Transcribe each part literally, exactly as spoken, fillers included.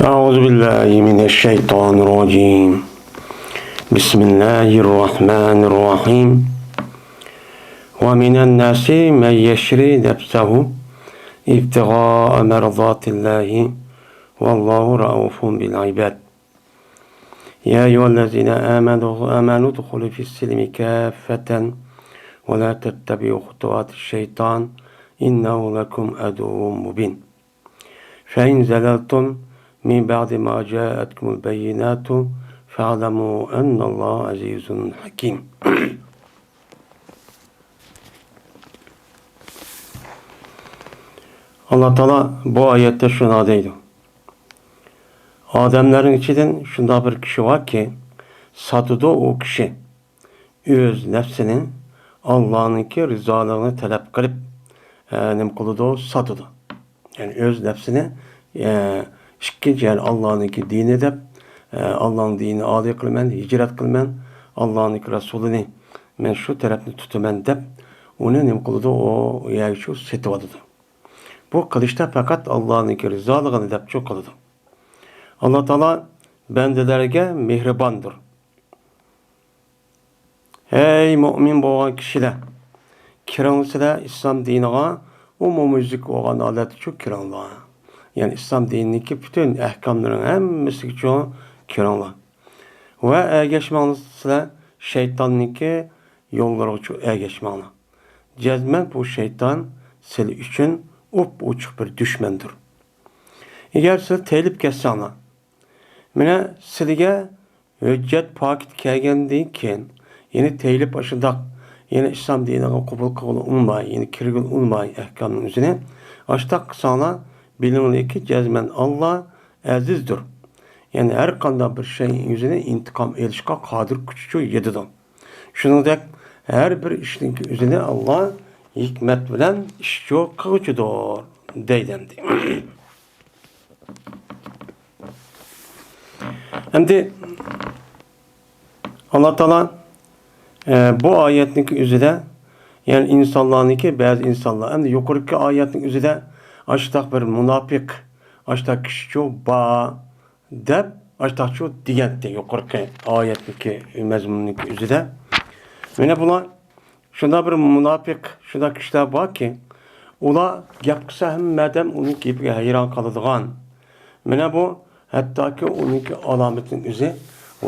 أعوذ بالله من الشيطان الرجيم. بسم الله الرحمن الرحيم. ومن الناس من يشري نفسه ابتغاء مرضات الله والله رءوف بالعباد. يا أيها الذين آمنوا، آمنوا ادخلوا في السلم كافة ولا تتبعوا خطوات الشيطان إنه لكم عدو مبين. فإن زللتم من بعد ما جاءتكم البينات فاعلموا أن الله عزيز حكيم. ئاللا تائالا بۇ ئايەتتە شۇنداق دەيدۇ. ئادەملەرنىڭ ئىچىدىن شۇنداق بىر كىشى باركى، ساتىدۇ ئۇ كىشى ئۆز نەپسىنى ئاللانىڭكى رىزالىقىنى تەلەپ قىلىپ، ئە، نېمە قىلىدۇ؟ ساتىدۇ. يەنى ئۆز نەپسىنى، ئە، ئىككىنچى، يەنى ئاللانىڭكى دىنى دەپ، ئە، ئاللانىڭ دىنىنى ئالىي قىلىمەن، ھىجرەت قىلىمەن، ئاللانىڭكى رەسۇلىنى مەن شۇ تەرەپنى تۇتىمەن دەپ، ئۇنى نېمە قىلىدۇ؟ ئۇ يەرگە شۇ سېتىۋالىدۇ. بۇ قىلىشتا پەقەت ئاللانىڭكى رىزالىقىنى دەپچۇ قىلىدۇ. ئاللا تائالا بەندىلەرگە مېھرىباندۇر. ھەي مۆمىن بولغان كىشىلەر! كىرىڭلار سىلەر ئىسلام دىنىغا ئومۇميۈزلۈك بولغان ھالەتتىچۇ كىرىڭلار. يەنى ئىسلام دىنىنىڭكى پۈتۈن ئەھكاملىرىنىڭ ھەممىسىگىچۇ كىرىڭلار. ۋە ئەگەشمەڭلار سىلەر شەيتاننىڭكى يوللىرىغىچۇ ئەگەشمەڭلار. جەزمەن بۇ شەيتان سىلەر ئۈچۈن ئوپئوچۇق بىر دۈشمەندۇر. ئەگەر سىلەر تېيىلىپ كەتسەڭلار، مانا سىلىگە ھۆججەت پاكىت كەلگەندىن كېيىن، يەنى تېيىلىپ ئاشۇنداق، يەنى ئىسلام دىنىغا قوبۇل قىلغىلى ئۇنىماي، يەنى كىرگىلى ئۇنىماي ئەھكامنىڭ ئۆزىنى، ئاشۇنداق قىلساڭلار، بىلىڭلاركى، جەزمەن ئاللا ئەزىزدۇر. يەنى ھەر قانداق بىر شەيئىنىڭ ئۆزىنى ئىنتىقام ئېلىشقا قادىر، كۈچىچۇ يېتىدۇ. شۇنىڭدەك ھەر بىر ئىشنىڭكى ئۆزىنى ئاللا ھېكمەت بىلەن ئىشچۇ قىلغۇچىدۇر، دەيدۇ ئەمدى. ئەمدى ئاللا تائالا، ئە، بۇ ئايەتنىڭكى ئۆزىدە، يەنى ئىنسانلارنىڭكى، بەزى ئىنسانلار، ئەمدى يۇقىرىقى ئايەتنىڭ ئۆزىدە ئاشۇنداق بىر مۇناپىق، ئاشۇنداق كىشىچۇ بار دەپ، ئاشۇنداقچۇ دېگەنتى يۇقىرىقى ئايەتنىڭكى مەزمۇنىنىڭكى ئۆزىدە. مانا بۇلار شۇنداق بىر مۇناپىق، شۇنداق كىشىلەر باركى، ئۇلار گەپ قىلسا، ھەممە ئادەم ئۇنىڭ گېپىگە ھەيران قالىدىغان. مانا بۇ ھەتتاكى ئۇنىڭكى ئالامىتىنىڭ ئۆزى،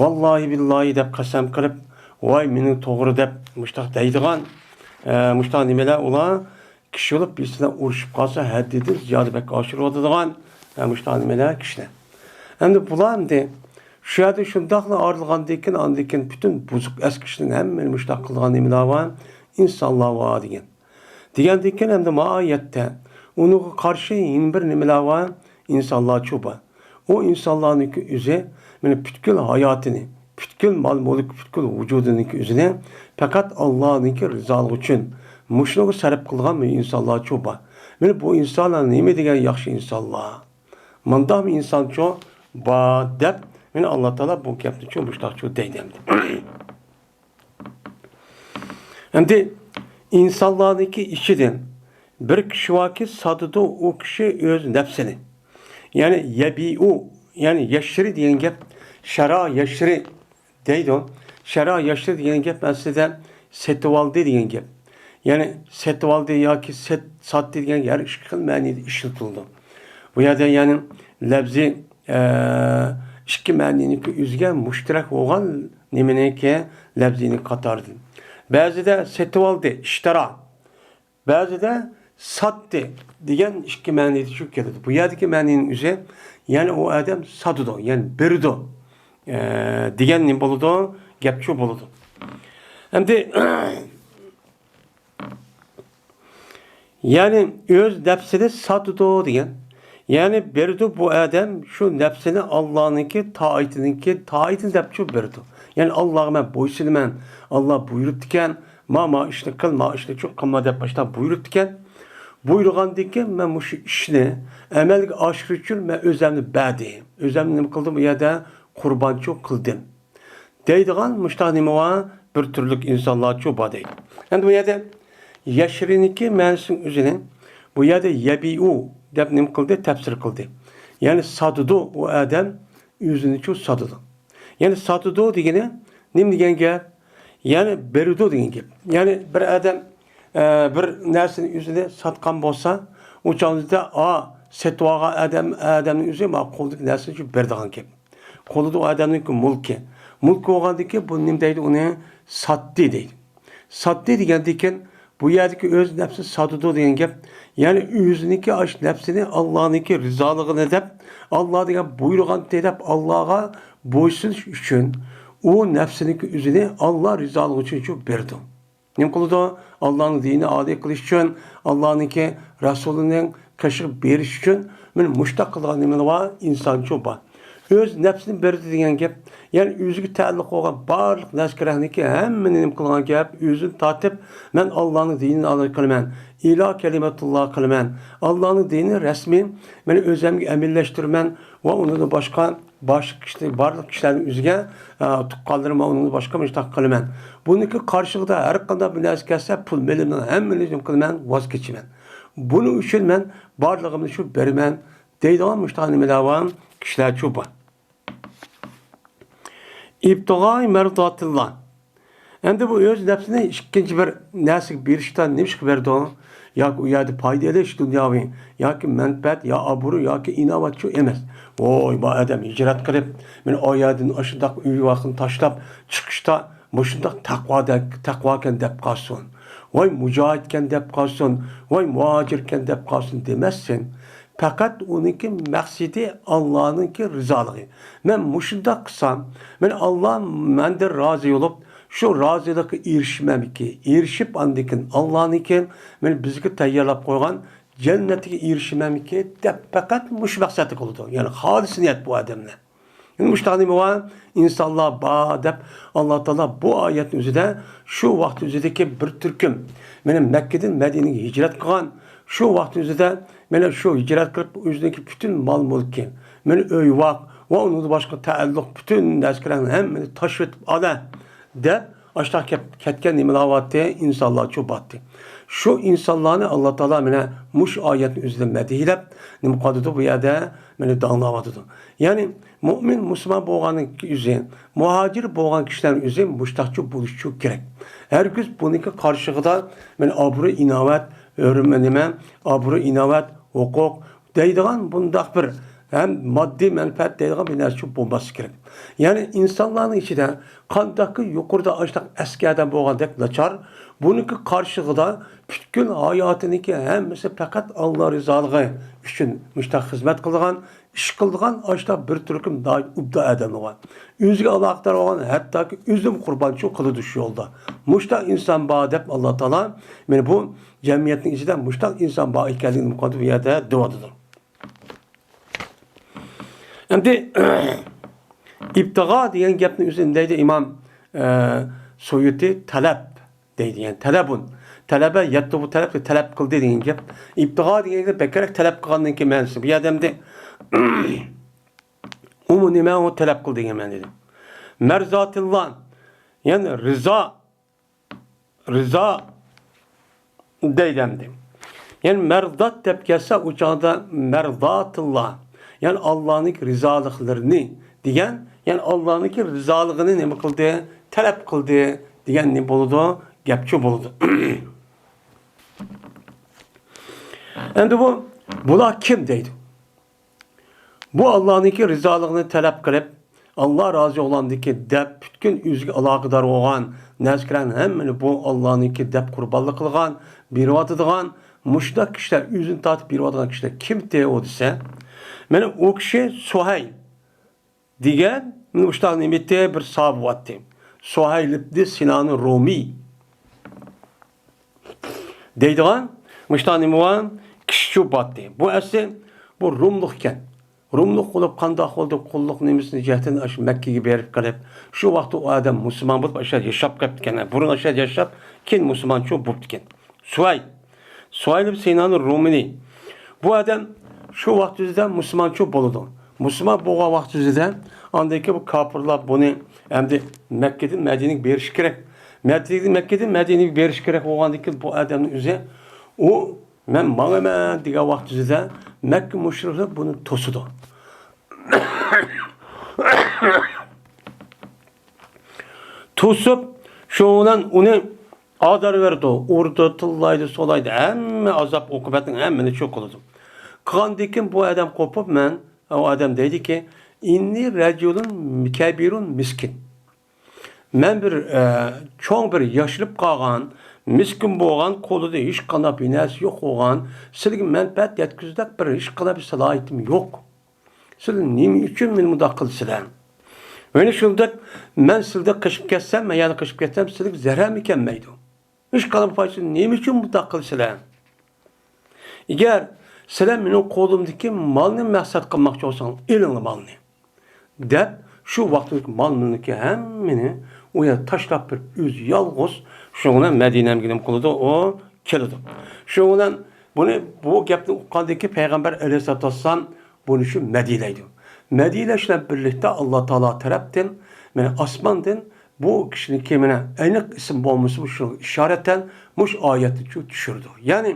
ۋاللاھى بىللاھى دەپ قەسەم قىلىپ، ۋاي مېنىڭ توغرا دەپ مۇشتاق دەيدىغان، ئە، مۇشتاق نېمىلەر ئۇلار كىشى بولۇپ، بىرسى بىلەن ئۇرۇشۇپ قالسا، ھەددىدىن زىيادە بەك ئاشۇرۇۋاتىدىغان، ھە، مۇشۇنداق نېمىلەر كىشىلەر. ئەمدى بۇلار ئەمدى شۇ يەردە شۇنداقلا ئايرىلغاندىن كېيىن، ئاندىن كېيىن پۈتۈن بۇزۇق ئەسكى كىشىلەرنىڭ ھەممىنى مۇشۇنداق قىلىدىغان نېمىلەر بار؟ ئىنسانلار بار دېگەن. دېگەندىن كېيىن ئەمدى ما ئايەتتە ئۇنىڭغا قارشى يەنە بىر نېمىلەر بار؟ ئىنسانلارچۇ بار. ئۇ ئىنسانلارنىڭكى ئۆزى، مانا، پۈتكۈل ھاياتىنى، پۈتكۈل مال-مۈلۈك، پۈتكۈل ۋۇجۇدىنىڭكى ئۆزىنى پەقەت ئاللانىڭكى رىزالىقى ئۈچۈن مۇشۇنىڭغا سەرپ قىلغان بىر ئىنسانلارچۇ بار. مانا بۇ ئىنسانلار نېمە دېگەن ياخشى ئىنسانلار! مۇنداقمۇ ئىنسانچۇ بار دەپ، مانا ئاللا تائالا بۇ گەپنىچۇ مۇشۇنداقچۇ دەيدۇ ئەمدى. ئەمدى ئىنسانلارنىڭكى ئىچىدىن بىر كىشى باركى، ساتىدۇ ئۇ كىشى ئۆز نەپسىنى. يەنى يەبىئۇ، يەنى يەشرى دېگەن گەپ، شەرا يەشرى دەيدۇ. شەرا يەشرى دېگەن گەپ ئەسلىدە سېتىۋالدى دېگەن گەپ. يەنى سېتىۋالدى ياكى سېت-، ساتتى دېگەن ھەر ئىككى خىل مەنىدە ئىشلىتىلىدۇ. بۇ يەردە يەنى لەپزى، ئە، ئىككى مەنىنىڭكى ئۆزىگە مۇشتەرەك بولغان نېمىنىڭكى لەپزىنىڭ قاتارىدىن. بەزىدە سېتىۋالدى، ئىشتەرا. بەزىدە ساتتى دېگەن ئىككى مەنىدە چۈشۈپ كېلىدۇ. بۇ يەردىكى مەنىنىڭ ئۆزى، يەنى ئۇ ئادەم ساتىدۇ، يەنى بېرىدۇ، ئە، دېگەن نېمە بولىدۇ؟ گەپچۇ بولىدۇ. ئەمدى يەنى ئۆز نەپسىنى ساتىدۇ دېگەن. يەنى بېرىدۇ بۇ ئادەم شۇ نەپسىنى ئاللانىڭكى تائىتىنىڭكى تائىتىنى دەپچۇ بېرىدۇ. يەنى ئاللاغا مەن بويسۇنىمەن، ئاللا بۇيرۇپتىكەن، ما، ما ئىشنى قىل، ما ئىشنى چۇ قىلما دەپ مۇشۇنداق بۇيرۇپتىكەن. بۇيرۇغاندىن كېيىن مەن مۇشۇ ئىشنى ئەمەلگە ئاشۇرۇش ئۈچۈن مەن ئۆزەمنى بەردىم. ئۆزەمنى نېمە قىلدىم؟ ئۇ يەردە قۇربانچۇ قىلدىم. دەيدىغان مۇشۇنداق نېمە بار؟ بىر تۈرلۈك ئىنسانلارچۇ بار دەيدۇ. ئەمدى بۇ يەردە يەشرىنىڭكى مەنىسىنىڭ ئۆزىنى بۇ يەردە يەبىئۇ دەپ نېمە قىلدى؟ تەپسىر قىلدى. يەنى ساتىدۇ ئۇ ئادەم، ئۆزىنىچۇ ساتىدۇ. يەنى ساتىدۇ دېگىنى نېمە دېگەن گەپ؟ يەنى بېرىدۇ دېگەن گەپ. يەنى بىر ئادەم، ئە، بىر نەرسىنى ئۆزىنى ساتقان بولسا، ئۇ چاغدا، ئا، سېتىۋالغان ئادەم، ئادەمنىڭ ئۆزى ما قولىدىكى نەرسىنى شۇ بېرىدىغان گەپ. قولىدا ئۇ ئادەمنىڭكى مۇلكى. مۇلكى بولغاندىن كېيىن بۇ نېمە دەيدۇ؟ ئۇنى ساتتى دەيدۇ. ساتتى دېگەندىن كېيىن بۇ يەردىكى ئۆز نەپسىنى ساتىدۇ دېگەن گەپ. يەنى ئۆزىنىڭكى ئاشۇ نەپسىنى ئاللانىڭكى رىزالىقىنى دەپ، ئاللا دېگەن بۇيرۇغاننى دەپ، ئاللاغا بويسۇنۇش ئۈچۈن ئۇ نەپسىنىڭكى ئۆزىنى ئاللا رىزالىقى ئۈچۈن شۇ بېرىدۇ. نېمە قىلىدۇ؟ ئاللانىڭ دىنىنى ئالىي قىلىش ئۈچۈن، ئاللانىڭكى رەسۇلىنىڭ قېشىغا بېرىش ئۈچۈن مانا مۇشۇنداق قىلىدىغان نېمىلەر بار، ئىنسانچۇ بار. ئۆز نەپسىنى بېرىدۇ دېگەن گەپ، يەنى ئۆزىگە تەئەللۇق بولغان بارلىق نەرسە-كېرەكنىڭكى ھەممىنى نېمە قىلغان گەپ، ئۆزىنى تارتىپ، مەن ئاللانىڭ دىنىنى ئالىي قىلىمەن، ئىلا كەلىمەتۇللا قىلىمەن، ئاللانىڭ دىنىنى رەسمىي مەن ئۆزۈمگە ئەمەلىيلەشتۈرىمەن ۋە ئۇنىڭدىن باشقا باشقا كىشى، بارلىق كىشىلەرنى ئۆزىگە، ئە، تۇغقانلىرىم ۋە ئۇنىڭدىن باشقا مۇشۇنداق قىلىمەن. بۇنىڭكى قارشىلىقىدا ھەر قانداق بىر نەرسە كەلسە، پۇل مېلىمنىڭ ھەممىنى نېمە قىلىمەن؟ ۋاز كېچىمەن. بۇنىڭ ئۈچۈن مەن بارلىقىمنى شۇ بېرىمەن دەيدىغان مۇشۇنداق نېمىلەر بار، كىشىلەرچۇ بار. ئىبتىغائى مەرزاتىللا. ئەمدى بۇ ئۆز نەپسىنى ئىككىنچى بىر نەرسىگە بېرىشتا نېمىشقا بېرىدۇ؟ ياكى ئۇ يەردە پايدا ئېلىش دۇنياۋى، ياكى مەنپەئەت، يا ئابرۇ، ياكى ئىناۋەتچۇ ئەمەس. ۋوي، بۇ ئادەم ھىجرەت قىلىپ، مانا ئۇ يەردىن ئاشۇنداق ئۆي-ۋاقىنى تاشلاپ چىقىشتا مۇشۇنداق تەقۋادەك، تەقۋاكەن دەپ قالسۇن. ۋاي، مۇجاھىدكەن دەپ قالسۇن. ۋاي، مۇھاجىركەن دەپ قالسۇن دېمەسسەن. پەقەت ئۇنىڭكى مەقسىتى ئاللانىڭكى رىزالىقى. مەن مۇشۇنداق قىلسام، مەن ئاللا مەندىن رازى بولۇپ، شۇ رازىلىققا ئېرىشىمەنمىكى، ئېرىشىپ ئاندىن كېيىن ئاللانىڭكى مەن بىزگە تەييارلاپ قويغان جەننەتكە ئېرىشىمەنمىكى دەپ پەقەت مۇشۇ مەقسەتتە قىلىدۇ. يەنى خالىس نىيەت بۇ ئادەملەر. يەنە مۇشۇنداق نېمە بار؟ ئىنسانلار بار دەپ، ئاللا تائالا بۇ ئايەتنىڭ ئۆزىدە شۇ ۋاقىت ئۆزىدىكى بىر تۈركۈم، مانا مەككىدىن مەدىنىگە ھىجرەت قىلغان، شۇ ۋاقىت ئۆزىدە مانا شۇ ھىجرەت قىلىپ، ئۆزىنىڭكى پۈتۈن مال-مۈلكى، مانا ئۆي-ۋاق ۋە ئۇنىڭدىن باشقا تەئەللۇق پۈتۈن نەرسە-كېرەكنى ھەممىنى تاشلىۋېتىپ، ئالا دەپ، ئاشۇنداق كەپ-، كەتكەن نېمىلەر بارتتى؟ ئىنسانلارچۇ بارتتى. شۇ ئىنسانلارنى ئاللا تائالا مانا مۇشۇ ئايەتنىڭ ئۆزىدە مەدھىيلەپ، نېمە قىلىۋاتىدۇ بۇ يەردە؟ مانا داڭلاۋاتىدۇ. يەنى مۇئمىن، مۇسۇلمان بولغاننىڭ ئۆزى، مۇھاجىر بولغان كىشىلەرنىڭ ئۆزى مۇشتاقچۇ بولۇشچۇ كېرەك. ھەرگىز بۇنىڭكى قارشىلىقىدا مانا ئابرۇ، ئىناۋەت، ھۆرمە-، نېمە، ئابرۇ، ئىناۋەت، ھوقۇق دەيدىغان بۇنداق بىر ھەم ماددىي مەنپەئەت دەيدىغان بىر نەرسە بولماسلىقى كېرەك. يەنى ئىنسانلارنىڭ ئىچىدە قانداقكى يۇقىرىدا ئاشتاق ئەسكى ئادەم بولغاندەك ناچار، بۇنىڭكى قارشىلىقىدا پۈتكۈل ھاياتىنىڭكى ھەممىسى پەقەت ئاللا رىزالىقى ئۈچۈن مۇشتاق خىزمەت قىلىدىغان، ئىش قىلىدىغان ئاشتاق بىر تۈركۈم ناھايىتى ئوبدان ئادەملەر بار. ئۆزىگە ئالاقىدار بولغان ھەتتاكى ئۆزىنىمۇ قۇربانچۇ قىلىدۇ شۇ يولدا. مۇشتاق ئىنسان بار دەپ ئاللا تائالا مانا بۇ جەمئىيەتنىڭ ئىچىدە مۇشتاق ئىنسان بار ئېكەنلىكىنى مۇقەددەس بۇ يەردە دەۋاتىدۇ. ئەمدى ئىبتىغا دېگەن گەپنى ئۆزى نېمە دەيدۇ ئىمام، ئە، سۇيۇتى؟ تەلەپ دەيدۇ، يەنى تەلەبۇن. تەلەبە يەتتۇ، بۇ تەلەپ، تەلەپ قىلدى دېگەن گەپ. ئىبتىغا دېگەن گەپ بەكرەك تەلەپ قىلغاندىن كېيىن مەنىسى. بۇ يەردە ئەمدى ئۇمۇ نېمە، ئۇ تەلەپ قىل دېگەن مەنىدە. مەرزاتىللا، يەنى رىزا، رىزا دەيدۇ ئەمدى. يەنى مەرزات دەپ كەلسە، ئۇ چاغدا مەرزاتىللا، يەنى ئاللانىڭكى رىزالىقلىرىنى دېگەن، يەنى ئاللانىڭكى رىزالىقىنى نېمە قىلدى؟ تەلەپ قىلدى دېگەن نېمە بولىدۇ؟ گەپچۇ بولىدۇ. ئەمدى بۇ، بۇلار كىم دەيدۇ؟ بۇ ئاللانىڭكى رىزالىقىنى تەلەپ قىلىپ، ئاللا رازى بولغاندىكى دەپ پۈتكۈل ئۆزىگە ئالاقىدار بولغان نەرسىلەرنىڭ ھەممىنى بۇ ئاللانىڭكى دەپ قۇربانلىق قىلغان، بېرىۋاتىدىغان، مۇشۇنداق كىشىلەر، ئۆزىنى تارتىپ بېرىۋاتىدىغان كىشىلەر كىمتى ئۇ دېسە، مانا ئۇ كىشى سۇھەيل دېگەن، مانا مۇشۇنداق نېمىتى بىر ساھابە بارتتى. سۇھەيل ئىبنى سىنان رۇمىي دەيدىغان مۇشۇنداق نېمە بار؟ كىشىچۇ بارتتى. بۇ ئەسلى بۇ روملۇق ئىكەن. روملۇق بولۇپ قانداق بولدى؟ قۇللۇق نېمىسىنى جەھەتتىن ئاشۇ مەككىگە بېرىپ قېلىپ، شۇ ۋاقىتتا ئۇ ئادەم مۇسۇلمان بولۇپ، ئاشۇ يەردە ياشاپ قېپتىكەن. بۇرۇن ئاشۇ يەردە ياشاپ، كېيىن مۇسۇلمانچۇ بوپتىكەن. سۇھەيل. سۇھەيل ئىبن سىنان رۇمىنى. بۇ ئادەم شۇ ۋاقىت ئۆزىدە مۇسۇلمانچۇ بولىدۇ. مۇسۇلمان بولغان ۋاقىت ئۆزىدە ئاندىن كېيىن بۇ كاپىرلار بۇنى ئەمدى مەككىدىن مەدىنىگە بېرىش كېرەك. مەدىنىدىن، مەككىدىن مەدىنىگە بېرىش كېرەك بولغاندىن كېيىن بۇ ئادەمنىڭ ئۆزى، ئۇ مەن ماڭىمەن دېگەن ۋاقىت ئۆزىدە مەككە مۇشرىكلار بۇنى توسىدۇ. توسۇپ، شۇنىڭ بىلەن ئۇنى ئازار بېرىدۇ، ئۇرىدۇ، تىللايدۇ، سولايدۇ، ھەممە ئازاب-ئوقۇبەتنىڭ ھەممىنى شۇ قىلىدۇ. قىلغاندىن كېيىن بۇ ئادەم قوپۇپ، مەن، ئۇ ئادەم دەيدىكى، «ئىننى رەجۇلۇن كەبىرۇن مىسكىن.» مەن بىر، ئە، چوڭ بىر ياشىلىپ قالغان، مىسكىن بولغان، قولىدا ھېچقانداق بىر نەرسە يوق بولغان، سىلىگە مەنپەئەت يەتكۈزۈشتەك بىر ھېچقانداق بىر سالاھىيىتىم يوق. سىلەر نېمە ئۈچۈن مېنى مۇنداق قىلىسىلەر؟ مانا شۇنداق، مەن سىلەردىن قېچىپ كەتسەم، مەن يەنە قېچىپ كەتسەم، سىلىگە زەرەرمۇ كەلمەيدۇ. ھېچقانداق پايدىسى، نېمە ئۈچۈن مۇنداق قىلىسىلەر؟ ئەگەر سىلەر مېنىڭ قولۇمدىكى مالنى مەقسەت قىلماقچى بولساڭلار، ئېلىڭلار مالنى، دەپ، شۇ ۋاقىتتىكى مال-مۈلكى ھەممىنى ئۇ يەردە تاشلاپ بېرىپ، ئۆزى يالغۇز شۇنىڭ بىلەن مەدىنەمگە نېمە قىلىدۇ؟ ئۇ كېلىدۇ. شۇنىڭ بىلەن بۇنى، بۇ گەپنى ئۇققاندىن كېيىن پەيغەمبەر ئەلەيھىسسالاتۇ ۋەسسالام بۇنى شۇ مەدھىيلەيدۇ. مەدھىيلەش بىلەن بىرلىكتە ئاللا تائالا تەرەپتىن، مانا ئاسماندىن بۇ كىشىنىڭكى مانا ئېنىق ئىسمى بولمىسىمۇ شۇ ئىشارەتەن مۇشۇ ئايەتنى چۈ-، چۈشۈرىدۇ. يەنى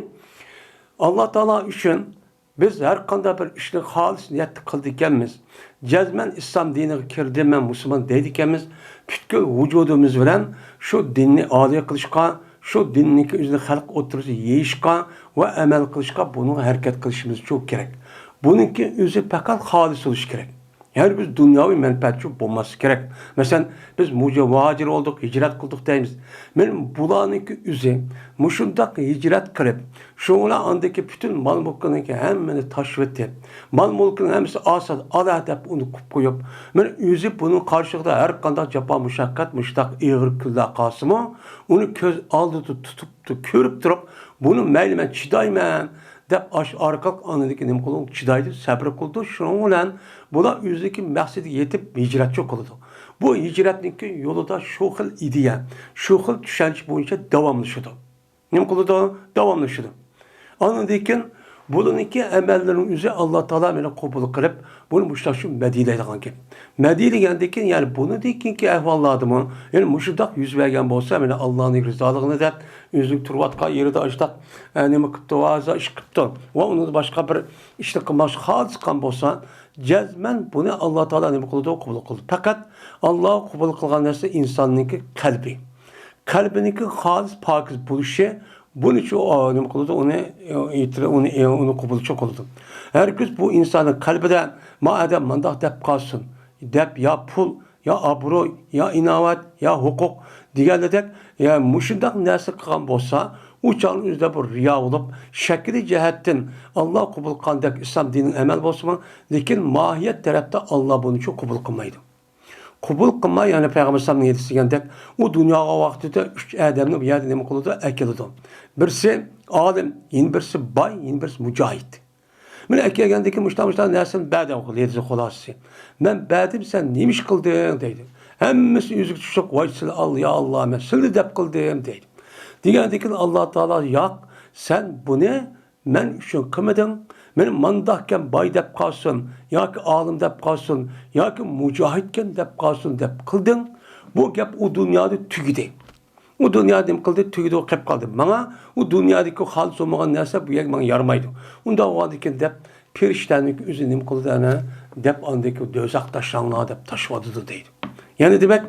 ئاللا تائالا ئۈچۈن بىز ھەر قانداق بىر ئىشنى خالىس نىيەتتە قىلىدىكەنمىز، جەزمەن ئىسلام دىنىغا كىردىم، مەن مۇسۇلمان دەيدىكەنمىز، پۈتكۈل ۋۇجۇدىمىز بىلەن شۇ دىننى ئالىي قىلىشقا، شۇ دىننىڭكى ئۆزىنى خەلق ئوتتۇرىسىغا يېيىشقا ۋە ئەمەل قىلىشقا بۇنىڭغا ھەرىكەت قىلىشىمىز چوڭ كېرەك. بۇنىڭكى ئۆزى پەقەت خالىس بولۇشى كېرەك. يەنى بىز دۇنياۋى مەنپەئەتچى بولماسلىق كېرەك. مەسىلەن، بىز مۇجا-، مۇھاجىر بولدۇق، ھىجرەت قىلدۇق دەيمىز. مانا بۇلارنىڭكى ئۆزى مۇشۇنداق ھىجرەت قىلىپ، شۇنىڭ بىلەن ئاندىكى پۈتۈن مال-مۈلكىنىڭكى ھەممىنى تاشلىۋېتىپ، مال-مۈلكىنىڭ ھەممىسى ئاسان، ئالا دەپ ئۇنى قويۇپ قويۇپ، مانا ئۆزى بۇنىڭ قارشىلىقىدا ھەر قانداق جاپا-مۇشەققەت، مۇشۇنداق ئېغىر كۈنلەر قالسىمۇ، ئۇنى كۆز ئالدىدا تۇتۇپ، كۆرۈپ تۇرۇپ، بۇنى مەيلى مەن چىدايمەن، دەپ ئاشۇ ئارقىلىق ئاندىكى نېمە قىلىدۇ؟ چىدايدۇ، سەبرى قىلىدۇ. شۇنىڭ بىلەن بۇلار ئۆزىنىڭكى مەقسىتىگە يېتىپ ھىجرەتچى قىلىدۇ. بۇ ھىجرەتنىڭكى يولىدا شۇ خىل ئىدىيە، شۇ خىل چۈشەنچە بويىچە داۋاملىشىدۇ. نېمە قىلىدۇ؟ داۋاملىشىدۇ. ئاندىن كېيىن بۇلارنىڭكى ئەمەللىرىنىڭ ئۆزى ئاللا تائالا مېنى قوبۇل قىلىپ، بۇنى مۇشۇنداق شۇ مەدھىيلەيدىغان گەپ. مەدھىيلىگەندىن كېيىن، يەنى بۇنىڭدىن كېيىنكى ئەھۋاللاردىمۇ، يەنى مۇشۇنداق يۈز بەرگەن بولسا، مانا ئاللانىڭ رىزالىقىنى دەپ، ئۆزىنىڭ تۇرۇۋاتقان يېرىدا ئاشۇنداق، ئە، نېمە قىپتۇ، ھازا ئىش قىپتۇ ۋە ئۇنىڭدا باشقا بىر ئىشنى قىلماقچى خالىس قىلغان بولسا، جەزمەن بۇنى ئاللا تائالا نېمە قىلىدۇ؟ قوبۇل قىلىدۇ. پەقەت ئاللا قوبۇل قىلغان نەرسە ئىنساننىڭكى قەلبى. قەلبىنىڭكى خالىس پاكىز بولۇشى، بۇنى شۇ، ئا، نېمە قىلىدۇ؟ ئۇنى، ئېيتىلى-، ئۇنى، ئۇنى قوبۇلچى قىلىدۇ. ھەرگىز بۇ ئىنساننىڭ قەلبىدە، ما ئادەم مانداق دەپ قالسۇن، دەپ يا پۇل، يا ئابرۇي، يا ئىناۋەت، يا ھوقۇق دېگەندەك، يا مۇشۇنداق نەرسە قىلغان بولسا، ئۇ چاغنىڭ ئۆزىدە بۇ رىيا بولۇپ، شەكلىي جەھەتتىن ئاللا قوبۇل قىلغاندەك ئىسلام دىنىنىڭ ئەمەل بولسىمۇ، لېكىن ماھىيەت تەرەپتە ئاللا بۇنى شۇ قوبۇل قىلمايدۇ. قوبۇل قىلماي، يەنى پەيغەمبەر ئەلەيھىسسالامنىڭ ھەدىسى دېگەندەك، ئۇ دۇنياغا ۋاقتىدا ئۈچ ئادەمنى بۇ يەردە نېمە قىلىدۇ؟ ئەكېلىدۇ. بىرسى ئالىم، يەنە بىرسى باي، يەنە بىرسى مۇجاھىد. مېنى ئەكەلگەندىن كېيىن مۇشۇنداق، مۇشۇنداق نەرسىنى بەردى، دېدى خۇلاسىسى. مەن بەردىم، سەن نېمە ئىش قىلدىڭ؟ دەيدۇ. ھەممىسى ئۆزىگە چۈشۈپ، ۋاي سىلى ئاللا، يا ئاللا، مەن سىلىنى دەپ قىلدىم، دەيدۇ. دېگەندىن كېيىن ئاللا تائالا، ياق، سەن بۇنى مەن ئۈچۈن قىلمىدىڭ، مېنى مانداقكەن باي دەپ قالسۇن، ياكى ئالىم دەپ قالسۇن، ياكى مۇجاھىدكەن دەپ قالسۇن دەپ قىلدىڭ. بۇ گەپ ئۇ دۇنيادا تۈگىدى. ئۇ دۇنيادا نېمە قىلدى؟ تۈگىدى، ئۇ قېلىپ قالدى. ماڭا ئۇ دۇنيادىكى خالىس بولمىغان نەرسە بۇ يەرگە ماڭا يارىمايدۇ. ئۇنداق بولغاندىكىن دەپ، پېرىشتەنىڭكى ئۆزى نېمە قىلدى ئەنە؟ دەپ ئاندىكى دوزاخ تاشلاڭلار دەپ تاشلىۋاتىدۇ دەيدۇ. يەنى دېمەك،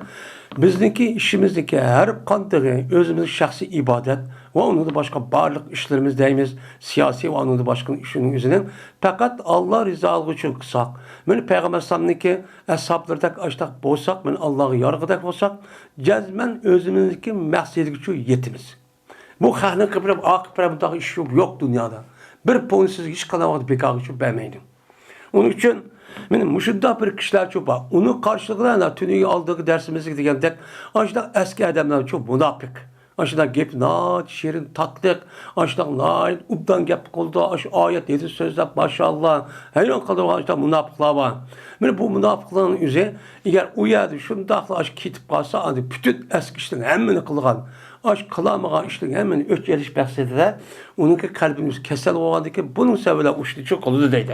بىزنىڭكى ئىشىمىزدىكى ھەر قاندىقى ئۆزىمىزنىڭ شەخسىي ئىبادەت ۋە ئۇنىڭدىن باشقا بارلىق ئىشلىرىمىز دەيمىز، سىياسىي ۋە ئۇنىڭدىن باشقا ئىشنىڭ ئۆزىنىڭ پەقەت ئاللا رىزالىقى ئۈچۈن قىلساق، مانا پەيغەمبەر ئەلەيھىسسالامنىڭكى ئەسھابلىرىدەك ئاشتاق بولساق، مانا ئاللاغا يارىغۇدەك بولساق، جەزمەن ئۆزىمىزنىڭكى مەقسىتىگە شۇ يېتىمىز. بۇ خەقنىڭ قېپىرىپ، ئاقىپ بىرەر مۇنداق ئىش يوق، يوق دۇنيادا. بىر پونى سىزگە ھېچقانداق ۋاقىت بىكارغا چۈشۈپ بەرمەيدۇ. ئۇنىڭ ئۈچۈن مانا مۇشۇنداق بىر كىشىلەرچۇ بار. ئۇنىڭ قارشىلىقىدا ئەنە تۈنۈگۈن ئالدىنقى دەرسىمىزدە دېگەندەك، ئاشۇنداق ئەسكى ئادەملەرچۇ مۇناپىق. ئاشۇنداق گېپى ناھايىتى شېرىن، تاتلىق، ئاشۇنداق ناھايىتى ئوبدان گەپ قىلىدۇ، ئاشۇ ئايەت ھەدىس سۆزلەپ، ماشائاللا، ھەيران قالدۇرغان ئاشۇنداق مۇناپىقلار بار. مانا بۇ مۇناپىقلارنىڭ ئۆزى، ئەگەر ئۇ يەردە شۇنداقلا ئاشۇ كېتىپ قالسا، ئاندىن پۈتۈن ئەسكى ئىشلىرىنى ھەممىنى قىلغان، ئاشۇ قىلالمىغان ئىشلىرىنى ھەممىنى ئۆچۈرۈش مەقسىتىدە، ئۇنىڭكى قەلبىنىڭ كېسەل بولغاندىن كېيىن بۇنىڭ سەۋەبى بىلەن ئۇشتىچۇ قىلىدۇ دەيدۇ.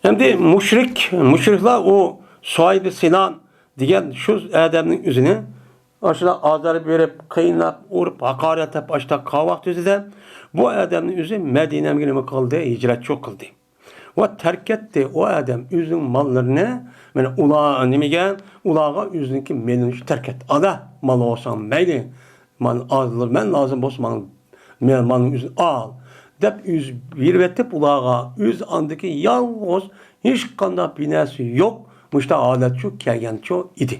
ئەمدى مۇشرىك، مۇشرىكلار ئۇ سۇھەيب سىنان دېگەن شۇ ئادەمنىڭ ئۆزىنى ئاشۇنداق ئازار بېرىپ، قىيناپ، ئۇرۇپ، ھاقارەتلەپ، ئاشۇنداق قىلغان ۋاقتى ئۆزىدە بۇ ئادەمنى ئۆزى مەدىنەگە نېمە قىلدى؟ ھىجرەتچۇ قىلدى. ۋە تەرك ئەتتى. ئۇ ئادەم ئۆزىنىڭ ماللىرىنى، مانا، ئۇلار نېمىگە؟ ئۇلارغا ئۆزىنىڭكى مېلىنى تەرك ئەتتى. ئالا، مال بولساڭ مەيلى، مال ئاز، مەن لازىم بولسا ماڭا، مەن مالنىڭ ئۆزىنى ئال، دەپ ئۆزى بېرىۋېتىپ ئۇلارغا، ئۆزى ئاندىكى يالغۇز، ھېچقانداق بىناسى يوق، مۇشۇنداق ھالەتچۇ كەلگەنچۇ ئىدى.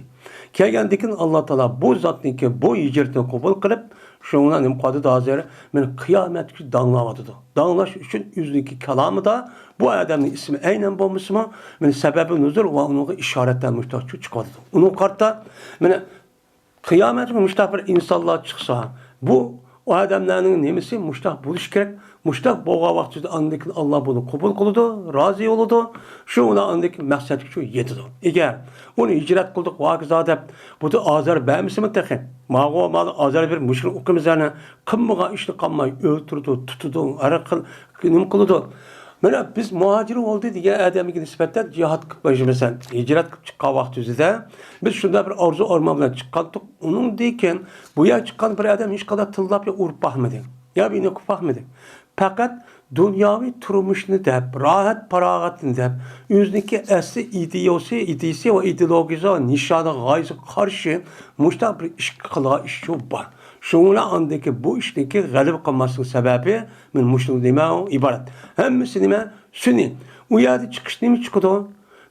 كەلگەندىكىن ئاللا تائالا بۇ زاتنىڭكى بۇ ھىجرىتىنى قوبۇل قىلىپ، شۇنىڭ بىلەن نېمە قىلىۋاتىدۇ ھازىر؟ مانا قىيامەتكىچە داڭلاۋاتىدۇ. داڭلاش ئۈچۈن ئۆزىنىڭكى كالامىدا بۇ ئادەمنىڭ ئىسمى ئەينەن بولمىسىمۇ، مانا سەبەبى نۇزۇل ۋە ئۇنىڭغا ئىشارەتلەر مۇشۇنداق چىقىۋاتىدۇ. ئۇنىڭغا قارىتا، مانا قىيامەتكە مۇشۇنداق بىر ئىنسانلار چىقسا، بۇ ئادەملەرنىڭ نېمىسى مۇشۇنداق بولۇشى كېرەك. مۇشۇنداق بولغان ۋاقتىدا ئاندىن كېيىن ئاللا بۇنى قوبۇل قىلىدۇ، رازى بولىدۇ. شۇ بىلەن ئاندىن كېيىن مەقسەتكە شۇ يېتىدۇ. ئەگەر ئۇنى ھىجرەت قىلدۇق، ۋاكىزا دەپ، بۇ ئازار بەرمىسىمۇ تېخى، ماغۇ مانا ئازار بېرىپ، مۇشۇنى ئوقۇيمىز يەنە، قىلمىغان ئىشنى قىلماي، ئۆلتۈرىدۇ، تۇتىدۇ، ھەر خىل نېمە قىلىدۇ. مانا بىز مۇھاجىر بولدى دېگەن ئادەمگە نىسبەتەن جىھاد قىلىپ، مەسىلەن، ھىجرەت قىلىپ چىققان ۋاقتىمىزدا بىز شۇنداق بىر ئارزۇ ئارمان بىلەن چىققانتۇق. ئۇنىڭدىن كېيىن بۇ يەرگە چىققان بىر ئادەم ھېچقانداق تىللاپ يا ئۇرۇپ باقمىدى. يا بىنى قىلىپ باقمىدى. پەقەت دۇنياۋى تۇرمۇشنى دەپ، راھەت-پاراغەتنى دەپ، ئۆزىنىڭكى ئەسلى ئىدىيەسى، ئىدىيىسى ۋە ئىدېئولوگىيىسى ۋە نىشانىغا، غايىسىغا قارشى مۇشۇنداق بىر ئىش قىلغان ئىشى بار. شۇڭا ئاندىكى بۇ ئىشنىڭكى غەلىبە قىلماسلىق سەۋەبى مانا مۇشۇ نېمە ئىبارەت. ھەممىسى نېمە؟ سۈنئىي. ئۇ يەردە چىقىش نېمە چىقىدۇ؟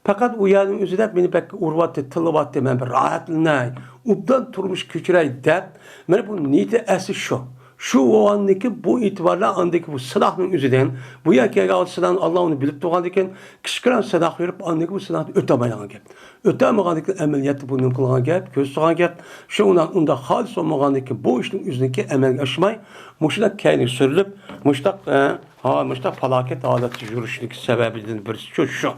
پەقەت ئۇ يەرنىڭ ئۆزىدە مېنى بەك ئۇرۇۋاتتى، تىللىۋاتتى، مەن بىر راھەتلىنەي، ئوبدان تۇرمۇش كۆچۈرەي دەپ، مانا بۇ نىيىتى ئەسلى شۇ. شۇ بولغاندىكى بۇ ئېتىبارلا ئاندىكى بۇ سىناقنىڭ ئۆزىدىن، بۇ يەرگە كەلگەن سىناقنى ئاللا ئۇنى بىلىپ تۇرغاندىكىن، كىچىككىنە سىناق بېرىپ، ئاندىكى بۇ سىناقنى ئۆتەلمەيدىغان گەپ. ئۆتەلمىگەندىكىن ئەمەلىيەتتە بۇ نېمە قىلغان گەپ، كۆرسىتىدىغان گەپ. شۇ ئۇنداق، ئۇنداق خالىس بولمىغاندىكىن بۇ ئىشنىڭ ئۆزىنىڭكى ئەمەلگە ئاشماي، مۇشۇنداق كەينىگە سۈرۈلۈپ، مۇشۇنداق، ئە، ھا، مۇشۇنداق پالاكەت ھالەتتە يۈرۈشلۈك سەۋەبىدىن بىرسى شۇ، شۇ.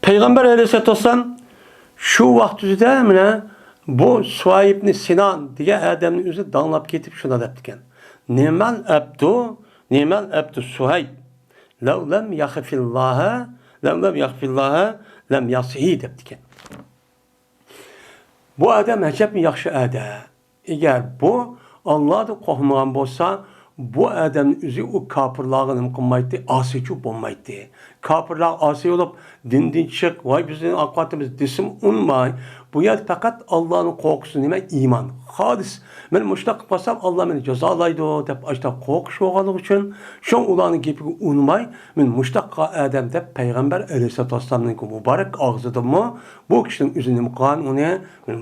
پەيغەمبەر ئەلەيھىسسالاتۇ ۋەسسالام شۇ ۋاقتىدا مانا بۇ سۇھەيبنى سىنان دېگەن ئادەمنى ئۆزى داڭلاپ كېتىپ شۇنداق دەپتىكەن. نىئمەل ئەبدۇ، نىئمەل ئەبدۇ سۇھەيب. لەۋ لەم يەخىفىللاھە، لەۋ لەم يەخىفىللاھە، لەم يەخزىھى دەپتىكەن. بۇ ئادەم ئەجەبمۇ ياخشى ئادەم. ئەگەر بۇ ئاللادىن قورقمىغان بولسا، بۇ ئادەمنى ئۆزى ئۇ كاپىرلارغا نېمە قىلمايتتى، ئاسىيچۇ بولمايتتى. كاپىرلارغا ئاسىي بولۇپ، دىندىن چىق، ۋاي بىزنى ئاقىۋاتىمىز دېسىمۇ ئۇنىماي، بۇ يەردە پەقەت ئاللانىڭ قورقۇسى نېمە؟ ئىمان. خالىس. مەن مۇشۇنداق قىلىپ قالسام، ئاللا مېنى جازالايدۇ دەپ ئاشۇنداق قورقۇش بولغانلىقى ئۈچۈن، شۇڭا ئۇلارنىڭ گېپىگە ئۇنىماي، مەن مۇشۇنداق قىلغان ئادەم دەپ پەيغەمبەر ئەلەيھىسسالاتۇ ۋەسسالامنىڭ مۇبارەك ئاغزىدىنمۇ بۇ كىشىنىڭ ئۆزى نېمە قىلغان، ئۇنى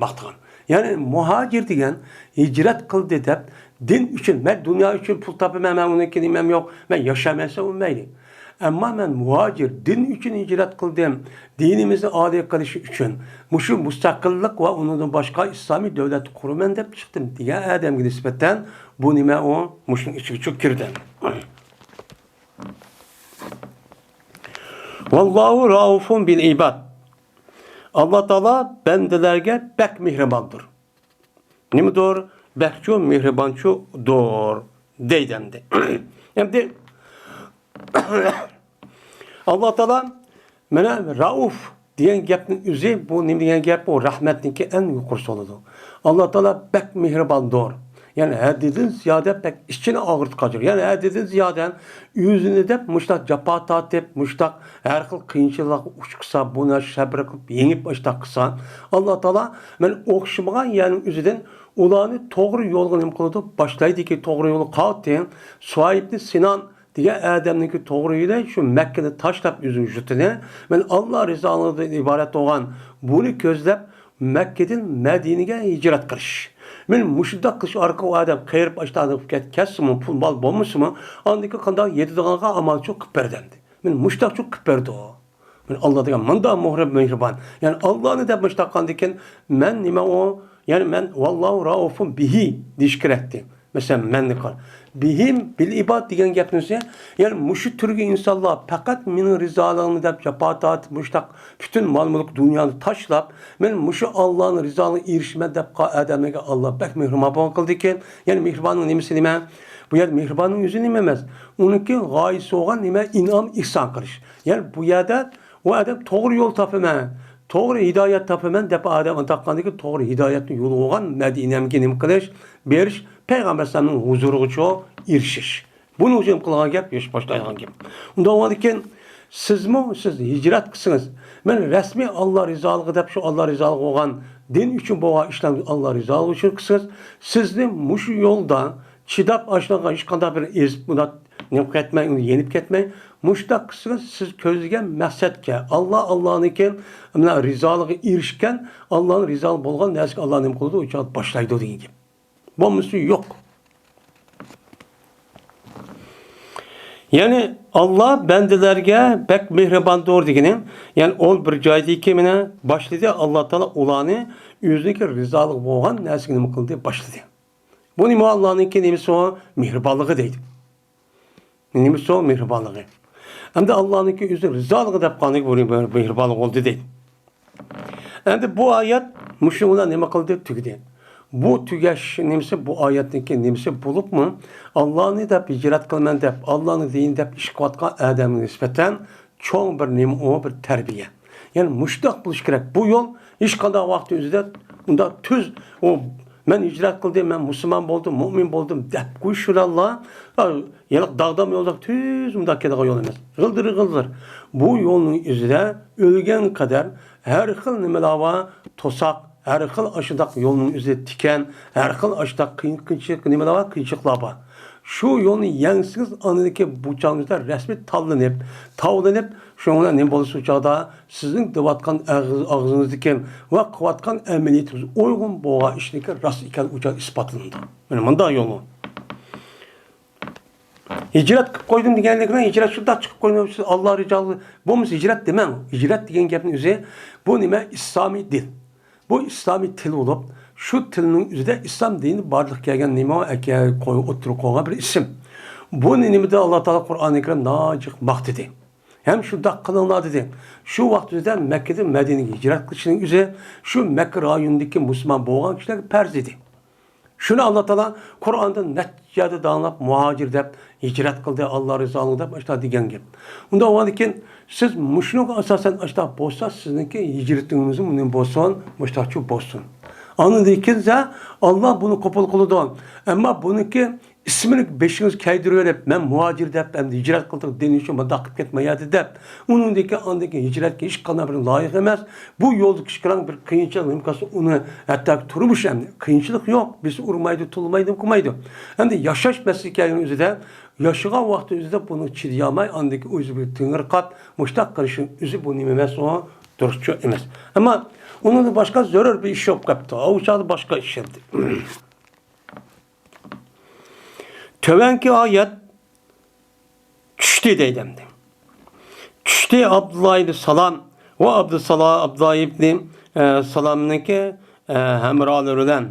ماختىغان. يەنى مۇھاجىر دېگەن ھىجرەت قىلدى دەپ، دىن ئۈچۈن، مەن دۇنيا ئۈچۈن پۇل تاپىمەن، مەن ئۇنىڭكى نېمەم يوق، مەن ياشايمەن دېسە ئۇنىمايدۇ. ئەمما مەن مۇھاجىر، دىن ئۈچۈن ھىجرەت قىلدىم، دىنىمىزنى ئالىي قىلىش ئۈچۈن، مۇشۇ مۇستەقىللىق ۋە ئۇنىڭدىن باشقا ئىسلامىي دۆلەت قۇرىمەن دەپ چىقتىم دېگەن ئادەمگە نىسبەتەن بۇ نېمە ئۇ؟ مۇشۇنىڭ ئىچىگە چۈشۈپ كىردى. ۋاللاھۇ رەئۇفۇن بىل ئىباد. ئاللا تائالا بەندىلەرگە بەك مېھرىباندۇر. نېمىدۇر؟ بەكچۇ مېھرىبانچۇدۇر دەيدۇ ئەمدى. ئەمدى ئاللا تائالا مانا رەئۇف دېگەن گەپنىڭ ئۆزى، بۇ نېمە دېگەن گەپ؟ بۇ رەھمەتنىڭكى ئەڭ يۇقىرىسى بولىدۇ. ئاللا تائالا بەك مېھرىباندۇر. يەنى ھەددىدىن زىيادە بەك ئىچىنى ئاغرىتقاندۇر. يەنى ھەددىدىن زىيادە ئۆزىنى دەپ مۇشۇنداق جاپا تارتىپ، مۇشۇنداق ھەر خىل قىيىنچىلىققا ئۇچرىسا، بۇنى سەبرى قىلىپ يېڭىپ ئاشۇنداق قىلسا، ئاللا تائالا مانا ئوخشىمىغان يەرنىڭ ئۆزىدىن ئۇلارنى توغرا يولغا نېمە قىلىدۇ؟ باشلايدىكى، توغرا يولغا قاۋىتى. سۇھەيبنى سىنان دېگەن ئادەمنىڭكى توغرا يولى شۇ مەككىنى تاشلاپ ئۆزىنىڭ يۇرتىنى، مانا ئاللا رىزالىقىدىن ئىبارەت بولغان بۇنى كۆزلەپ، مەككىدىن مەدىنىگە ھىجرەت قىلىش. مانا مۇشۇنداق قىلىش ئارقىلىق ئۇ ئادەم قېرىپ ئاشتانىپ كەت-، كەتسىمۇ، پۇل مال بولمىسىمۇ، ئاندىن كېيىن قانداق يەيدىغانغا ئامالچۇ قىلىپ بەردى ئەمدى. مانا مۇشۇنداقچۇ قىلىپ بەردى. مانا ئاللا دېگەن مۇنداق مۇھرىب مېھرىبان. يەنى ئاللانى دەپ مۇشۇنداق قىلغاندىكىن، مەن نېمە ئۇ؟ يەنى مەن ۋاللاھۇ رەئۇفۇن بىھى دېيىش كېرەكتى. مەسىلەن، مەننى قار. بىھىم بىل ئىباد دېگەن گەپنىڭ ئۆزى، يەنى مۇشۇ تۈرگە ئىنسانلار پەقەت مېنىڭ رىزالىقىمنى دەپ جاپا تارتىپ، مۇشۇنداق پۈتۈن مال-مۈلۈك دۇنيانى تاشلاپ، مەن مۇشۇ ئاللانىڭ رىزالىقىغا ئېرىشىمەن دەپ قالغان ئادەملەرگە ئاللا بەك مېھرىبان بولغان قىلىدىكەن. يەنى مېھرىباننىڭ نېمىسى نېمە؟ بۇ يەردە مېھرىباننىڭ ئۆزى نېمە ئەمەس؟ ئۇنىڭكى غايىسى بولغان نېمە؟ ئىنئام، ئېھسان قىلىش. يەنى بۇ يەردە ئۇ ئادەم توغرا يول تاپىمەن، توغرا ھىدايەت تاپىمەن دەپ ئادەم ئاتاققاندىكى توغرا ھىدايەتنى يول بولغان مەدىنەمگە نېمە قىلىش؟ بېرىش، پەيغەمبەر ئەلەيھىسسالامنىڭ ھۇزۇرىغىچۇ ئېرىشىش. بۇنىڭ ئۈچۈن قىلغان گەپ، ياش باشلايدىغان گەپ. ئۇنداق بولغاندىكىن سىزمۇ سىز ھىجرەت قىلسىڭىز، مەن رەسمىي ئاللا رىزالىقى دەپ شۇ ئاللا رىزالىقى بولغان دىن ئۈچۈن بولغان ئىشلارنى ئاللا رىزالىقى ئۈچۈن قىلسىڭىز، سىزنى مۇشۇ يولدا چىداپ ئاشۇنىڭغا ھېچقانداق بىر ئېزىپ بۇنداق نېمە قىلىپ كەتمەي، ئۇنى يېنىپ كەتمەي، مۇشۇنداق قىلسىڭىز سىز كۆزلىگەن مەقسەتكە، ئاللا، ئاللانىڭكى مانا رىزالىقىغا ئېرىشكەن، ئاللانىڭ رىزالىقى بولغان نەرسىگە ئاللا نېمە قىلىدۇ؟ ئۇ چاغدا باشلايدۇ دېگەن گەپ. بولمىسا يوق. يەنى ئاللا بەندىلەرگە بەك مېھرىباندۇر دېگىنى، يەنى ئۇ بىر جايدىكى مانا باشلىدى، ئاللا تائالا ئۇلارنى ئۆزىنىڭكى رىزالىقى بولغان نەرسىگە نېمە قىلدى؟ باشلىدى. بۇ نېمە؟ ئاللانىڭكى نېمىسى ئۇ؟ مېھرىبانلىقى دەيدۇ. نېمىسى ئۇ؟ مېھرىبانلىقى. ئەمدى ئاللانىڭكى ئۆزى رىزالىقى دەپ قالغاندىكى بۇ مېھرىبانلىق بولدى دەيدۇ. ئەمدى بۇ ئايەت مۇشۇ بىلەن نېمە قىلدى؟ تۈگىدى. بۇ تۈگەش نېمىسى؟ بۇ ئايەتنىڭكى نېمىسى بولۇپمۇ، ئاللانى دەپ ھىجرەت قىلىمەن دەپ، ئاللانىڭ دىنى دەپ ئىش قىلىۋاتقان ئادەمگە نىسبەتەن چوڭ بىر نېمە ئۇ؟ بىر تەربىيە. يەنى مۇشۇنداق بولۇشى كېرەك. بۇ يول ھېچقانداق ۋاقىتنىڭ ئۆزىدە ئۇنداق تۈز، ئۇ، مەن ھىجرەت قىلدىم، مەن مۇسۇلمان بولدۇم، مۆمىن بولدۇم دەپ قويۇش بىلەنلا، ھېلىقى داغدام يولدا تۈز مۇنداق كېلىدىغان يول ئەمەس. غىلدىر-غىلدىر. بۇ يولنىڭ ئۆزىدە ئۆلگەن قەدەر ھەر خىل نېمىلەر بار، توساق، ھەر خىل ئاشۇنداق يولنىڭ ئۆزىدە تىكەن، ھەر خىل ئاشۇنداق قىيىن، قىيىنچىلىق نېمىلەر بار، قىيىنچىلىقلار بار. شۇ يولنى يەڭسىڭىز، ئاندىن كېيىن بۇ چاغنىڭىزدا رەسمىي تاللىنىپ، تاۋلىنىپ، شۇنىڭ بىلەن نېمە بولىدۇ شۇ چاغدا؟ سىزنىڭ دەۋاتقان ئاغزىڭىزدىكى ۋە قىلىۋاتقان ئەمەلىيىتىمىز ئۇيغۇن بولغان ئىشنىڭكى راست ئىكەنلىكى ئۇ چاغدا ئىسپاتلىنىدۇ. مانا مۇنداق يول بۇ. ھىجرەت قىلىپ قويدۇم دېگەنلىكىنى، ھىجرەت شۇنداق چىقىپ قويدۇم، سىز ئاللا رىجالىقى بولمىسا ھىجرەت دېمەڭ. ھىجرەت دېگەن گەپنىڭ ئۆزى، بۇ نېمە؟ ئىسلامىي دىن. بۇ ئىسلامىي تىل بولۇپ، شۇ تىلنىڭ ئۆزىدە ئىسلام دىنى بارلىققا كەلگەن نېمە ئەكە-، قوي-، ئوتتۇرىغا قويغان بىر ئىسىم. بۇنى نېمىدە ئاللا تائالا قۇرئانى كەرىم ناھايىتى ماختىدى. ھەم شۇنداق قىلىڭلار دېدى. شۇ ۋاقىت ئۆزىدە مەككىدىن مەدىنىگە ھىجرەت قىلىشنىڭ ئۆزى شۇ مەككە رايونىدىكى مۇسۇلمان بولغان كىشىلەرگە پەرز ئىدى. شۇنى ئاللا تائالا قۇرئاندا نەچچە يەردە داڭلاپ مۇھاجىر دەپ، ھىجرەت قىلدى، ئاللا رىزالىقى دەپ، ئاشۇنداق دېگەن گەپ. ئۇنداق بولغاندىكىن سىز مۇشۇنىڭغا ئاساسەن ئاشۇنداق بولسا، سىزنىڭكى ھىجرىتىڭىزمۇ نېمە بولسۇن؟ مۇشۇنداقچە بولسۇن. ئاندىن كېيىن ئاللا بۇنى قوبۇل قىلىدۇ. ئەمما بۇنىڭكى ئىسمىنى بېشىڭىز كەيدۈرۈۋېلىپ، مەن مۇھاجىر دەپ، ئەمدى ھىجرەت قىلدۇق، دىن ئۈچۈن مۇنداق قىلىپ كەتمەيەتتى دەپ، ئۇنىڭدىن كېيىن ئاندىن كېيىن ھىجرەتكە ھېچقانداق بىر لايىق ئەمەس. بۇ يولدا كىچىكرەك بىر قىيىنچىلىق نېمە قىلسا، ئۇنى ھەتتا تۇرمۇش ئەمدى قىيىنچىلىق يوق، بىرسى ئۇرمايدۇ، تۇلىمايدۇ، نېمە قىلمايدۇ. ئەمدى ياشاش مەسىلىسى كەلگەن ئۆزىدە، ياشىغان ۋاقتى ئۆزىدە بۇنىڭغا چىدىيالماي، ئاندىن كېيىن ئۆزى بىر تېڭىرقاپ، مۇشتاق قىلىشنىڭ ئۆزى بۇ نېمە ئەمەس، ئۇ دۇرۇسچۇ ئەمەس. ئەمما ئۇنىڭدىن باشقا زۆرۈر بىر ئىش بولۇپ قاپتۇ. ئۇ چاغدا باشقا ئىش ئەمدى. تۆۋەنكى ئايەت چۈشتى دەيدۇ ئەمدى. چۈشتى ئابدۇللا ئىبنى سالام ۋە ئابدۇسالا-، ئابدۇللا ئىبنى، ئە، سالامنىڭكى، ئە، ھەمراھلىرى بىلەن،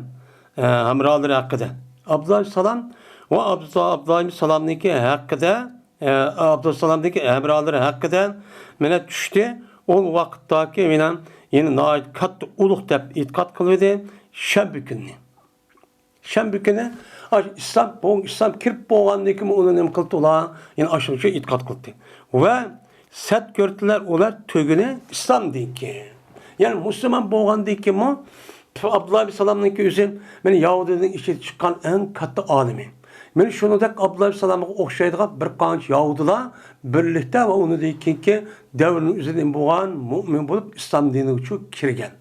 ئە، ھەمراھلىرى ھەققىدە. ئابدۇللا ئىبنى سالام ۋە ئابدۇسا-، ئابدۇللا ئىبنى سالامنىڭكى ھەققىدە، ئە، ئابدۇسالامنىڭكى ھەمراھلىرى ھەققىدە مانا چۈشتى. ئۇ ۋاقىتتاكى مانا يەنە ناھايىتى كاتتا ئۇلۇغ دەپ ئېتىقاد قىلىۋىدى شەنبە كۈنىنى. شەنبە كۈنى ئىسلام، بۇ ئىسلام كىرىپ بولغاندىن كېيىن ئۇنى نېمە قىلدى ئۇلار؟ يەنى ئاشۇنچە ئېتىقاد قىلدى. ۋە سەت كۆردىلەر ئۇلار تۈگىنى ئىسلامدىن كېيىن. يەنى مۇسۇلمان بولغاندىن كېيىنمۇ ئابدۇللا ئىبن سالامنىڭكى ئۆزى مانا يەھۇدىينىڭ ئىچىدىن چىققان ئەڭ كاتتا ئالىمى. مانا شۇنىڭدەك ئابدۇللا ئىبن سالامغا ئوخشايدىغان بىر قانچە يەھۇدىيلار بىرلىكتە ۋە ئۇنىڭدىن كېيىنكى دەۋرنىڭ ئۆزىدە نېمە بولغان؟ مۆمىن بولۇپ ئىسلام دىنىغا كىرگەن.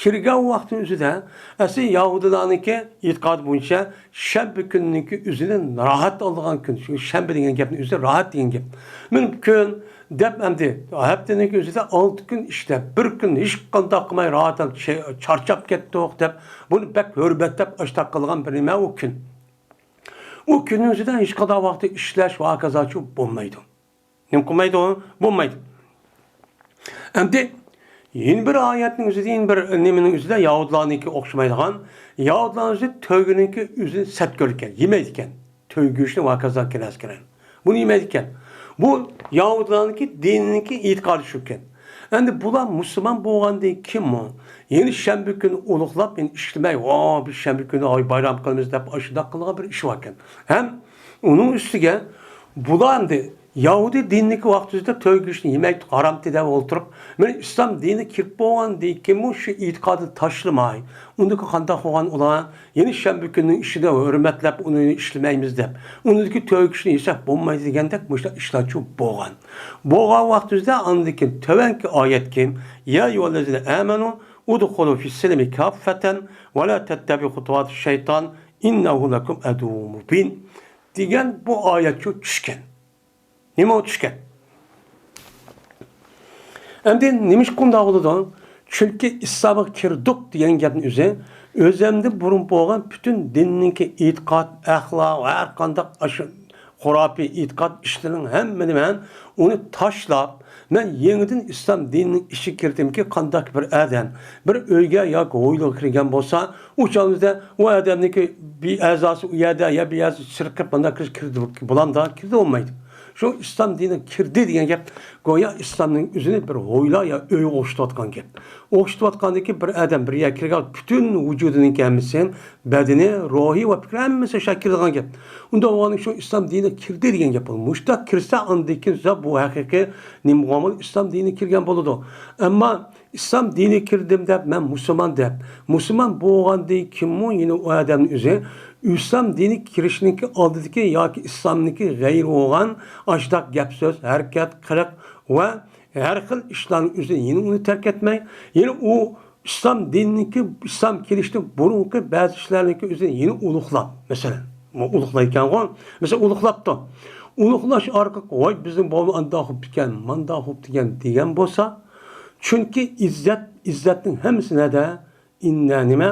كىرگەن ۋاقتى ئۆزىدە، ئەسلى يەھۇدىيلارنىڭكى ئېتىقادى بويىچە شەنبە كۈنىنىڭكى ئۆزىنى راھەت ئالىدىغان كۈن. چۈنكى شەنبە دېگەن گەپنىڭ ئۆزى راھەت دېگەن گەپ. مانا بۈگۈن دەپ ئەمدى ھەپتىنىڭكى ئۆزىدە ئالتە كۈن ئىشلەپ، بىر كۈن ھېچقانداق قىلماي راھەت ئېلىپ چارچاپ كەتتۇق دەپ، بۇنى بەك ھۆرمەتلەپ ئاشتاق قىلغان بىر نېمە ئۇ كۈن. ئۇ كۈننىڭ ئۆزىدە ھېچقانداق ۋاقىتتا ئىشلەش ۋە ھاكازاچۇ بولمايدۇ. نېمە قىلمايدۇ؟ بولمايدۇ. ئەمدى يەنە بىر ئايەتنىڭ ئۆزىدە، يەنە بىر نېمىنىڭ ئۆزىدە يەھۇدىيلارنىڭكى ئوخشىمايدىغان، يەھۇدىيلارنىڭ ئۆزى تۆگىنىڭكى ئۆزىنى سەت كۆرىدىكەن، يېمەيدىكەن. تۆگە گۆشىنى ۋە ھاكازا كىرەس كىرەن. بۇنى يېمەيدىكەن. بۇ يەھۇدىيلارنىڭكى دىنىنىڭكى ئېتىقادى شۇكەن. ئەمدى بۇلار مۇسۇلمان بولغاندىن كېيىنمۇ يەنە شەنبە كۈنى ئۇلۇغلاپ، يەنە ئىشلىمەي، ۋا، بىز شەنبە كۈنى ئاي بايرام قىلىمىز دەپ ئاشۇنداق قىلغان بىر ئىش باركەن. ھەم ئۇنىڭ ئۈستىگە بۇلار ئەمدى يەھۇدىي دىنىدىكى ۋاقتىمىزدا تۆگە گۆشىنى يېمەيتتۇق، ھارامتى دەپ ئولتۇرۇپ، مانا ئىسلام دىنىگە كىرىپ بولغاندىن كېيىنمۇ شۇ ئېتىقادىنى تاشلىماي، ئۇندىكى قانداق قىلغان ئۇلار؟ يەنە شەنبە كۈنىنىڭ ئىچىدە ھۆرمەتلەپ ئۇنى ئىشلىمەيمىز دەپ، ئۇنىڭدىكى تۆگە گۆشىنى يېسەك بولمايدۇ دېگەندەك مۇشۇنداق ئىشلارچۇ بولغان. بولغان ۋاقتىمىزدا ئاندىن كېيىن تۆۋەنكى ئايەتكە، يا ئەييۇھەللەزىنە ئامەنۇ ئۇدخۇلۇ فىسسىلمى كاففەتەن ۋە لا تەتتەبىئۇ خۇتۇۋاتىش شەيتان ئىننەھۇ لەكۇم ئەدۇۋۋۇم مۇبىن دېگەن بۇ ئايەتچۇ چۈشكەن. نېمە ئۇ چۈشكەن؟ ئەمدى نېمىشقا ئۇنداق بولىدۇ؟ چۈنكى ئىسلامغا كىردۇق دېگەن گەپنىڭ ئۆزى، ئۆزەمدىن بۇرۇن بولغان پۈتۈن دىننىڭكى ئېتىقاد، ئەخلاق ۋە ھەر قانداق ئاشۇ خۇراپىي ئېتىقاد ئىشلىرىنىڭ ھەممىنى مەن ئۇنى تاشلاپ، مەن يېڭىدىن ئىسلام دىنىنىڭ ئىچىگە كىردىمكى، قانداق بىر ئادەم بىر ئۆيگە ياكى ھويلىغا كىرگەن بولسا، ئۇ چاغدا ئۇ ئادەمنىڭكى بىر ئەزاسى ئۇ يەردە يا بىر ئەزاسى سىرقىپ مانداق كىرىپ كىردى بولامدا؟ كىردى بولمايدۇ. شۇ ئىسلام دىنىگە كىردى دېگەن گەپ گويا ئىسلامنىڭ ئۆزىنى بىر ھويلا يا ئۆيگە ئوخشىتىۋاتقان گەپ. ئوخشىتىۋاتقاندىكى بىر ئادەم بىر يەرگە كىرگەن پۈتۈن ۋۇجۇدىنىڭ ھەممىسى، بەدىنى، روھى ۋە پىكرى ھەممىسى شۇ كىرىدىغان گەپ. ئۇنداق بولغاندىكىن شۇ ئىسلام دىنىگە كىردى دېگەن گەپ بولىدۇ. مۇشۇنداق كىرسە ئاندىن كېيىن بۇ ھەقىقىي نېمە بولغان بولىدۇ؟ ئىسلام دىنىگە كىرگەن بولىدۇ. ئەمما ئىسلام دىنىگە كىردىم دەپ، مەن مۇسۇلمان دەپ، مۇسۇلمان بولغاندىن كېيىنمۇ يەنە ئۇ ئادەمنىڭ ئۆزى ئىسلام دىنىگە كىرىشنىڭكى ئالدىدىكى ياكى ئىسلامنىڭكى غەيرى بولغان ئاشۇنداق گەپ سۆز، ھەرىكەت، قىلىق ۋە ھەر خىل ئىشلارنىڭ ئۆزىدىن يەنە ئۇنى تەرك ئەتمەي، يەنە ئۇ ئىسلام دىنىنىڭكى، ئىسلام كېلىشتىن بۇرۇنقى بەزى ئىشلارنىڭكى ئۆزىنى يەنە ئۇلۇغلاپ، مەسىلەن، ئۇ ئۇلۇغلايدىكەنغۇ، مەسىلەن، ئۇلۇغلاپتۇ. ئۇلۇغلاش ئارقىلىق، ۋاي، بىزنىڭ بوۋام ئانداق بوپتىكەن، مانداق بوپتىكەن دېگەن بولسا، چۈنكى ئىززەت، ئىززەتنىڭ ھەممىسى نەدە؟ ئىننە نېمە؟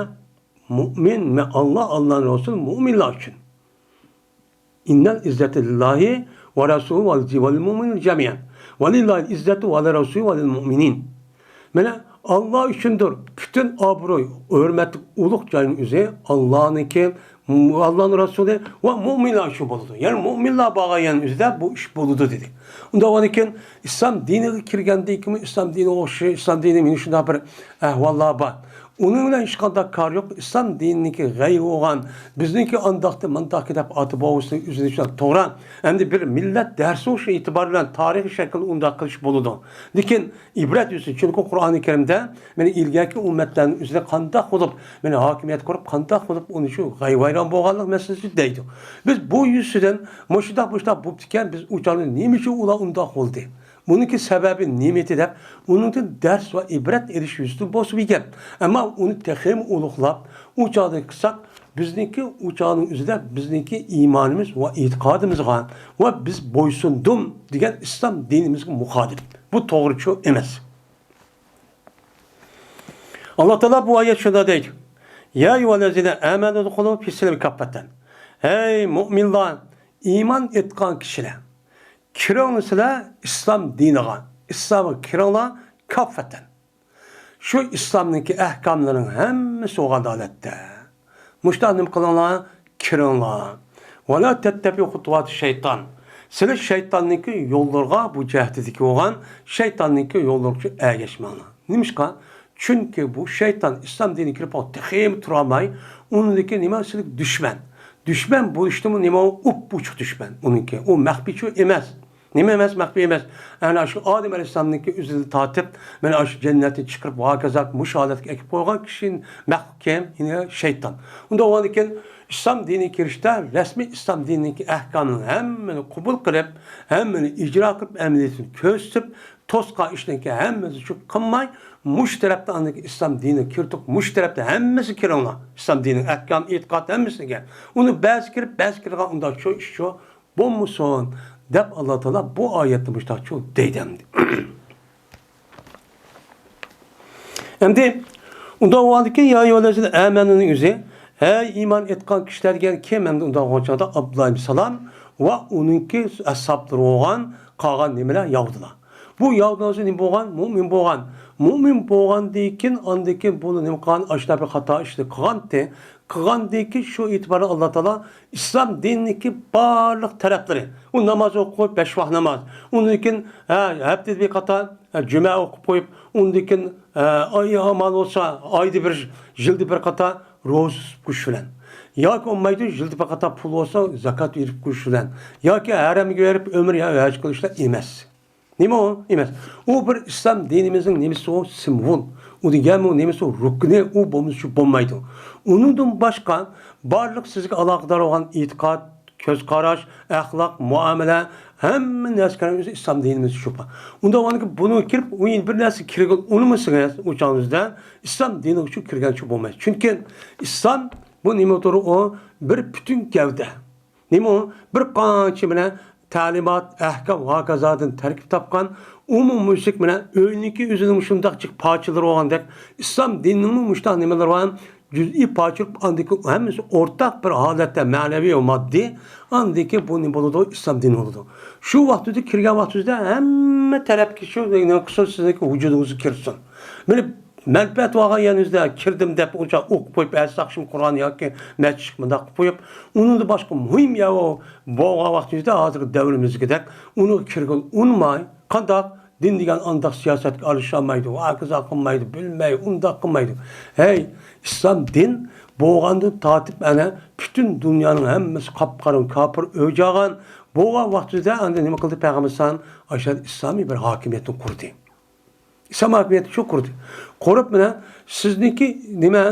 مۇئمىن، مە-، ئاللا، ئاللانىڭ رەسۇلى، مۇئمىنلار ئۈچۈن. ئىننەل ئىززەتە لىللاھى ۋە رەسۇلى ۋە لىل مۇئمىنىنە جەمىئەن. ۋە لىللاھىل ئىززەتۇ ۋە لىرەسۇلى ۋە لىل مۇئمىنىن. مانا، ئاللا ئۈچۈندۇر. پۈتۈن ئابرۇي، ھۆرمەتلىك، ئۇلۇغ جاينىڭ ئۆزى ئاللانىڭكى، ئاللانىڭ رەسۇلى ۋە مۇئمىنلار ئۈچۈن بولىدۇ. يەنى مۇئمىنلار بارغان يەرنىڭ ئۆزىدە بۇ ئىش بولىدۇ، دېدى. ئۇنداق بولغاندىكىن، ئىسلام دىنىغا كىرگەندىن كېيىن، ئىسلام دىنىغا ئوخشاش، ئىسلام دىنى مېنىڭ شۇنداق بىر ئەھۋاللار بار. ئۇنىڭ بىلەن ھېچقانداق كارى يوق. ئىسلام دىنىنىڭكى غەيرى بولغان، بىزنىڭكى ئانداقتى، مانداقكى دەپ ئاتى بوۋىسىنىڭ ئۆزىنى شۇنداق توغرا. ئەمدى بىر مىللەت دەرسى شۇ ئېتىبار بىلەن تارىخىي شەكىلدە ئۇنداق قىلىش بولىدۇ. لېكىن ئىبرەت ئۈچۈن، چۈنكى قۇرئانى كەرىمدە مانا ئىلگەركى ئۈممەتلەرنىڭ ئۆزىدە قانداق بولۇپ، مانا ھاكىمىيەت قۇرۇپ، قانداق بولۇپ ئۇنى شۇ غەيۋەيران بولغانلىق مەسىلىسى دەيدۇ. بىز بۇ يۈزىسىدىن مۇشۇنداق، مۇشۇنداق بوپتىكەن، بىز ئۇ چاغدا نېمە ئۈچۈن ئۇلار ئۇنداق بولدى؟ بۇنىڭكى سەۋەبى نېمىتى دەپ، ئۇنىڭدىن دەرس ۋە ئىبرەت ئېلىش يۈزىسىدىن بولسا بىر گەپ. ئەمما ئۇنى تېخىمۇ ئۇلۇغلاپ، ئۇ چاغدىن قىلساق، بىزنىڭكى ئۇ چاغنىڭ ئۆزىدە بىزنىڭكى ئىمانىمىز ۋە ئېتىقادىمىزغا ۋە بىز بويسۇندۇم دېگەن ئىسلام دىنىمىزگە مۇخالىپ. بۇ توغرىچۇ ئەمەس. ئاللا تائالا بۇ ئايەت شۇنداق دەيدۇ: يا ئەييۇھەللەزىنە ئامەنۇ ئۇدخۇلۇ فىسسىلمى كاففەتەن. ھەي مۇئمىنلار، ئىمان ئېيتقان كىشىلەر، كىرىڭلار سىلەر ئىسلام دىنىغا، ئىسلامغا كىرىڭلار كاففەتەن. شۇ ئىسلامنىڭكى ئەھكاملىرىنىڭ ھەممىسى بولغان ھالەتتە. مۇشۇنداق نېمە قىلىڭلار؟ كىرىڭلار. ۋەلا تەتتەبىئۇ خۇتۇۋاتى شەيتان. سىلەر شەيتاننىڭكى يوللىرىغا، بۇ جەھەتتىكى بولغان شەيتاننىڭكى يوللىرىغا ئەگەشمەڭلار. نېمىشقا؟ چۈنكى بۇ شەيتان ئىسلام دىنىغا كىرىپ قالىدۇ، تېخىمۇ تۇرالماي، ئۇنىڭدىكى نېمە سىلىك دۈشمەن. دۈشمەن بولۇشتىمۇ نېمە ئۇپئوچۇق دۈشمەن ئۇنىڭكى. ئۇ مەخپىيچۇ ئەمەس. نېمە ئەمەس، مەخپىي ئەمەس. ئەنە شۇ ئادەم ئەلەيھىسسالامنىڭكى ئۆزىنى تارتىپ، مانا شۇ جەننەتتىن چىقىرىپ، ۋاكازاك مۇشۇ ھالەتكە ئەكىپ قويغان كىشى مەخپىي كىم؟ يەنە شەيتان. ئۇنداق بولغاندىكىن، ئىسلام دىنىگە كىرىشتە رەسمىي ئىسلام دىنىنىڭكى ئەھكامىنىڭ ھەممىنى قوبۇل قىلىپ، ھەممىنى ئىجرا قىلىپ، ئەمەلىيىتىنى كۆرسىتىپ، توسقان ئىشنىڭكى ھەممىسىنى شۇ قىلماي، مۇشۇ تەرەپتە ئاندىن كېيىن ئىسلام دىنىگە كىردۇق، مۇشۇ تەرەپتە ھەممىسى كىرىڭلار. ئىسلام دىنىنىڭ ئەھكام، ئېتىقاد ھەممىسىگە. ئۇنى بەزى كىرىپ، بەزى كىرىدىغان ئۇنداق شۇ ئىش شۇ. بولمىسۇن دەپ، ئاللا تائالا بۇ ئايەتتە مۇشۇنداقچۇ دەيدۇ ئەمدى. ئەمدى ئۇنداق بولغاندىكىن، يا ئەييۇھەللەزىنە ئامەنۇنىڭ ئۆزى، ھەي ئىمان ئېيتقان كىشىلەر دېگەن كىم؟ ئەمدى ئۇنداق بولغان چاغدا ئابدۇللا ئىبن سالام ۋە ئۇنىڭكى ئەسھابلىرى بولغان قالغان نېمىلەر؟ يەھۇدىيلار. بۇ يەھۇدىيلار نېمە بولغان؟ مۇئمىن بولغان. مۆمىن بولغاندىن كېيىن، ئاندىن كېيىن بۇ نېمە قىلغان، ئاشۇنداق بىر خاتا ئىشنى قىلغانتى. قىلغاندىن كېيىن شۇ ئېتىبارى ئاللا تائالا ئىسلام دىنىنىڭكى بارلىق تەرەپلىرى، ئۇ ناماز ئوقۇپ، بەش ۋاق ناماز، ئۇندىن كېيىن، ھە، ھەپتىدە بىر قاتا، ھە، جۈمە ئوقۇپ قويۇپ، ئۇندىن كېيىن، ھە، ئاي ئامان بولسا، ئايدا بىر، يىلدا بىر قاتا روزا تۇتۇپ قويۇش بىلەن، ياكى بولمايدۇ، يىلدا بىر قاتا پۇل بولسا، زاكات بېرىپ قويۇش بىلەن، ياكى ھەرەمگە بېرىپ ئۆمرە يا ھەج قىلىشلار ئەمەس. نېمە ئۇ؟ ئەمەس. ئۇ بىر ئىسلام دىنىمىزنىڭ نېمىسى ئۇ؟ سىمۋول. ئۇ دېگەنمۇ نېمىسى ئۇ؟ رۇكنى. ئۇ بولمىسا شۇ بولمايدۇ. ئۇنىڭدىن باشقا بارلىق سىزگە ئالاقىدار بولغان ئېتىقاد، كۆز قاراش، ئەخلاق، مۇئامىلە، ھەممە نەرسىنىڭ ئۆزى ئىسلام دىنىمىزدا شۇ بار. ئۇنداق بولغاندىكىن بۇنىڭغا كىرىپ، ئۇ يەنە بىر نەرسە كىرگىلى ئۇنىمىسىڭىز، ئۇ چاغىڭىزدا ئىسلام دىنىغا شۇ كىرگەنچە بولمايدۇ. چۈنكى ئىسلام بۇ نېمىدۇر؟ ئۇ بىر پۈتۈن گەۋدە. نېمە ئۇ؟ بىر قانچە مانا تەلىمات، ئەھكام، ھاكازادىن تەركىب تاپقان ئومۇميۈزلۈك مانا ئۆينىڭكى ئۆزىنىڭ شۇنداق جىق پارچىلىرى بولغاندەك، ئىسلام دىنىنىڭمۇ مۇشۇنداق نېمىلىرى بار، جۈزئىي پارچىلىق، ئاندىكى ھەممىسى ئورتاق بىر ھالەتتە مەنىۋى ۋە ماددىي، ئاندىكى بۇ نېمە بولىدۇ؟ ئىسلام دىنى بولىدۇ. شۇ ۋاقتىدا كىرگەن ۋاقتىڭىزدا ھەممە تەرەپكە شۇ نېمە قىلسۇن، سىزنىڭكى ۋۇجۇدىڭىزغا كىرسۇن. مانا مەنپەئەت بارغان يەرىڭىزدە كىردىم دەپ ئۇنچە ئوقۇپ قويۇپ، ئەتىسى ئاخشىمى قۇرئان ياكى مەسچىتكە مۇنداق قىلىپ قويۇپ، ئۇنىڭدىن باشقا مۇھىم يەر بولغان ۋاقتىڭىزدا ھازىرقى دەۋرىمىزدىكىدەك ئۇنىڭغا كىرگىلى ئۇنىماي، قانداق؟ دىن دېگەن ئانداق سىياسەتكە ئارىلىشالمايدۇ، ھاكازا قىلمايدۇ، بىلمەي، ئۇنداق قىلمايدۇ. ھەي، ئىسلام دىن بولغاندىن تارتىپ ئەنە پۈتۈن دۇنيانىڭ ھەممىسى قاپقارا كاپىر ئۆي چالغان بولغان ۋاقتىدا ئەندى نېمە قىلدى پەيغەمبەر ئەلەيھىسسالام؟ ئاشۇ ئىسلامىي بىر ھاكىمىيەتنى قۇردى. ئىسلام ھاكىمىيىتى شۇ قۇردى. قۇرۇپ مانا سىزنىڭكى نېمە،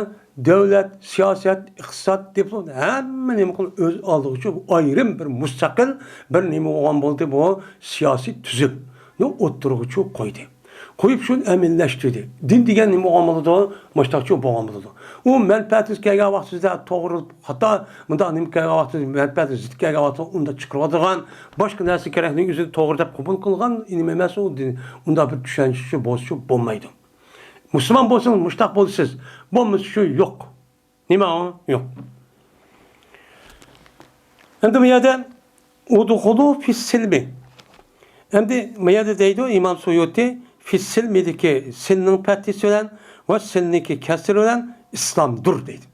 دۆلەت، سىياسەت، ئىقتىساد، دىپلومات، ھەممە نېمە قىلىپ ئۆز ئالدىغىچۇ ئايرىم بىر مۇستەقىل بىر نېمە بولغان بولدى، بۇ سىياسىي تۈزۈمنى ئوتتۇرىغىچۇ قويدى. قويۇپ شۇنى ئەمەلىيلەشتۈردى. دىن دېگەن نېمە بولغان بولىدۇ؟ مۇشتاقچۇ بولغان بولىدۇ. ئۇ مەنپەئەتىگە كەلگەن ۋاقتىدا توغرا، خاتا، مۇنداق نېمە كەلگەن ۋاقتىدا مەنپەئەتكە زىت كەلگەن ۋاقتىدا ئۇنداق چىقىرىۋاتىدىغان، باشقا نەرسە كېرەكنى ئۆزىنى توغرا دەپ قوبۇل قىلغان ئىلىم ئەمەس ئۇ دىن. ئۇنداق بىر چۈشەنچە بولسا بولمايدۇ. مۇسۇلمان بولسىڭىز مۇشتاق بولىسىز، بولمىسا شۇ يوق. نېمە ئۇ؟ يوق. ئەمدى بۇ يەردە ئۇدخۇلۇ فىسسىلمى. ئەمدى بۇ يەردە دەيدۇ ئىمام سۇيۇتى، فىسسىلمىدىكى سىلنىڭ پەتھىسى بىلەن ۋە سىلنىڭكى كەسرى بىلەن ئىسلامدۇر دەيدۇ.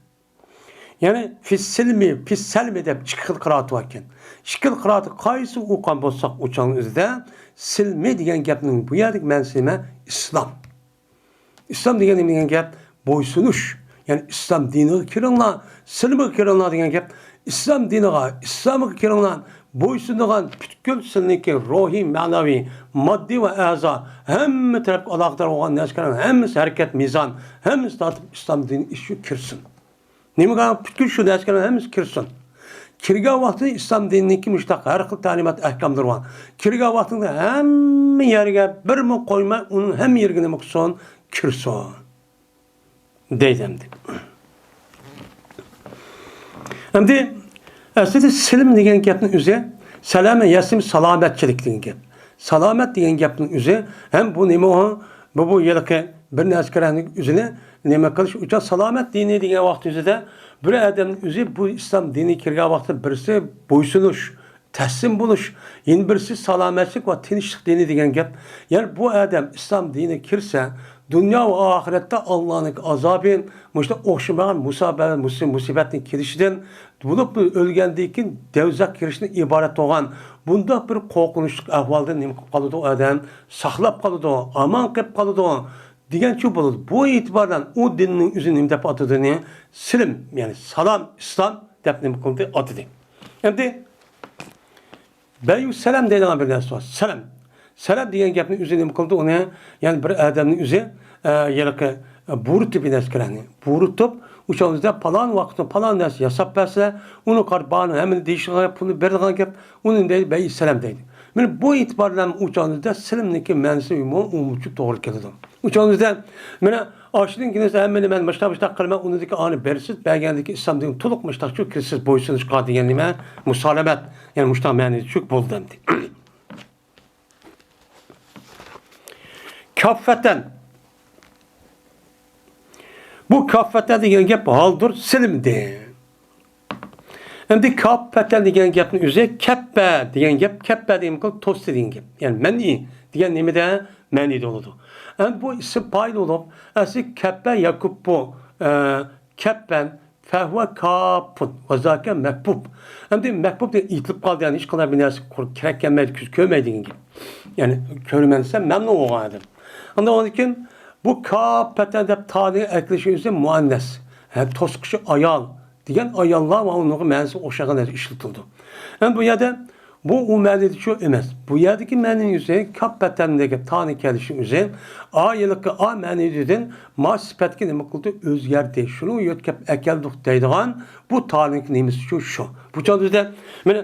يەنى فىسسىلمى، فىسسەلمى دەپ ئىككى خىل قىرائەت باركەن. ئىككى خىل قىرائەت قايسى ئوقۇغان بولساق ئۇ چاغنىڭ ئۆزىدە سىلمى دېگەن گەپنىڭ بۇ يەردىكى مەنىسى نېمە؟ ئىسلام. ئىسلام دېگەن نېمە دېگەن گەپ؟ بويسۇنۇش. يەنى ئىسلام دىنىغا كىرىڭلار، سىلىمغا كىرىڭلار دېگەن گەپ. ئىسلام دىنىغا، ئىسلامغا كىرىڭلار، بويسۇنىدىغان پۈتكۈل سىلىنىڭكى روھىي، مەنىۋى، ماددىي ۋە ئەزا ھەممە تەرەپكە ئالاقىدار بولغان نەرسىلەرنىڭ ھەممىسى ھەرىكەت مىزان، ھەممىسى تارتىپ ئىسلام دىنى ئىچىگە كىرسۇن. نېمىگە پۈتكۈل شۇ نەرسىلەرنىڭ ھەممىسى كىرسۇن. كىرگەن ۋاقتىدا ئىسلام دىنىنىڭكى مۇشۇنداق ھەر خىل تەلىمات ئەھكاملىرى بار. كىرگەن ۋاقتىدا ھەممە يەرگە بىرمۇ قويماي ئۇنىڭ ھەممە يېرىگە نېمە قىلسۇن؟ كىرسۇن. دەيدۇ ئەمدى. ئەمدى ئەسلىدە سىلىم دېگەن گەپنىڭ ئۆزى، سەلامە يەسىم سالامەتچىلىك دېگەن گەپ. سالامەت دېگەن گەپنىڭ ئۆزى ھەم بۇ نېمە ئۇ؟ بۇ، بۇ ھېلىقى بىر نەرسە كېرەكنىڭ ئۆزىنى نېمە قىلىش ئۈچۈن سالامەت دىنى دېگەن ۋاقىت ئۆزىدە بىر ئادەمنىڭ ئۆزى بۇ ئىسلام دىنى كىرگەن ۋاقىتتا بىرسى بويسۇنۇش، تەسلىم بولۇش، يەنە بىرسى سالامەتلىك ۋە تىنچلىق دىنى دېگەن گەپ. يەنى بۇ ئادەم ئىسلام دىنىگە كىرسە، دۇنيا ۋە ئاخىرەتتە ئاللانىڭ ئازابى، مۇشۇنداق ئوخشىمىغان مۇسابە-، مۇسى-، مۇسىبەتنىڭ كېلىشىدىن، بولۇپ ئۆلگەندىن كېيىن دەۋزەخكە كىرىشتىن ئىبارەت بولغان بۇنداق بىر قورقۇنچلۇق ئەھۋالدىن نېمە قىلىپ قالىدۇ ئادەم؟ ساقلاپ قالىدۇ، ئامان قېلىپ قالىدۇ. دېگەنچۇ بولىدۇ. بۇ ئېتىبار بىلەن ئۇ دىننىڭ ئۆزى نېمە دەپ ئاتىدىنى؟ سىلىم، يەنى سالام، ئىسلام دەپ نېمە قىلدى؟ ئاتىدى. ئەمدى بەيۇ سەلەم دەيدىغان بىر نەرسە بار. سەلەم. سەلەم دېگەن گەپنى ئۆزى نېمە قىلدى؟ ئۇنى، يەنى بىر ئادەمنى ئۆزى، ئە، ھېلىقى، ئە، بۇيرۇتۇپ بىر نەرسىلەرنى. بۇيرۇتۇپ، ئۇ چاغدا پالان ۋاقىتتا پالان نەرسە ياساپ بەرسە، ئۇنى قارىپ بارنىڭ ھەممىنى دېيىشىدىغان گەپ، پۇلنى بېرىدىغان گەپ، ئۇنى دەيدۇ بەيۇ سەلەم دەيدۇ. مانا بۇ ئېتىبار بىلەن ئۇ چاغدا سىلىمنىڭكى مەنىسى ئومۇميۈزلۈك توغرا كېلىدۇ. ئۇ چاغدا مانا ئاشۇنىڭ كېيىن ھەممىنى مەن مۇشتاق مۇشتاق قىلىمەن، ئۇنىڭدىكى ئانى بېرىسىز، بەرگەندىكى ئىسلامدىن تولۇق مۇشتاقچۇ كىرسىز بويسۇنۇشقا دېگەن نېمە؟ مۇسالىمەت، يەنى مۇشتاق مەنىدە چۈشۈپ بولدى ئەمدى. كاففەتەن. بۇ كاففەتەن دېگەن گەپ ھالدۇر سىلىمدى. ئەمدى كاپپەتەن دېگەن گەپنىڭ ئۆزى كەپپە دېگەن گەپ، كەپپە دېگەن گەپ توستى دېگەن گەپ. يەنى مەنئى دېگەن نېمىدە؟ مەنئىدە بولىدۇ. ئەمدى بۇ ئىسىم پائىل بولۇپ، ئەسلى كەپپە ياكى بۇ، ئە، كەپپەن، فەھۋە كاپپۇن، ۋە زاكە مەكپۇپ. ئەمدى مەكپۇپ دېگەن ئېيتىلىپ قالدى، يەنى ھېچقانداق بىر نەرسە قۇر-، كېرەك كەلمەيدۇ، كۆز كۆرمەيدۇ دېگەن گەپ. يەنى كۆرىمەن دېسە مەمنۇن بولغان ئادەم. ئاندىن كېيىن بۇ كاپپەتەن دەپ تانى ئەكىلىشى ئۆزى مۇئەننەس. ھە، توسقۇچى ئايال دېگەن ئاياللار ۋە ئۇنىڭغا مەنىسى ئوخشىغان نەرسە ئىشلىتىلىدۇ. ئەمدى بۇ يەردە بۇ ئۇ مەنىدە شۇ ئەمەس. بۇ يەردىكى مەنىنىڭ ئۆزى كاپپەتەن دېگەن تانى كېلىشى ئۆزى ئا ھېلىقى ئا مەنىدىن ما سۈپەتكە نېمە قىلدى؟ ئۆزگەردى. شۇنى يۆتكەپ ئەكەلدۇق دەيدىغان بۇ تانىڭكى نېمىسى شۇ، شۇ. بۇ چاغدا بىزدە مانا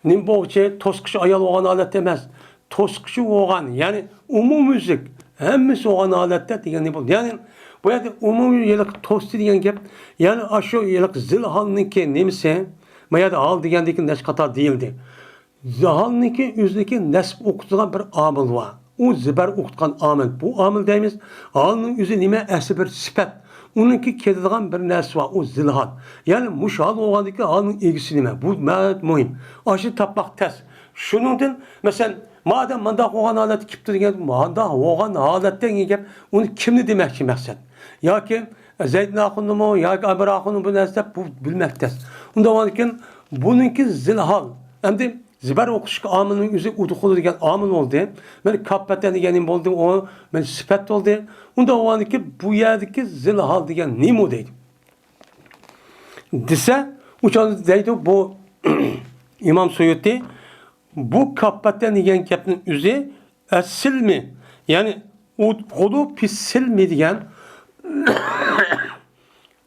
نېمە بولغۇچى؟ توسقۇچى ئايال بولغان ھالەتتە ئەمەس. توسقۇچى بولغان، يەنى ئومۇميۈزلۈك، ھەممىسى بولغان ھالەتتە دېگەن نېمە بولدى؟ يەنى بۇ يەردە ئومۇميۈزلۈك توستى دېگەن گەپ، يەنى ئاشۇ ھېلىقى زىل ھالنىڭكى نېمىسى؟ ما يەردە ھال دېگەندىكى نەس قاتار دېيىلدى. زىل ھالنىڭكى ئۆزىدىكى نەسب ئوقۇتىدىغان بىر ئامىل بار. ئۇ زىبەر ئوقۇتقان ئامىل. بۇ ئامىل دەيمىز، ھالنىڭ ئۆزى نېمە؟ ئەسلى بىر سۈپەت. ئۇنىڭكى كېلىدىغان بىر نەرسە بار، ئۇ زىل ھال. يەنى مۇشۇ ھال بولغاندىكى ھالنىڭ ئىگىسى نېمە؟ بۇ ناھايىتى مۇھىم. ئاشۇ تاپماق تەس. شۇنىڭدىن، مەسىلەن، مادەم مانداق بولغان ھالەتتە كېپتۇ دېگەن، مانداق بولغان ھالەتتە دېگەن گەپ، ئۇنى كىمنى دېمەكچى مەقسەت؟ ياكى زەيدىن ئاخۇننىمۇ ياكى ئەمىر ئاخۇننى بۇ نەرسە دەپ بۇ بىلمەك تەس. ئۇنداق بولغاندىكىن بۇنىڭكى زىل ھال. ئەمدى زىبەر ئوقۇشلۇق ئامىلنىڭ ئۆزى ئۇدخۇلۇ دېگەن ئامىل بولدى. مانا كاپپەتەن دېگەن نېمە بولدى؟ ئۇ مانا سۈپەت بولدى. ئۇنداق بولغاندىكىن بۇ يەردىكى زىل ھال دېگەن نېمە دەيدۇ؟ دېسە، ئۇ چاغدا دەيدۇ بۇ ئىمام سۇيۇتى، بۇ كاپپەتەن دېگەن گەپنىڭ ئۆزى ئەسسىلمى، يەنى ئۇدخۇلۇ پىسسىلمى دېگەن،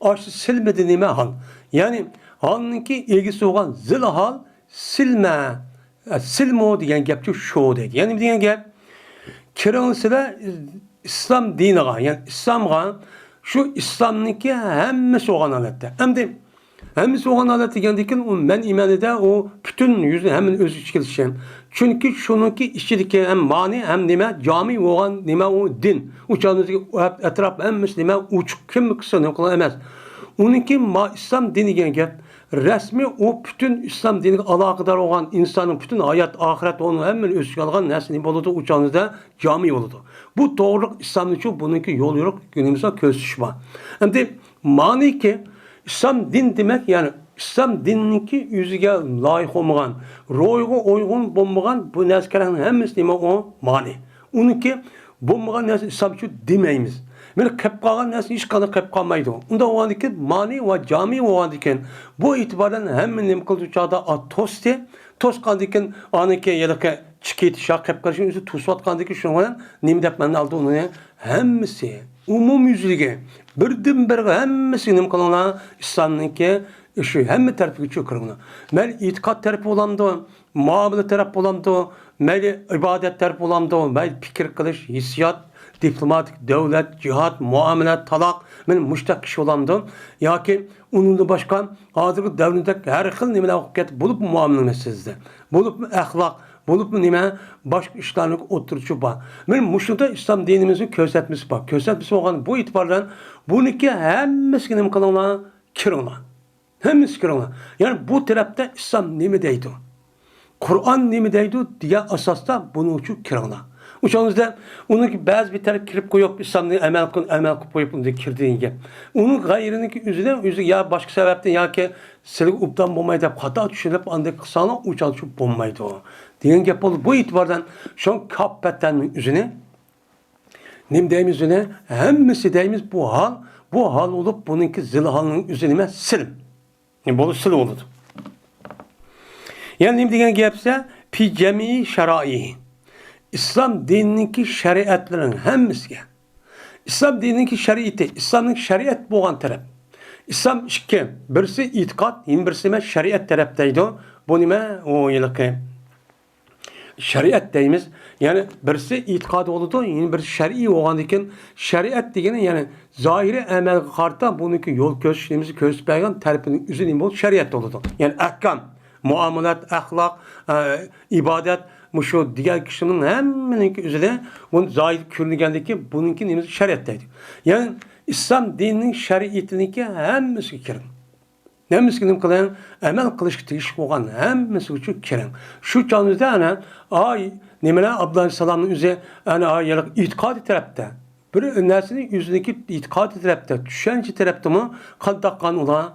ئاشۇ سىلمىدە نېمە ھال؟ يەنى ھالنىڭكى ئىگىسى بولغان زىل ھال سىلمە، ئە، سىلمۇ دېگەن گەپچۇ شۇ دەيدۇ. يەنى دېگەن گەپ، كىرىڭلار سىلەر ئىسلام دىنىغا، يەنى ئىسلامغا، شۇ ئىسلامنىڭكى ھەممىسى بولغان ھالەتتە. ئەمدى ھەممىسى بولغان ھالەت دېگەندىن كېيىن ئۇ مەنئى مەنىدە ئۇ پۈتۈن يۈزىنى ھەممىنى ئۆز ئىچىگە ئېلىشى. چۈنكى شۇنىڭكى ئىچىدىكى ھەم مانى ھەم نېمە، جامى بولغان نېمە ئۇ دىن. ئۇ چاغدىكى ئەتراپ ھەممىسى نېمە، ئوچۇق، كىم قىلسا نېمە قىلغان ئەمەس. ئۇنىڭكى ما-، ئىسلام دىنى دېگەن گەپ رەسمىي ئۇ پۈتۈن ئىسلام دىنىغا ئالاقىدار بولغان ئىنساننىڭ پۈتۈن ھايات، ئاخىرەت، ئۇنىڭ ھەممىنى ئۆز ئىچىگە ئالغان نەرسە نېمە بولىدۇ؟ ئۇ چاغدا جامى بولىدۇ. بۇ توغرىلىق ئىسلامنىچۇ، بۇنىڭكى يول يورۇق، نېمىسى كۆرسىتىش بار. ئەمدى مانىكى ئىسلام دىن دېمەك، يەنى ئىسلام دىنىنىڭكى ئۆزىگە لايىق بولمىغان، روھىغا ئۇيغۇن بولمىغان بۇ نەرسىلەرنىڭ ھەممىسى نېمە ئۇ؟ مانى. ئۇنىڭكى بولمىغان نەرسە ئىسلامچۇ دېمەيمىز. مانا قېلىپ قالغان نەرسە ھېچقانداق قېلىپ قالمايدۇ. ئۇنداق بولغاندىكىن مانى ۋە جامى بولغاندىكىن بۇ ئېتىباردىن ھەممە نېمە قىلىدۇ چاغدا ئا توستى. توسقاندىكىن ئانىكى ھېلىقى چىقىپ كېتىش يا قېلىپ قېلىشنى ئۆزى توسۇۋاتقاندىكىن شۇنىڭ بىلەن نېمە دەپ مەنە ئالدى ئۇنى؟ ھەممىسى ئومۇميۈزلۈكى، بىردىن بىرگە ھەممىسىگە نېمە قىلىڭلار؟ ئىسلامنىڭكى شۇ ھەممە تەرىپىگە چۆكۈرۈڭلار. مەيلى ئېتىقاد تەرىپى بولامدۇ، مۇئامىلە تەرەپ بولامدۇ، مەيلى ئىبادەت تەرەپ بولامدۇ، مەيلى پىكىر قىلىش، ھېسسىيات، دىپلوماتىك، دۆلەت، جىھاد، مۇئامىلە، تالاق، مانا مۇشۇنداق ئىش بولامدۇ؟ ياكى ئۇنىڭدىن باشقا ھازىرقى دەۋردەك ھەر خىل نېمىلەر بولۇپ كەتتى، بولۇپمۇ مۇئامىلە مەسىلىسىدە، بولۇپمۇ ئەخلاق، بولۇپمۇ نېمە، باشقا ئىشلارنىڭ ئوتتۇرىسى بار. مانا مۇشۇندا ئىسلام دىنىمىزنىڭ كۆرسەتمىسى بار. كۆرسەتمىسى بولغان بۇ ئېتىبار بىلەن بۇنىڭكى ھەممىسىگە نېمە قىلىڭلار؟ كىرىڭلار. ھەممىسى كىرىڭلار. يەنى بۇ تەرەپتە ئىسلام نېمە دەيدۇ؟ قۇرئان نېمە دەيدۇ دېگەن ئاساستا بۇنىڭ ئۈچۈن كىرىڭلار. ئۇ چاغدا ئۇنىڭكى بەزى بىر تەرەپ كىرىپ قويۇپ، ئىسلامنى ئەمەل قىل-، ئەمەل قىلىپ قويۇپ ئۇندا كىردى دېگەن گەپ. ئۇنىڭ غەيرىنىڭكى ئۆزىدە، ئۆزى يا باشقا سەۋەبتىن ياكى سىلىگە ئوبدان بولماي دەپ خاتا چۈشىنىپ ئانداق قىلساڭلار، ئۇ چاغدا شۇ بولمايدۇ دېگەن گەپ بولدى. بۇ ئېتىباردىن شۇڭا كاپپەتەننىڭ ئۆزىنى نېمە دەيمىز ئۇنى؟ ھەممىسى دەيمىز بۇ ھال، بۇ ھال بولۇپ، بۇنىڭكى زىل ھالنىڭ ئۆزى نېمە؟ سىل. نېمە بولۇپ سىل بولىدۇ؟ يەنى نېمە دېگەن گەپ دېسە، پى جەمئى شارائىھى. ئىسلام دىنىنىڭكى شەرىئەتلىرىنىڭ ھەممىسىگە. ئىسلام دىنىنىڭكى شەرىئىتى، ئىسلامنىڭ شەرىئەت بولغان تەرەپ. ئىسلام ئىككى، بىرسى ئېتىقاد، يەنە بىرسى نېمە؟ شەرىئەت تەرەپ دەيدۇ. بۇ نېمە؟ ئۇ ھېلىقى شەرىئەت دەيمىز. يەنى بىرسى ئېتىقادى بولىدۇ، يەنە بىرسى شەرئىي بولغاندىن كېيىن، شەرىئەت دېگىنى يەنى زاھىرىي ئەمەلگە قارىتا بۇنىڭكى يول كۆرسىتىش نېمىسى كۆرسىتىپ بەرگەن تەرىپىنىڭ ئۆزى نېمە بولىدۇ؟ شەرىئەت بولىدۇ. يەنى ئەھكام، مۇئامىلات، ئەخلاق، ئە، ئىبادەت، مۇشۇ دېگەن كىشىنىڭ ھەممىنىڭكى ئۆزىدە بۇنى زاھىر كۆرۈنگەندىكى بۇنىڭكى نېمىسى؟ شەرىئەت دەيدۇ. يەنى ئىسلام دىنىنىڭ شەرىئىتىنىڭكى ھەممىسىگە كىرىڭ. ھەممىسىگە نېمە قىلىڭ؟ ئەمەل قىلىشقا تېگىشلىك بولغان ھەممىسىگىچۇ كىرىڭ. شۇ چاغىمىزدا ئەنە، ئاي، نېمىلەر، ئابدۇللا ئەلەيھىسسالامنىڭ ئۆزى ئەنە، ئاي، ئېتىقادىي تەرەپتە، بىر نەرسىنى ئۆزىنىڭكى ئېتىقادىي تەرەپتە، چۈشەنچە تەرەپتىمۇ قانداق قىلغان ئۇلار؟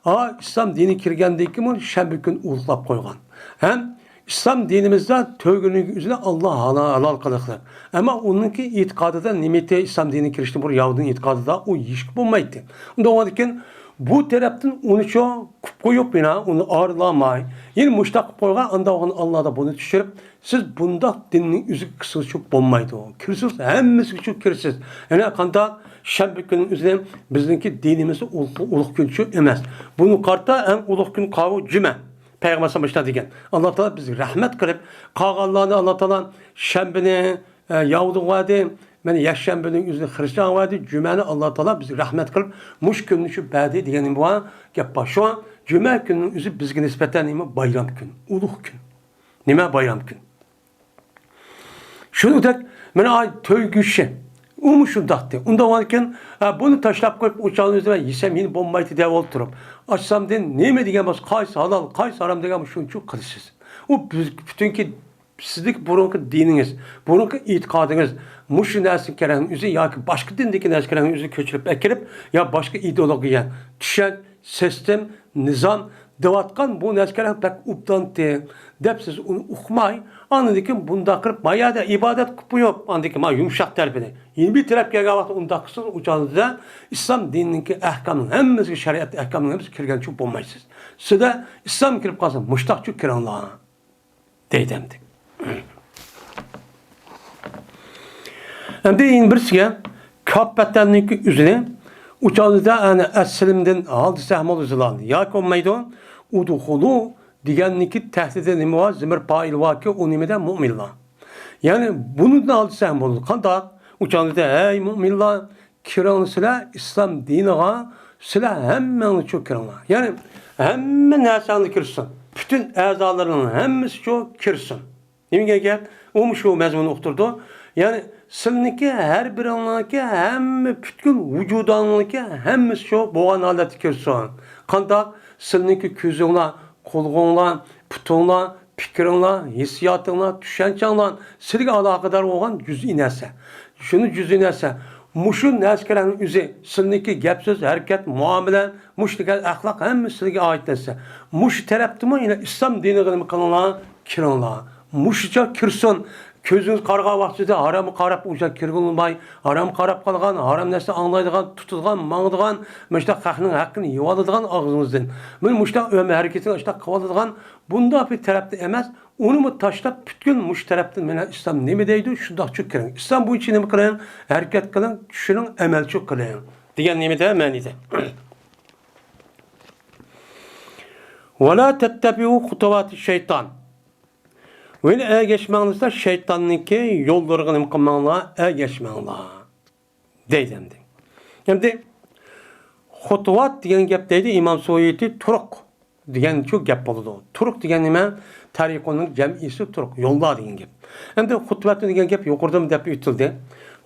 ئا، ئىسلام دىنى كىرگەندىن كېيىن شەنبە كۈنى ئۇلۇغلاپ قويغان. ھەم ئىسلام دىنىمىزدا تۆگىنىڭ ئۆزىنى ئاللا ھالا-، ھالال قىلىقلىق. ئەمما ئۇنىڭكى ئېتىقادىدا نېمە ئىدى؟ ئىسلام دىنى كىرىشتىن بۇرۇن يەھۇدىينىڭ ئېتىقادىدا ئۇ يېيىشكە بولمايتتى. ئۇنداق بولغاندىكىن بۇ تەرەپتىن ئۇنىچۇ قىپ قويۇپ، يەنە ئۇنى ئارىلاماي، يەنە مۇشتاق قىپ قويغان، ئاندا بولغان ئاللادا بۇنى چۈشۈرۈپ، سىز بۇنداق دىننىڭ ئۆزىگە كىرسىڭىزچۇ بولمايدۇ. كىرسىڭىز ھەممىسىگىچۇ كىرىسىز. يەنە قانداق؟ شەنبە كۈنى ئۆزى بىزنىڭكى دىنىمىزدا ئۇلۇغ، ئۇلۇغ كۈنچۇ ئەمەس. بۇنى قارىتا ئەڭ ئۇلۇغ كۈن قاۋۇ جۈمە. پەيغەمبەر ئەلەيھىسسالام مۇشۇنداق دېگەن. ئاللا تائالا بىزگە رەھمەت قىلىپ، قالغانلارنى ئاللا تائالا شەنبىنى، ئە، يەھۇدىيغا بەردى، مانا يەكشەنبىنىڭ ئۆزىنى خرىستىيانغا بەردى، جۈمەنى ئاللا تائالا بىزگە رەھمەت قىلىپ، مۇشۇ كۈننى شۇ بەردى دېگەن بار گەپ بار. شۇڭا جۈمە كۈنىنىڭ ئۆزى بىزگە نىسبەتەن نېمە؟ بايرام كۈن، ئۇلۇغ كۈن. نېمە بايرام كۈن؟ شۇنىڭدەك مانا ئاي توي گۆشى، ئۇمۇ شۇنداقتى. ئۇنداق بولغاندىكىن، ئە، بۇنى تاشلاپ قويۇپ، ئۇ چاغنى ئۆزى يېسەم يەنە بولمايتتى دەپ ئولتۇرۇپ، ئاچسامدىن نېمە دېگەن بولسا، قايسى ھالال، قايسى ھارام دېگەن بولسا، شۇنچە قىلىسىز. ئۇ بىز پۈتۈنكى سىزدىكى بۇرۇنقى دىنىڭىز، بۇرۇنقى ئېتىقادىڭىز، مۇشۇ نەرسە كېرەكنىڭ ئۆزى ياكى باشقا دىندىكى نەرسە كېرەكنىڭ ئۆزىنى كۆچۈرۈپ ئەكىرىپ، يا باشقا ئىدېئولوگىيە، چۈشەنچە، سىستېم، نىزام دەۋاتقان بۇ نەرسە كېرەك بەك ئوبدانتى دەپ سىز ئۇنى ئۇقماي، ئاندىن كېيىن بۇنداق قىلىپ، ما يەردە ئىبادەت قىلىپ قويۇپ، ئاندىن كېيىن ما يۇمشاق تەرىپىنى، يەنە بىر تەرەپ كەلگەن ۋاقىتتا ئۇنداق قىلسىڭىز، ئۇ چاغدا ئىسلام دىنىنىڭكى ئەھكامىنىڭ ھەممىسىگە، شەرىئەت ئەھكامىنىڭ ھەممىسىگە كىرگەنچۇ بولمايسىز. سىزدە ئىسلام كىرىپ قالسا، مۇشتاقچۇ كىرىڭلار. دەيدۇ ئەمدى. ئەمدى يەنە بىرسىگە كاپىرلارنىڭكى ئۆزىنى ئۇ چاغدا ئەنە ئەسلىمدىن ھال دېسە ھەم ئۆزىلارنى ياكى بولمايدۇ. ئۇدخۇلۇ دېگەننىڭكى تەھتىدە نېمە بار؟ زىمىر پائىل باركى، ئۇ نېمىدە؟ مۇئمىنلار. يەنى بۇنىڭدىن ھال دېسە ھەم بولىدۇ. قانداق؟ ئۇ چاغدا، ھەي مۇئمىنلار، كىرىڭ سىلەر ئىسلام دىنىغا، سىلەر ھەممەڭلارچۇ كىرىڭلار. يەنى ھەممە نەرسەڭلار كىرسۇن. پۈتۈن ئەزالىرىڭنىڭ ھەممىسىچۇ كىرسۇن. نېمە دېگەن گەپ؟ ئۇمۇ شۇ مەزمۇننى ئۇقتۇرىدۇ. يەنى سىلىنىڭكى ھەر بىرىڭلارنىڭكى ھەممە پۈتكۈل ۋۇجۇدۇڭلارنىڭكى ھەممىسىچۇ بولغان ھالەتتە كىرسۇن. قانداق؟ سىلىنىڭكى كۆزۈڭلار، قۇلىقىڭلار، پۇتۇڭلار، پىكرىڭلار، ھېسسىياتىڭلار، چۈشەنچەڭلار سىلىگە ئالاقىدار بولغان جۈزئىي نەرسە. شۇنى جۈزئىي نەرسە. مۇشۇ نەرسىلەرنىڭ ئۆزى، سىلىنىڭكى گەپ-سۆز، ھەرىكەت، مۇئامىلە، مۇشۇ دېگەن ئەخلاق ھەممىسى سىلىگە ئائىت نەرسە. مۇشۇ تەرەپتىمۇ يەنە ئىسلام دىنىغا نېمە قىلىڭلار؟ كىرىڭلار. مۇشۇچە كىرسۇن. كۆزىڭىز قارىغان ۋاقتىدا ھارامغا قاراپ ئۇ يەرگە كىرگىلى بولماي، ھارامغا قاراپ قالغان، ھارام نەرسە ئاڭلايدىغان، تۇتىدىغان، ماڭىدىغان، مۇشۇنداق خەقنىڭ ھەققىنى يېۋالىدىغان ئاغزىڭىزدىن. مانا مۇشۇنداق ئۆمە ھەرىكىتىنى ئاشۇنداق قىلىۋالىدىغان، بۇنداق بىر تەرەپتە ئەمەس، ئۇنىمۇ تاشلاپ، پۈتكۈل مۇشۇ تەرەپتىن مانا ئىسلام نېمە دەيدۇ، شۇنداقچۇ كىرىڭ. ئىسلام بويىچە نېمە قىلىڭ؟ ھەرىكەت قىلىڭ، چۈشىنىڭ، ئەمەلچۇ قىلىڭ. دېگەن نېمىدە؟ مەنىدە. ۋەلا تەتتەبىئۇ خۇتۇۋاتى شەيتان. ۋەلا ئەگەشمەڭلار شەيتاننىڭكى يوللىرىغا، نېمە قىلماڭلار؟ ئەگەشمەڭلار. دەيدۇ ئەمدى. ئەمدى خۇتۇۋات دېگەن گەپ دەيدۇ ئىمام سۇيۇتى، تۇرۇق دېگەنچۇ گەپ بولىدۇ. تۇرۇق دېگەن نېمە؟ تەرىقۇنىڭ جەمئىسى تۇرۇق، يوللار دېگەن گەپ. ئەمدى خۇتۋەتۇن دېگەن گەپ يۇقىرىدىمۇ دەپ ئۆتۈلدى.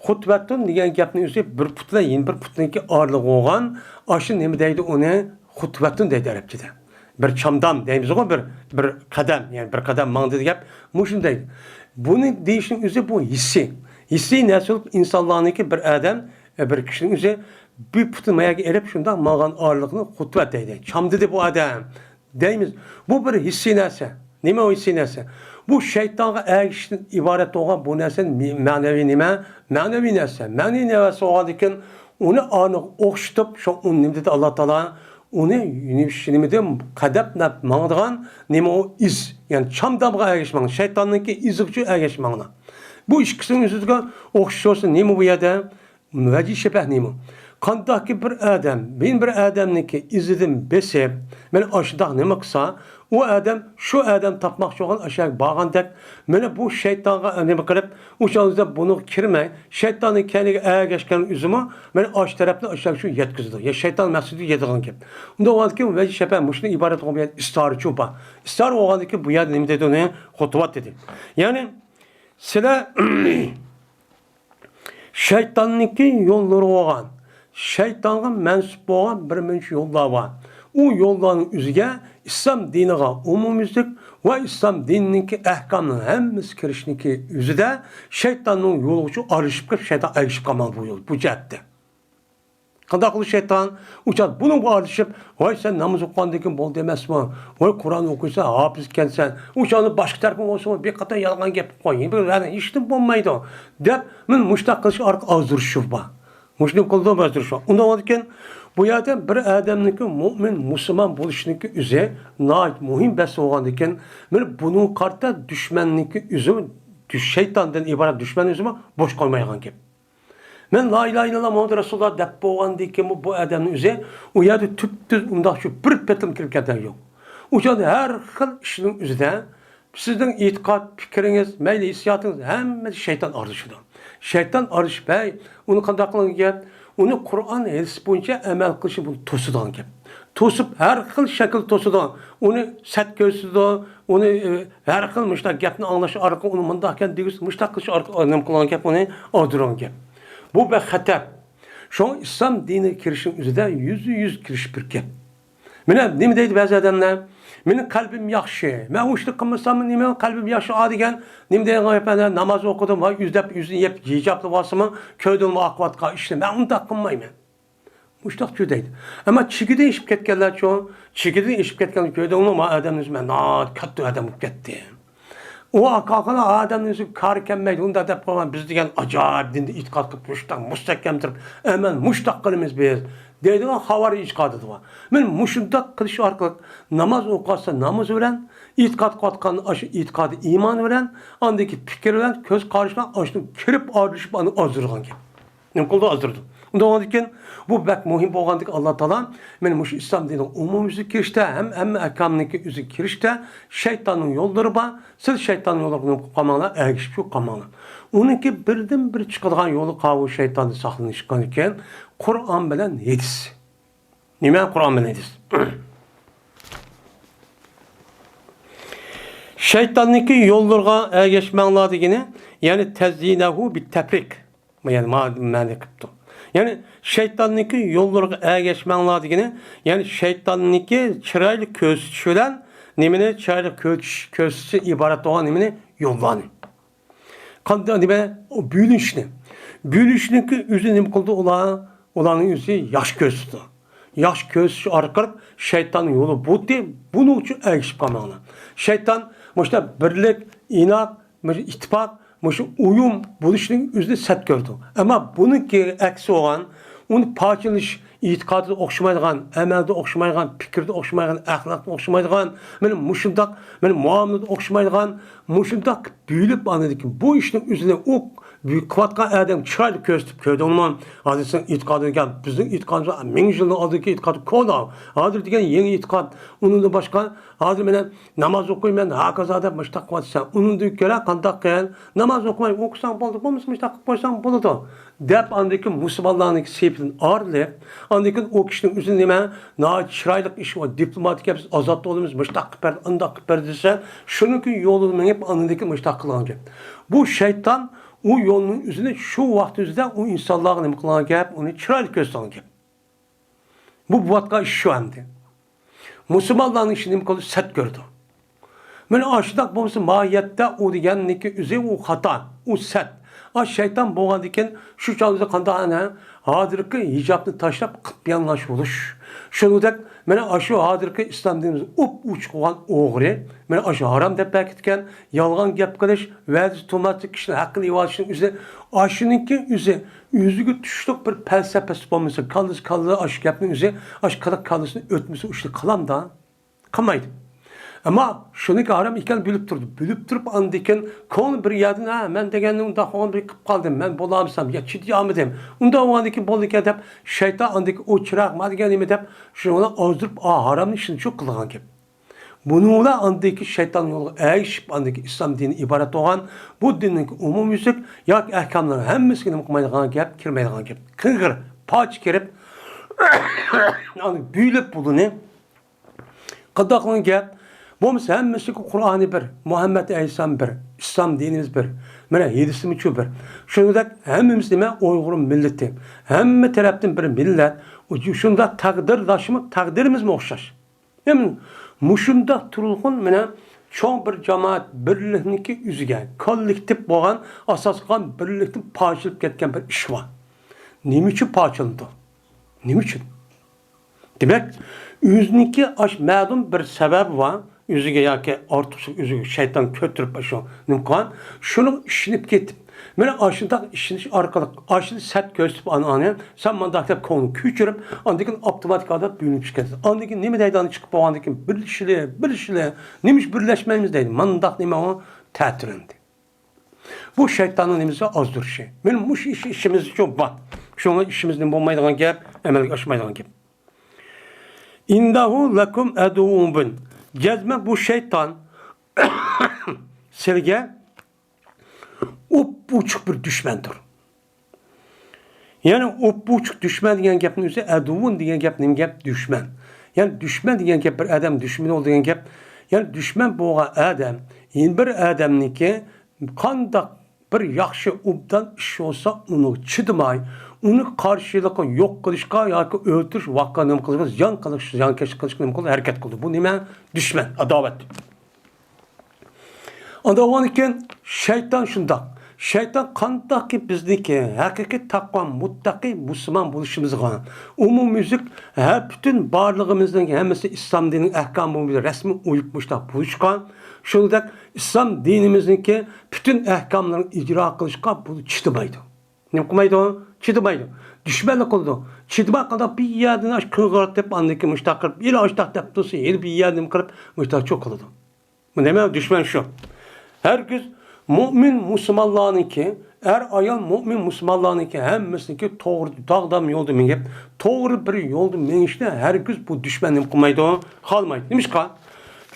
خۇتۋەتۇن دېگەن گەپنىڭ ئۆزى بىر پۇت بىلەن يەنە بىر پۇتنىڭكى ئارىلىقى بولغان، ئاشۇ نېمە دەيدۇ ئۇنى؟ خۇتۋەتۇن دەيدۇ ئەرەبچىدە. بىر چامدام دەيمىزغۇ، بىر، بىر قەدەم، يەنى بىر قەدەم ماڭدى دېگەن گەپ مۇشۇنى دەيدۇ. بۇنى دېيىشنىڭ ئۆزى بۇ ھېسسىي. ھېسسىي نەرسە بولۇپ، ئىنسانلارنىڭكى بىر ئادەم، ئە، بىر كىشىنىڭ ئۆزى بىر پۇتىنى ماياغا ئېلىپ شۇنداق ماڭغان ئارىلىقنى خۇتۋەت دەيدۇ. چامدىدى بۇ ئادەم دەيمىز. بۇ بىر ھېسسىي نەرسە. نېمە ئۇ ھېسسىي نەرسە؟ بۇ شەيتانغا ئەگىشىشتىن ئىبارەت بولغان بۇ نەرسە مە-، مەنىۋى نېمە؟ مەنىۋى نەرسە. مەنىۋى نەرسە بولغاندىكىن ئۇنى ئانىغا ئوخشىتىپ، شۇ ئۇنى نېمە دېدى ئاللا تائالا؟ ئۇنى نېمىدە قەدەپ ماڭىدىغان نېمە ئۇ ئىز، يەنى چامدامغا ئەگىشىپ ماڭىدۇ. شەيتاننىڭكى ئىزىغىچۇ ئەگىشىپ ماڭىدۇ. بۇ ئىككىسىنىڭ ئۆزىگە ئوخشاش بولسا نېمە بۇ يەردە؟ ۋەجى شەبەھ نېمە؟ قانداقكى بىر ئادەم، يەنە بىر ئادەمنىڭكى ئىزىدىن بېسىپ، مانا ئاشۇنداق نېمە قىلسا، ئۇ ئادەم شۇ ئادەم تاپماقچى بولغان ئاشۇ يەرگە بارغاندەك، مانا بۇ شەيتانغا نېمە قىلىپ، ئۇ چاغدا بۇنىڭغا كىرمەي، شەيتاننىڭ كەينىگە ئەگەشكەن ئۆزىمۇ، مانا ئاشۇ تەرەپنى ئاشۇ يەرگە شۇ يەتكۈزىدۇ. يا شەيتان مەقسىتىدە يېتىدىغان گەپ. ئۇنداق بولغاندىكىن ۋەجى شەبەھ مۇشۇنىڭ ئىبارەت بولغان بۇ يەردە ئىستارىچۇ بار. ئىستارە بولغاندىكىن بۇ يەردە نېمە دەيدۇ ئۇنى؟ خۇتۇۋات دېدى. يەنى سىلەر شەيتاننىڭكى يوللىرى بولغان، شەيتانغا مەنسۇپ بولغان بىر مۇنچە يوللار بار. ئۇ يوللارنىڭ ئۆزىگە ئىسلام دىنىغا ئومۇميۈزلۈك ۋە ئىسلام دىنىنىڭكى ئەھكامنىڭ ھەممىسى كىرىشنىڭكى ئۆزىدە شەيتاننىڭ يولىغا شۇ ئارىلىشىپ كىرىپ، شەيتان ئەگىشىپ قالماڭ بۇ يول، بۇ جەھەتتە. قانداق قىلىپ شەيتان ئۇ چاغدا بۇنىڭغا ئارىلىشىپ، ۋاي، سەن ناماز ئوقۇغاندىن كېيىن بولدى ئەمەسمۇ؟ ۋاي، قۇرئان ئوقۇيسەن، ھاپىز ئىكەنسەن. ئۇ چاغدا باشقا تەرىپىڭ بولسىمۇ، بىر قېتىم يالغان گەپ قىلىپ قوي، بىر ھېچنېمە بولمايدۇ، دەپ، مېنى مۇشۇنداق قىلىش ئارقىلىق ئازدۇرۇشۇپ بار. مۇشۇنى قىلىدۇ، ئازدۇرۇشۇپ. ئۇنداق بولىدىكەن، بۇ يەردە بىر ئادەمنىڭكى مۇئمىن، مۇسۇلمان بولۇشىنىڭكى ئۆزى ناھايىتى مۇھىم بەھس بولغاندىكىن، مانا بۇنىڭغا قارىتا دۈشمەننىڭكى ئۆزى، دۈش-، شەيتاندىن ئىبارەت دۈشمەن ئۆزىمۇ بوش قويمايدىغان گەپ. مەن لا ئىلاھە ئىللاللا مۇھەممەد رەسۇلۇللا دەپ بولغاندىن كېيىنمۇ بۇ ئادەمنىڭ ئۆزى ئۇ يەردە تۈپتۈز ئۇنداق شۇ بىر پېتىم كىرىپ كەتكەن يوق. ئۇ چاغدا ھەر خىل ئىشنىڭ ئۆزىدە سىزنىڭ ئېتىقاد، پىكرىڭىز، مەيلى ھېسسىياتىڭىز ھەممىدە شەيتان ئارىلىشىدۇ. شەيتان ئارىلىشىپ، ھەي، ئۇنى قانداق قىلغان گەپ؟ ئۇنى قۇرئان، ھەدىس بويىچە ئەمەل قىلىشنى بۇنى توسىدىغان گەپ. توسۇپ، ھەر خىل شەكىلدە توسىدۇ. ئۇنى سەت كۆرسىتىدۇ، ئۇنى، ئى، ھەر خىل مۇشۇنداق گەپنى ئاڭلاش ئارقىلىق ئۇنى مۇنداق ئىكەن دېگۈزۈپ، مۇشۇنداق قىلىش ئارقىلىق نېمە قىلغان گەپ، ئۇنى ئازدۇرغان گەپ. بۇ بەك خەتەر. شۇڭا ئىسلام دىنىگە كىرىشنىڭ ئۆزىدە يۈزدە يۈز كىرىش بىر گەپ. مانا نېمە دەيدۇ بەزى ئادەملەر؟ مېنىڭ قەلبىم ياخشى. مەن ئۇ ئىشنى قىلمىساممۇ نېمە، قەلبىم ياخشى ئا دېگەن. نېمە دەيدىغان گەپ، ناماز ئوقۇدۇم، ۋاي، ئۆزلەپ ئۆزىنى يەپ، ھىجابلىۋالسىمۇ، كۆردۈڭمۇ ئاقىۋەتكە ئىشنى. مەن ئۇنداق قىلمايمەن. مۇشتاقچۇ دەيدۇ. ئەمما چېكىدىن ئېشىپ كەتكەنلەرچۇ؟ چېكىدىن ئېشىپ كەتكەن كۆردۈڭمۇ؟ ما ئادەمنىڭ ئۆزى مەن ناھايىتى كاتتا ئادەم بولۇپ كەتتى. ئۇ ئاقاقىلا ئادەمنىڭ ئۆزى كارى كەلمەيدۇ. ئۇنداق دەپ قويغان، بىز دېگەن ئاجايىپ دىندا ئېتىقاد قىلىپ مۇشتاق مۇستەھكەم تۇرۇپ، ئەمەل مۇشتاق قىلىمىز بىز دەيدىغان خاۋارىج ئېتىقادىدا بار. مانا مۇشۇنداق قىلىش ئارقىلىق ناماز ئوقۇۋاتسا نامىزى بىلەن، ئېتىقاد قىلىۋاتقان ئاشۇ ئېتىقادى ئىمانى بىلەن، ئاندىكى پىكرى بىلەن، كۆز قارىشى بىلەن ئاشۇنىڭ كىرىپ ئارىلىشىپ ئاندىن ئازدۇرغان گەپ. نېمە قىلىدۇ؟ ئازدۇرىدۇ. ئۇنداق بولغاندىكىن، بۇ بەك مۇھىم بولغاندىكىن، ئاللا تائالا مانا مۇشۇ ئىسلام دىنىغا ئومۇميۈزلۈك كىرىشتە ھەم ھەممە ئەھكامنىڭكى ئۆزىگە كىرىشتە شەيتاننىڭ يوللىرى بار. سىز شەيتاننىڭ يولىغا نېمە قىلىپ قالماڭلار، ئەگىشىپ شۇ قالماڭلار. ئۇنىڭكى بىردىنبىر چىقىدىغان يولى قاۋۇ شەيتاندىن ساقلىنىشقاندىكىن، قۇرئان بىلەن ھەدىس. نېمە قۇرئان بىلەن ھەدىس؟ شەيتاننىڭكى يوللىرىغا ئەگەشمەڭلار دېگىنى، يەنى تەزيىنەھۇ بىتتەپرىق. يەنى ما-، مەنە قىپتۇ. يەنى شەيتاننىڭكى يوللىرىغا ئەگەشمەڭلار دېگىنى، يەنى شەيتاننىڭكى چىرايلىق كۆرسىتىش بىلەن نېمىنى چىرايلىق كۆرسىتىش، كۆرسىتىشتىن ئىبارەت بولغان نېمىنى؟ يوللارنى. قانداق نېمە؟ ئۇ بۆلۈشنى. بۆلۈشنىڭكى ئۆزى نېمە قىلىدۇ؟ ئۇلار، ئۇلارنىڭ ئۆزى ياخشى كۆرسىتىدۇ. ياخشى كۆرسىتىش ئارقىلىق شەيتاننىڭ يولى بۇتى، بۇنىڭ ئۈچۈن ئەگىشىپ قالماڭلار. شەيتان مۇشۇنداق بىرلىك، ئىناق، مۇشۇ ئىتتىپاق، مۇشۇ ئۇيۇم بولۇشنىڭ ئۆزىنى سەت كۆرىدۇ. ئەمما بۇنىڭكى ئەكسى بولغان، ئۇنى پارچىلىشىش، ئېتىقادىدا ئوخشىمايدىغان، ئەمەلدە ئوخشىمايدىغان، پىكىردە ئوخشىمايدىغان، ئەخلاقتا ئوخشىمايدىغان، مانا مۇشۇنداق، مانا مۇئامىلىدە ئوخشىمايدىغان، مۇشۇنداق بۆلۈپ ئاندىن كېيىن بۇ ئىشنىڭ ئۆزىنى ئۇ قىلىۋاتقان ئادەم چىرايلىق كۆرسىتىپ، كۆردۈڭمۇ؟ ھازىر سېنىڭ ئېتىقادىڭ ئىكەن، بىزنىڭ ئېتىقادىمىز مىڭ يىلدىن ئالدىنقى ئېتىقاد كونا. ھازىر دېگەن يېڭى ئېتىقاد. ئۇنىڭدىن باشقا، ھازىر مانا ناماز ئوقۇيمەن، ھاكازا دەپ مۇشۇنداق قىلىۋاتىسەن. ئۇنىڭدىن كۆرە قانداق قىل؟ ناماز ئوقۇماي ئوقۇساڭ بولدى، بولمىسا مۇشۇنداق قىلىپ قويساڭ بولىدۇ. دەپ، ئاندىن كېيىن مۇسۇلمانلارنىڭكى سېپىدىن ئايرىلىپ، ئاندىن كېيىن ئۇ كىشىنىڭ ئۆزىنى نېمە، ناھايىتى چىرايلىق ئىش بار، دىپلوماتىك گەپ، بىز ئازاد بولىمىز، مۇشۇنداق قىلىپ بەردى، ئانداق قىلىپ بەردى دېسە، شۇنىڭكى يولىدا مېڭىپ، ئاندىن كېيىن مۇشۇنداق قىلغان گەپ. بۇ شەيتان ئۇ يولنىڭ ئۆزىنى شۇ ۋاقىت ئۆزىدە ئۇ ئىنسانلارغا نېمە قىلغان گەپ، ئۇنى چىرايلىق كۆرسىتىدىغان گەپ. بۇ بولۇۋاتقان ئىش شۇ ئەمدى. مۇسۇلمانلارنىڭ ئىشىنى نېمە قىلىدۇ؟ سەت كۆرىدۇ. مانا ئاشۇنداق بولمىسا، ماھىيەتتە ئۇ دېگەننىڭكى ئۆزى ئۇ خاتا، ئۇ سەت. ئا، شەيتان بولغاندىكىن شۇ چاغدا قانداق ئەنە ھازىرقى ھىجابنى تاشلاپ قىپيالىڭاچ بولۇش. شۇنىڭدەك مانا ئاشۇ ھازىرقى ئىسلام دىنىمىز ئۇپ ئوچۇق بولغان ئوغرى، مانا ئاشۇ ھارام دەپ بەركىتكەن، يالغان گەپ قىلىش، ۋەدىسى تۇرماسلىق، كىشىنى ھەققىنى ئېلىۋېلىشنىڭ ئۆزى، ئاشۇنىڭكى ئۆزى ئۆزىگە تۇشلۇق بىر پەلسەپىسى بولمىسا، كاللىسى، كاللا ئاشۇ گەپنىڭ ئۆزى، ئاشۇ قىلىق كاللىسىنى ئۆتمىسە، ئۇ ئىشنى قىلامدا؟ قىلمايدۇ. ئەمما شۇنىڭكى ھارام ئىكەنلىكىنى بىلىپ تۇرىدۇ. بىلىپ تۇرۇپ، ئاندىن كېيىن كۆڭلى بىر يەردىن، ھە، مەن دېگەننى ئۇنداق قىلغان بىر قىلىپ قالدىم، مەن بولالمىسام يا چىدىيالمىدىم، ئۇنداق بولغاندىن كېيىن بولدىكەن دەپ، شەيتان ئاندىن كېيىن ئۇ چىراغ ما دېگەن نېمە دەپ، شۇنىڭ بىلەن ئازدۇرۇپ، ئا، ھارامنى ئىشىنى شۇ قىلىدىغان گەپ. بۇنىڭ بىلەن ئاندىن كېيىن شەيتان يولىغا ئەگىشىپ، ئاندىن كېيىن ئىسلام دىنى ئىبارەت بولغان بۇ دىننىڭكى ئومۇميۈزلۈك ياكى ئەھكاملىرىنىڭ ھەممىسىگە نېمە قىلمايدىغان گەپ، كىرمەيدىغان گەپ. قىڭغىر، پاچ كىرىپ، ئاندىن بۆلۈپ بۇلىنى قانداق قىلغان گەپ؟ بولمىسا ھەممىسىنىڭكى قۇرئانى بىر، مۇھەممەد ئەلەيھىسسالام بىر، ئىسلام دىنىمىز بىر، مانا ھەدىسىمىزچۇ بىر. شۇنىڭدەك ھەممىمىز نېمە؟ ئۇيغۇر مىللىتى. ھەممە تەرەپتىن بىر مىللەت. شۇنداق تەقدىرداشمۇ، تەقدىرىمىزمۇ ئوخشاش. ھەم مۇشۇنداق تۇرغۇن مانا چوڭ بىر جامائەت بىرلىكنىڭكى ئۆزىگە، كوللېكتىپ بولغان ئاساس قىلغان بىرلىكتىن پارچىلىنىپ كەتكەن بىر ئىش بار. نېمە ئۈچۈن پارچىلىنىدۇ؟ نېمە ئۈچۈن؟ دېمەك، ئۆزىنىڭكى ئاش مەلۇم بىر سەۋەبى بار. ئۆزىگە ياكى ئارتۇقچىلىق ئۆزىگە شەيتان كۆتۈرۈپ شۇ نېمە قىلغان، شۇنىڭغا ئىشىنىپ كېتىپ، مانا ئاشۇنداق ئىشىنىش ئارقىلىق ئاشۇنى سەت كۆرسىتىپ، ئانا، ئانا، سەن مانداق دەپ كۆڭلىنى كۆچۈرۈپ، ئاندىن كېيىن ئاپتوماتىك ھالدا بۆلۈنۈپ چىقىدۇ. ئاندىن كېيىن نېمە دەيدۇ؟ ئاندىن چىقىپ بولغاندىن كېيىن، بىرلىشىلى، بىرلىشىلى، نېمە ئۈچۈن بىرلەشمەيمىز دەيدۇ. مانداق نېمە ئۇ؟ تەتۈرۈندى. بۇ شەيتاننىڭ نېمىسى؟ ئازدۇرۇشى. مانا مۇشۇ ئىش ئىچىمىزدە چوڭ بار. شۇڭا ئىشىمىز نېمە بولمايدىغان گەپ، ئەمەلگە ئاشمايدىغان گەپ. ئىننەھۇ لەكۇم ئەدۇۋۋۇن مۇبىن. جەزمەن بۇ شەيتان سىلىگە ئوپئوچۇق بىر دۈشمەندۇر. يەنى ئوپئوچۇق دۈشمەن دېگەن گەپنىڭ ئۆزى، ئەدۇۋۋۇن دېگەن گەپ نېمە گەپ؟ دۈشمەن. يەنى دۈشمەن دېگەن گەپ بىر ئادەم دۈشمىنى بول دېگەن گەپ. يەنى دۈشمەن بولغان ئادەم يەنە بىر ئادەمنىڭكى قانداق بىر ياخشى، ئوبدان ئىش بولسا، ئۇنىڭغا چىدىماي، ئۇنى قارشىلىقى يوق قىلىشقا ياكى ئۆلتۈرۈش، ۋاقىت نېمە قىلىشقا، زىيان قىلىش، زىيانكەشلىك قىلىشقا نېمە قىلىدۇ؟ ھەرىكەت قىلىدۇ. بۇ نېمە؟ دۈشمەن، ئاداۋەت. ئاندىن ئۇنىڭدىن كېيىن شەيتان شۇنداق. شەيتان قانداقكى بىزنىڭكى ھەقىقىي تەقۋا، مۇتتەقىي مۇسۇلمان بولۇشىمىزغا، ئومۇميۈزلۈك ھەر پۈتۈن بارلىقىمىزنىڭ ھەممىسى ئىسلام دىنىنىڭ ئەھكامى بويىچە رەسمىي ئويۇپ مۇشۇنداق بولۇشقا، شۇنىڭدەك ئىسلام دىنىمىزنىڭكى پۈتۈن ئەھكاملىرىنى ئىجرا قىلىشقا بۇ چىدىمايدۇ. نېمە قىلمايدۇ؟ چىدىمايدۇ. دۈشمەنلىك قىلىدۇ. چىدىماي قانداق بىر يەردىن ئاش قىرغىرىتىپ، ئاندىن كېيىن مۇشتاق قىلىپ، يەنە ئاشتاق دەپ تۇرسا، يەنە بىر يەردىن قىلىپ، مۇشتاقچۇ قىلىدۇ. بۇ نېمە؟ دۈشمەن شۇ. ھەرگىز مۆمىن مۇسۇلمانلارنىڭكى، ئەر-ئايال مۆمىن مۇسۇلمانلارنىڭكى ھەممىسىنىڭكى توغرا داغدام يولدا مېڭىپ، توغرا بىر يولدا مېڭىشنى ھەرگىز بۇ دۈشمەن نېمە قىلمايدۇ؟ خالىمايدۇ. نېمىشقا؟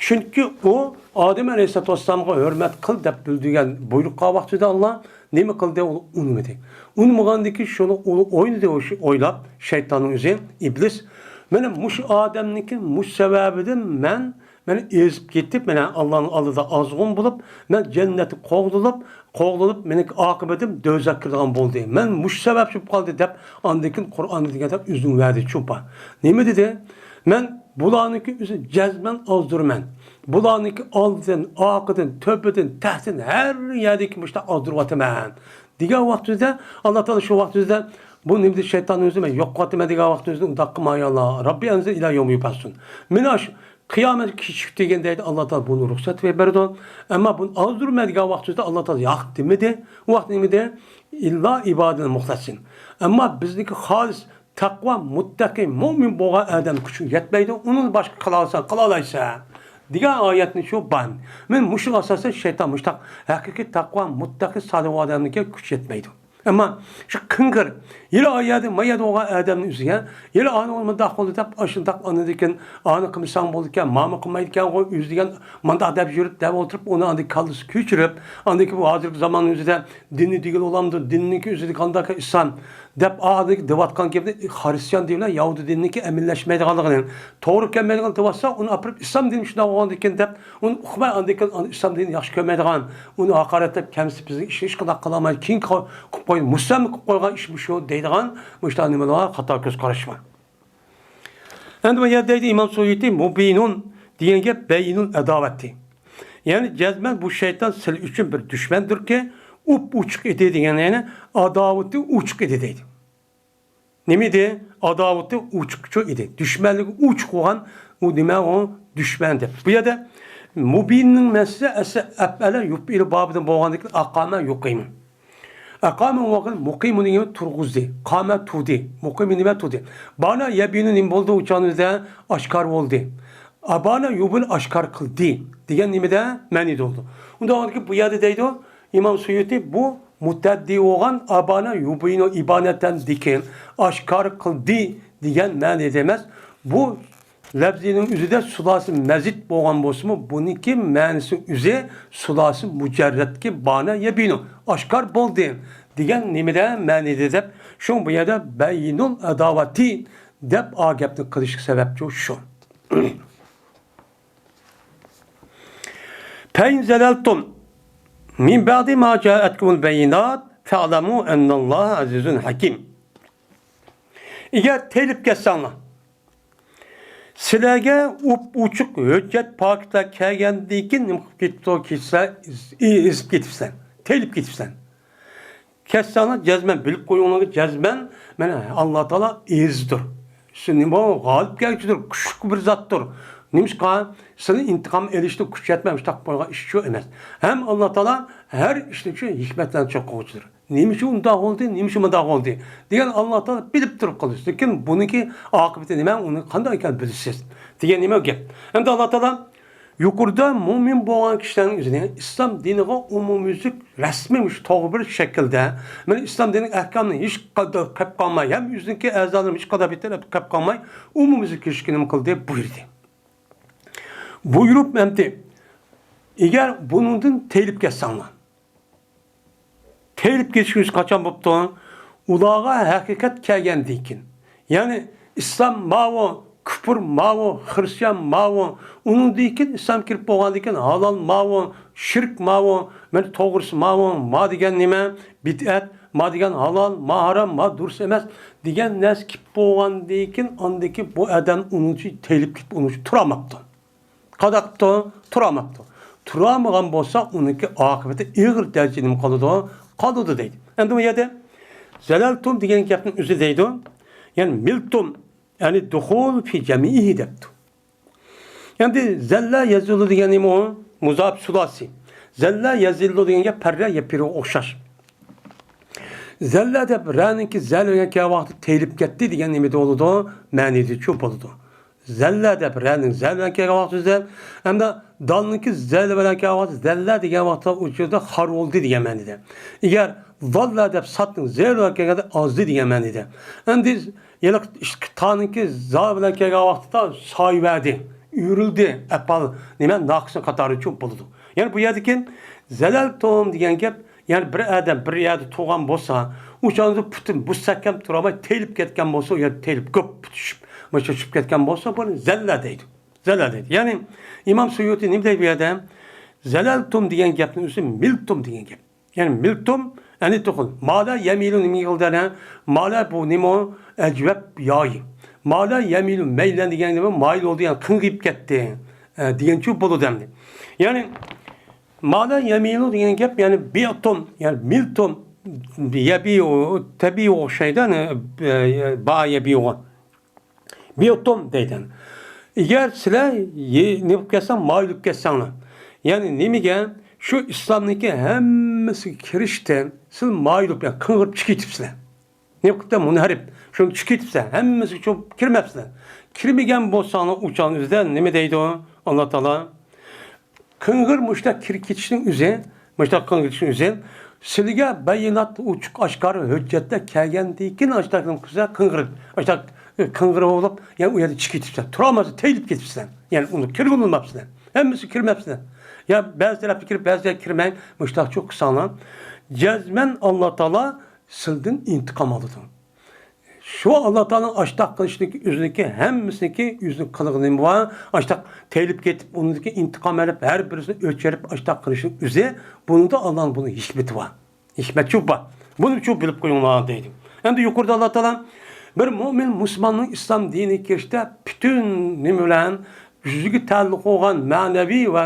چۈنكى ئۇ ئادەم ئەلەيھىسسالاتۇ ۋەسسالامغا ھۆرمەت قىل دەپ بىلدۈرگەن، بۇيرۇق قىلغان ۋاقتىدا ئاللا نېمە قىلدى؟ ئۇ ئۇنىمىدى. ئۇنىمىغاندىن كېيىن شۇنى ئۇ ئوينىدى، ئۇ شۇ ئويلاپ، شەيتاننىڭ ئۆزى، ئىبلىس، مانا مۇشۇ ئادەمنىڭكى مۇشۇ سەۋەبىدىن مەن، مەن ئېزىپ كېتىپ، مانا ئاللانىڭ ئالدىدا ئازغۇن بولۇپ، مەن جەننەتتىن قوغلىلىپ، قوغلىلىپ، مېنىڭ ئاقىۋىتىم دوزاخ كىرىدىغان بولدى. مەن مۇشۇ سەۋەبچى بولۇپ قالدى دەپ، ئاندىن كېيىن قۇرئاندا دېگەندەك ئۆزىنىڭ ۋەدىسى بار. نېمە دېدى؟ مەن بۇلارنىڭكى ئۆزىنى جەزمەن ئازدۇرىمەن. بۇلارنىڭكى ئالدىدىن، ئارقىدىن، تۆپىدىن، تەستىن ھەر يەردىكى مۇشۇنداق ئازدۇرۇۋاتىمەن. دېگەن ۋاقتىمىزدا، ئاللا تائالا شۇ ۋاقتىمىزدا، بۇ نېمىدە شەيتاننىڭ ئۆزى، مەن يوقىتىمەن دېگەن ۋاقتىمىزدا، ئۇنداق قىلماڭ يا ئاللا. رەببى ئەنزىل ئىلا يەۋمى يۇبئەسۇن. مېنى ئاشۇ قىيامەت كېچىكتى دېگەندە ئاللا تائالا بۇنى رۇخسەت بېرىدۇ. ئەمما بۇنى ئازدۇرىمەن دېگەن ۋاقتىمىزدا ئاللا تائالا ياق دېمىدى. ئۇ ۋاقىت نېمىدى؟ ئىللا ئىبادىل مۇخلەسىن. ئەمما بىزنىڭكى خالىس تەقۋا، مۇتتەقى، مۆمىن بولغان ئادەم كۈچۈڭ يەتمەيدۇ، ئۇنىڭدىن باشقا قىلالىساڭ قىلالايسەن دېگەن ئايەتنى شۇ بار. مەن مۇشۇ ئاساستا شەيتان مۇشتاق ھەقىقىي تەقۋا، مۇتتەقى، سالىھ ئادەمنىڭكى كۈچ يەتمەيدۇ. ئەمما شۇ قىڭغىر، يەنە ئايەتتە مايەت بولغان ئادەمنىڭ ئۆزىگە، يەنە ئانى مۇنداق قىلدى دەپ، ئاشۇنداق ئاندىن كېيىن ئانى قىلمىساڭ بولىدىكەن، ماما قىلمايدىكەنغۇ، ئۆزى دېگەن مانداق دەپ يۈرۈپ دەپ ئولتۇرۇپ، ئۇنى ئاندىن كاللىسى كۆچۈرۈپ، ئاندىن كېيىن بۇ ھازىرقى زاماننىڭ ئۆزىدە دىننى دېگىلى بولامدۇ، دىننىڭكى ئۆزىدە قانداق ئىسلام دەپ ئادىكى دەۋاتقان گېپىنى خرىستىيان دىنى بىلەن يەھۇدىي دىنىنىڭكى ئەمىنلەشمەيدىغانلىقىنى، توغرا كەلمەيدىغان دەۋاتسا، ئۇنى ئاپىرىپ ئىسلام دىنى شۇنداق بولغاندىكىن دەپ، ئۇنى ئۇقماي، ئاندىن كېيىن ئىسلام دىنىنى ياخشى كۆرمەيدىغان، ئۇنى ھاقارەتلەپ، كەمسىتىپ، بىزنى ھېچ، ھېچقانداق قىلالمايدۇ، كېيىن قىلىپ قويدى، مۇسلىملىق قىلىپ قويغان ئىش مۇشۇ دەيدىغان مۇشۇنداق نېمىلەر، خاتا كۆز قاراش بار. ئەمدى بۇ يەردە دەيدۇ ئىمام سۇيۇتى، مۇبىنۇن دېگەن گەپ بەينۇل ئەداۋەتى. يەنى جەزمەن بۇ شەيتان سىلى ئۈچۈن بىر دۈشمەندۇركى، ئوپئوچۇق ئىدى دېگەن، يەنى ئاداۋىتى ئوچۇق ئىدى دەيدۇ. نېمە ئىدى؟ ئاداۋىتى ئوچۇقچۇ ئىدى. دۈشمەنلىكى ئوچۇق بولغان ئۇ نېمە ئۇ؟ دۈشمەن دەپ. بۇ يەردە مۇبىننىڭ مەنىسى ئەسلى ئەپئەلە يۇپئىلۇ بابىدىن بولغاندىكىن ئاقامە يۇقىمۇ. ئەقامە ۋاقىت مۇقىمۇ دېگەن تۇرغۇزدى. قامە تۇردى. مۇقىمۇ نېمە تۇردى. بانا يەبىنۇ نېمە بولدى؟ ئۇ چاغدا ئاشكار بولدى. ئابانا يۇبىن ئاشكار قىلدى دېگەن نېمىدە مەنىدە بولىدۇ. ئۇنداق بولغاندىكىن بۇ يەردە دەيدۇ ئىمام سۇيۇتى، بۇ مۇتەددى بولغان ئابانا يۇبىنۇ ئىبانەتەندىكىن ئاشكار قىلدى دېگەن مەنىدە ئەمەس. بۇ لەفزىنىڭ ئۆزىدە سۇلاسى مەزىد بولغان بولسىمۇ، بۇنىڭكى مەنىسى ئۆزى سۇلاسى مۇجەررەتكە بانا يەبىنۇ، ئاشكار بولدى دېگەن نېمىدە مەنىدە دەپ، شۇڭا بۇ يەردە بەينۇل ئەداۋەتى دەپ ئا گەپنى قىلىشقا سەۋەبچۇ شۇ. فَإِنْ زَلَلْتُمْ مِنْ بَعْدِ مَا جَاءَتْكُمُ الْبَيِّنَاتُ فَاعْلَمُوا أَنَّ اللَّهَ عَزِيزٌ حَكِيمٌ. ئەگەر تېيىلىپ كەتسەڭلار، سىلەرگە ئوپئوچۇق ھۆججەت، پاكىتلار كەلگەندىن كېيىن نېمە قىلىپ كېتىپتۇ؟ كېتسە، ئېزىپ كېتىپسەن، تېيىلىپ كېتىپسەن. كەتسەڭلار جەزمەن بىلىپ قويۇڭلارغا، جەزمەن مانا ئاللا تائالا ئېزىزدۇر. شۇ نېمە، غالىب كەلگۈچىدۇر، كۈچلۈك بىر زاتتۇر. نېمىشقا؟ سىلى ئىنتىقام ئېلىشتا كۈچ يەتمەي مۇشتاق بولغان ئىش شۇ ئەمەس. ھەم ئاللا تائالا ھەر ئىشنى شۇ ھېكمەتلەرنى چوقۇغۇچىدۇر. نېمە ئۈچۈن ئۇنداق بولدى، نېمە ئۈچۈن مۇنداق بولدى دېگەن ئاللا تائالا بىلىپ تۇرۇپ قىلىدۇ. لېكىن بۇنىڭكى ئاقىۋىتى نېمە، ئۇنى قانداق ئىكەن بىلىسىز دېگەن نېمە گەپ. ئەمدى ئاللا تائالا يۇقىرىدا مۆمىن بولغان كىشىلەرنىڭ ئۆزىنى ئىسلام دىنىغا ئومۇميۈزلۈك رەسمىي مۇشۇ توغرا بىر شەكىلدە، مانا ئىسلام دىنىنىڭ ئەھكامىنى ھېچ قانداق قىلىپ قالماي، ھەم ئۆزىنىڭكى ئەزالىرىنى ھېچ قانداق بىتەرەپ قىلىپ قالماي، ئومۇميۈزلۈك كىرىشكە نېمە قىلدى؟ بۇيرۇدى. بۇيرۇپ ئەمدى، ئەگەر بۇنىڭدىن تېيىلىپ كەتسەڭلار، تېيىلىپ كېتىشىمىز قاچان بوپتۇ؟ ئۇلارغا ھەقىقەت كەلگەندىن كېيىن. يەنى ئىسلام ماۋۇ، كۇپۇر ماۋۇ، خىرىستىيان ماۋۇ، ئۇنىڭدىن كېيىن ئىسلام كىرىپ بولغاندىن كېيىن ھالال ماۋۇ، شىرك ماۋۇ، مانا توغرىسى ماۋۇ، ما دېگەن نېمە، بىدئەت، ما دېگەن ھالال، ما ھارام، ما دۇرۇس ئەمەس دېگەن نەرسە كېلىپ بولغاندىن كېيىن، ئاندىن كېيىن بۇ ئادەم ئۇنىڭ ئۈچۈن تېيىلىپ كېتىپ، ئۇنىڭ ئۈچۈن تۇرالماپتۇ. قانداق قىپتۇ؟ تۇرالماپتۇ. تۇرالمىغان بولسا، ئۇنىڭكى ئاقىۋىتى ئېغىر دەرىجىدە نېمە قالىدۇ؟ قالىدۇ دەيدۇ. ئەمدى بۇ يەردە زەلەلتۇم دېگەن گەپنىڭ ئۆزى دەيدۇ. يەنى مىلتۇم، يەنى دۇخۇل فى جەمئىھى دەپتۇ. ئەمدى زەللە يەزۇلۇ دېگەن نېمە ئۇ؟ مۇزاپ سۇلاسى. زەللە يەزىللۇ دېگەن گەپ پەررە يەپىرۇغا ئوخشاش. زەللە دەپ رەنىڭكى زەل بىلەن كەلگەن ۋاقىتتا تېيىلىپ كەتتى دېگەن نېمىدە بولىدۇ؟ مەنىدىچۇ بولىدۇ. زەللە دەپ رەنىڭ زەل بىلەن كەلگەن ۋاقتىدا، ئەمدى دالنىڭكى زەل بىلەن كەلگەن ۋاقتىدا زەللە دېگەن ۋاقىتتا ئۇ يەردە خار بولدى دېگەن مەنىدە. ئەگەر ۋاللە دەپ سادنىڭ زېل بىلەن كەلگەندە ئازدى دېگەن مەنىدە. ئەمدى ھېلىقى تانىڭكى زال بىلەن كەلگەن ۋاقتىدا سايىۋەردى، ئۆرۈلدى، ئەپئال نېمە ناقىسنىڭ قاتارىچۇ بولىدۇ. يەنى بۇ يەردىكى زەلەلتۇم دېگەن گەپ، يەنى بىر ئادەم بىر يەردە تۇرغان بولسا، ئۇ چاغدا پۇتى مۇستەھكەم تۇرالماي تېيىلىپ كەتكەن بولسا، ئۇ يەردە تېيىلىپ گۈپ چۈشۈپ، مۇشۇ چۈشۈپ كەتكەن بولسا، بۇنى زەللە دەيدۇ. زەللە دەيدۇ. يەنى ئىمام سۇيۇتى نېمە دەيدۇ بۇ يەردە؟ زەلەلتۇم دېگەن گەپنىڭ ئۆزى مىلتۇم دېگەن گەپ. يەنى مىلتۇم، يەنى تۇخۇل. مالا يەمىلۇ نېمىگە قىلدى يەنە؟ مالا بۇ نېمە ئۇ؟ ئەجۋەب يايى. مالا يەمىلۇ مەيلەن دېگەن نېمە؟ مايىل بولدى، يەنى قىڭغىيىپ كەتتى، ئە، دېگەنچۇ بولىدۇ ئەمدى. يەنى مالا يەمىلۇ دېگەن گەپ، يەنى بىئتۇم، يەنى مىلتۇم، يەبىئۇ، تەبىئۇ ئوخشايدۇ، يەنى، ئە، با يەبىئۇغا. بىئتۇم دەيدۇ. ئەگەر سىلەر يە-، نېمە بولۇپ كەتسەڭ، مايىل بولۇپ كەتسەڭلار. يەنى نېمىگە؟ شۇ ئىسلامنىڭكى ھەممىسىگە كىرىشتىن سىلەر مايىل بولۇپ، يەنى قىڭغىرىپ چىقىپ كېتىپسىلەر. نېمە قىلىپتۇ؟ مۇنھەرىپ. شۇنى چىقىپ كېتىپسىلەر. ھەممىسىگە چوپ كىرمەپسىلەر. كىرمىگەن بولساڭلار، ئۇ چاغنىڭ ئۆزىدە نېمە دەيدۇ ئاللا تائالا؟ قىڭغىر مۇشتاق كىرىپ كېتىشنىڭ ئۆزى، مۇشتاق قىڭغىر كېتىشنىڭ ئۆزى، سىلىگە بايىنات، ئوچۇق ئاشكارا ھۆججەتلەر كەلگەندىن كېيىن، ئاشتاق قىزلار قىڭغىر، ئاشتاق قىڭغىر بولۇپ، يەنى ئۇ يەردە چىقىپ كېتىپسىلەر. تۇرالمايسىلەر، تېيىلىپ كېتىپسىلەر. يەنى ئۇنى كىرگۈزۈپ بولماپسىلەر. ھەممىسى كىرمەپسىلەر. يا بەزى تەرەپكە كىرىپ، بەزى يەرگە كىرمەي، مۇشتاقچۇ قىلساڭلار، جەزمەن ئاللا تائالا سىلدىن ئىنتىقام ئالىدۇ. شۇ ئاللا تائالانىڭ ئاشتاق قىلىشىنىڭكى ئۆزىنىڭكى ھەممىسىنىڭكى ئۆزىنىڭ قىلغىنى بار. ئاشتاق تېيىلىپ كېتىپ، ئۇنىڭدىكى ئىنتىقام ئېلىپ، ھەر بىرسىنى ئۆچۈرۈپ ئاشتاق قىلىشنىڭ ئۆزى، بۇنىڭدا ئاللانىڭ بۇنىڭ ھېكمىتى بار. ھېكمەت شۇ بار. بۇنى شۇ بىلىپ قويۇڭلار دەيدۇ. ئەمدى يۇقىرىدا ئاللا تائالا بىر مۆمىن مۇسۇلماننىڭ ئىسلام دىنىگە كىرىشتە پۈتۈن نېمە بىلەن يۈزىگە تەئەللۇق بولغان مەنىۋى ۋە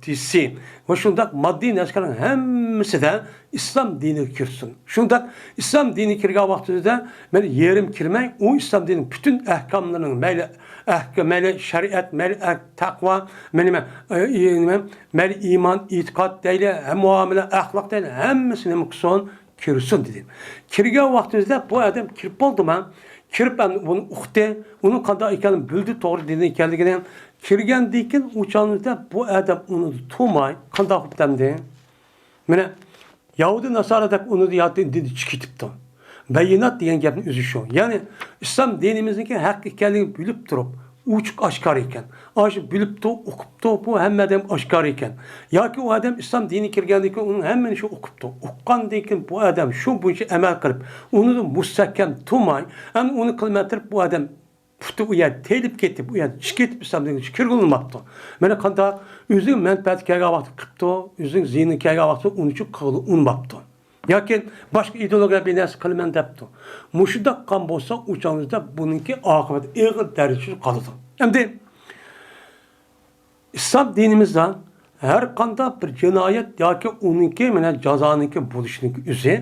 ھېسسىي ۋە شۇنداق ماددىي نەرسىلەرنىڭ ھەممىسىدە ئىسلام دىنىغا كىرسۇن. شۇنداق ئىسلام دىنىغا كىرگەن ۋاقتىدا مەن يېرىم كىرمەي، ئۇ ئىسلام دىنىنىڭ پۈتۈن ئەھكاملىرىنىڭ، مەيلى ئەھكام، مەيلى شەرىئەت، مەيلى ئەھ-، تەقۋا، مەيلى نېمە، ئى، نېمە، مەيلى ئىمان، ئېتىقاد دەيلى، ھەم مۇئامىلە، ئەخلاق دەيلى، ھەممىسى نېمە قىلسۇن؟ كىرسۇن دېدى. كىرگەن ۋاقتىمىزدا بۇ ئادەم كىرىپ بولدىما؟ كىرىپ ئەمدى بۇنى ئۇقتى، ئۇنىڭ قانداق ئىكەنلىكىنى بىلدى، توغرا دىندا ئىكەنلىكىنى. كىرگەندىن كېيىن ئۇ چاغىمىزدا بۇ ئادەم ئۇنى تۇرماي، قانداق قىلىپ دەمدى؟ مانا، يەھۇدىي ناسارادەك ئۇنى ياتى دىنى چىقىپ كېتىپتۇ. بەييىنات دېگەن گەپنىڭ ئۆزى شۇ. يەنى ئىسلام دىنىمىزنىڭكى ھەق ئىكەنلىكىنى بىلىپ تۇرۇپ، ئوچۇق ئاشكارا ئىكەن. ئاشۇ بىلىپتۇ، ئۇقۇپتۇ، بۇ ھەممە ئادەم ئاشكارا ئىكەن. ياكى ئۇ ئادەم ئىسلام دىنىگە كىرگەندىن كېيىن ئۇنىڭ ھەممىنى شۇ ئۇقۇپتۇ. ئۇققاندىن كېيىن بۇ ئادەم شۇ بويىچە ئەمەل قىلىپ، ئۇنى مۇستەھكەم تۇرماي، ئەمدى ئۇنى قىلماي تۇرۇپ، بۇ ئادەم پۇتى ئۇ يەردە تېيىلىپ كېتىپ، ئۇ يەردىن چىقىپ كېتىپ، ئىسلام دىنىگە كىرگىلى ئۇنىماپتۇ. مانا قانداق ئۆزىنىڭ مەنپەئەتى كەلگەن ۋاقىتتا قىپتۇ، ئۆزىنىڭ زىيىنى كەلگەن ۋاقىتتا ئۇنى چۇ قىلغىلى ئۇنىماپتۇ. ياكى باشقا ئىدېئولوگىيە بىر نەرسە قىلىمەن دەپتۇ. مۇشۇنداق قىلغان بولسا، ئۇ چاغدا بۇنىڭكى ئاقىۋىتى ئېغىر دەرىجىدە قالىدۇ. ئەمدى ئىسلام دىنىمىزدا ھەر قانداق بىر جىنايەت ياكى ئۇنىڭكى مانا جازانىڭكى بولۇشىنىڭكى ئۆزى،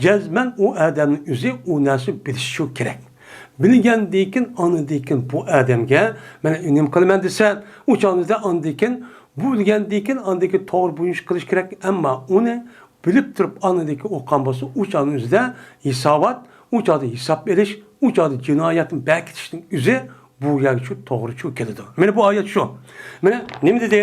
جەزمەن ئۇ ئادەمنىڭ ئۆزى ئۇ نەرسىنى بىلىشى كېرەك. بىلگەندىكىن، ئاندىكىن بۇ ئادەمگە مانا نېمە قىلىمەن دېسە، ئۇ چاغدا ئاندىكىن بۇ بىلگەندىكىن ئاندىكىن توغرا بۇيرۇش قىلىش كېرەك، ئەمما ئۇنى بىلىپ تۇرۇپ ئاندىكىن ئوقۇغان بولسا، ئۇ چاغنىڭ ئۆزىدە ھېسابات، ئۇ چاغدا ھېساب ئېلىش، ئۇ چاغدا جىنايەتنى بەكىتىشنىڭ ئۆزى بۇ يەرگە شۇ توغرا شۇ كېلىدۇ. مانا بۇ ئايەت شۇ. مانا نېمە دېدى؟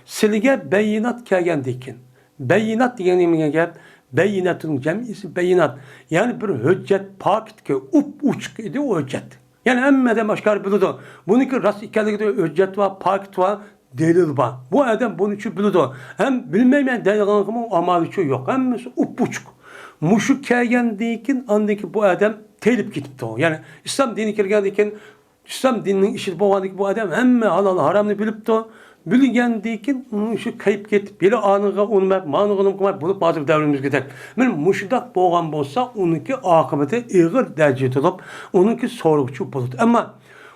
سىلىگە بەييىنات كەلگەندىن كېيىن. بەييىنات دېگەن نېمە گەپ؟ بەييىناتنىڭ جەمئىسى بەييىنات. يەنى بىر ھۆججەت پاكىتكە ئۇپ ئوچۇق ئىدى ئۇ ھۆججەت. يەنى ھەممە ئادەم ئاشكارا بىلىدۇ. بۇنىڭكى راست ئىكەنلىكىدە ھۆججەت بار، پاكىت بار، دەلىل بار. بۇ ئادەم بۇنى چۈ بىلىدۇ. ھەم بىلمەيمەن دەيدىغانغىمۇ ئامالى چۈ يوق. ھەممىسى ئۇپئوچۇق. مۇشۇ كەلگەندىن كېيىن ئاندىن كېيىن بۇ ئادەم تېيىلىپ كېتىپتۇ. يەنى ئىسلام دىنى كىرگەندىن كېيىن، ئىسلام دىنىنىڭ ئىچىدە بولغاندىن كېيىن بۇ ئادەم ھەممە ھالال ھارامنى بىلىپتۇ. بىلگەندىن كېيىن مۇشۇ كەيپ كېتىپ، ھېلى ئانىغا ئۇنىماپ، مانىغا ئۇنىماپ بولۇپ ھازىر دەۋرىمىزگىدەك. مانا مۇشۇنداق بولغان بولسا، ئۇنىڭكى ئاقىۋىتى ئېغىر دەرىجىدە بولۇپ، ئۇنىڭكى سورىغۇچى بولىدۇ. ئەمما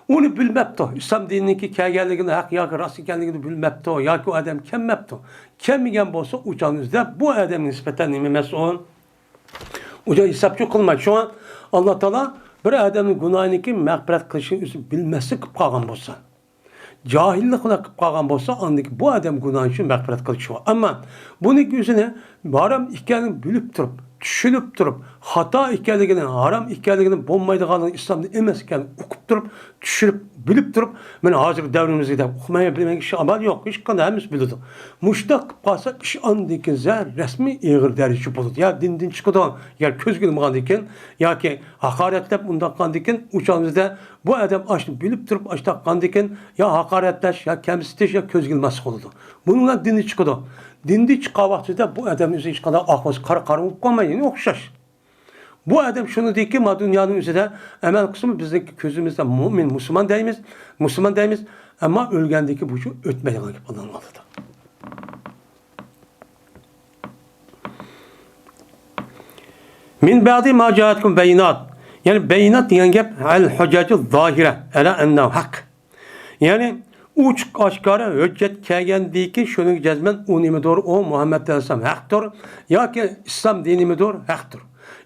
ئۇنى بىلمەپتۇ. ئىسلام دىنىنىڭكى كەلگەنلىكىنى، ھەق ياكى راست ئىكەنلىكىنى بىلمەپتۇ. ياكى ئۇ ئادەم كەلمەپتۇ. كەلمىگەن بولسا، ئۇ چاغنىڭ ئۆزىدە بۇ ئادەمگە نىسبەتەن نېمە مەسئۇل؟ ئۇ جاي ھېسابچى قىلمايدۇ. شۇڭا ئاللا تائالا بىر ئادەمنىڭ گۇناھىنىڭكى مەغپىرەت قىلىشىنى ئۆزى بىلمەسلىك قىلىپ قالغان بولسا، جاھىللىق بىلەن قىلىپ قالغان بولسا، ئاندىن كېيىن بۇ ئادەم گۇناھى ئۈچۈن مەغپىرەت قىلىشى بار. ئەمما بۇنىڭكى ئۆزىنى ھارام ئىكەنلىكىنى بىلىپ تۇرۇپ، چۈشىنىپ تۇرۇپ، خاتا ئىكەنلىكىنى، ھارام ئىكەنلىكىنى، بولمايدىغانلىقىنى، ئىسلامدا ئەمەس ئىكەنلىكىنى ئۇقۇپ تۇرۇپ، چۈشىنىپ، بىلىپ تۇرۇپ، مانا ھازىرقى دەۋرىمىزدە دەپ ئۇقماي بىلمەيدىغان كىشى ئامال يوق. ھېچقانداق ھەممىسى بىلىدۇ. مۇشۇنداق قىلىپ قالسا، ئىش ئاندىن كېيىن زەھەر رەسمىي ئېغىر دەرىجىدە بولىدۇ. يا دىندىن چىقىدۇ، يا كۆزگە ئىلمىغاندىن كېيىن، ياكى ھاقارەتلەپ ئۇنداق قىلغاندىن كېيىن، ئۇ چاغىمىزدا بۇ ئادەم ئاشۇنى بىلىپ تۇرۇپ ئاشۇنداق قىلغاندىن كېيىن، يا ھاقارەتلەش، يا كەمسىتىش، يا كۆزگە ئىلماسلىق بولىدۇ. بۇنىڭ بىلەن دىندىن چىقىدۇ. دىندىن چىققان ۋاقتىدا بۇ ئادەم ئۆزى ھېچقانداق ئاقىۋەتسىز قارا قارا بولۇپ قالمايدۇ، يەنە ئوخشاش. بۇ ئادەم شۇنىڭدىكى ما دۇنيانىڭ ئۆزىدە ئەمەل قىلسىمۇ، بىزنىڭ كۆزىمىزدە مۇئمىن، مۇسۇلمان دەيمىز، مۇسۇلمان دەيمىز، ئەمما ئۆلگەندىكى بۇ ئۆتمەيدىغان گەپ ئاللانىڭ ئالدىدا. مىن بەئدى ما جائەتكۇم بەييىنات. يەنى بەييىنات دېگەن گەپ ئەل ھۇججەتۇ زاھىرە ئەلا ئەننەھۇ ھەق. يەنى ئوچۇق ئاشكارا ھۆججەت كەلگەندىكى شۇنىڭ جەزمەن ئۇ نېمىدۇر، ئۇ مۇھەممەد ئەلەيھىسسالام ھەقتۇر ياكى ئىسلام دىنىمىدۇر، ھەقتۇر.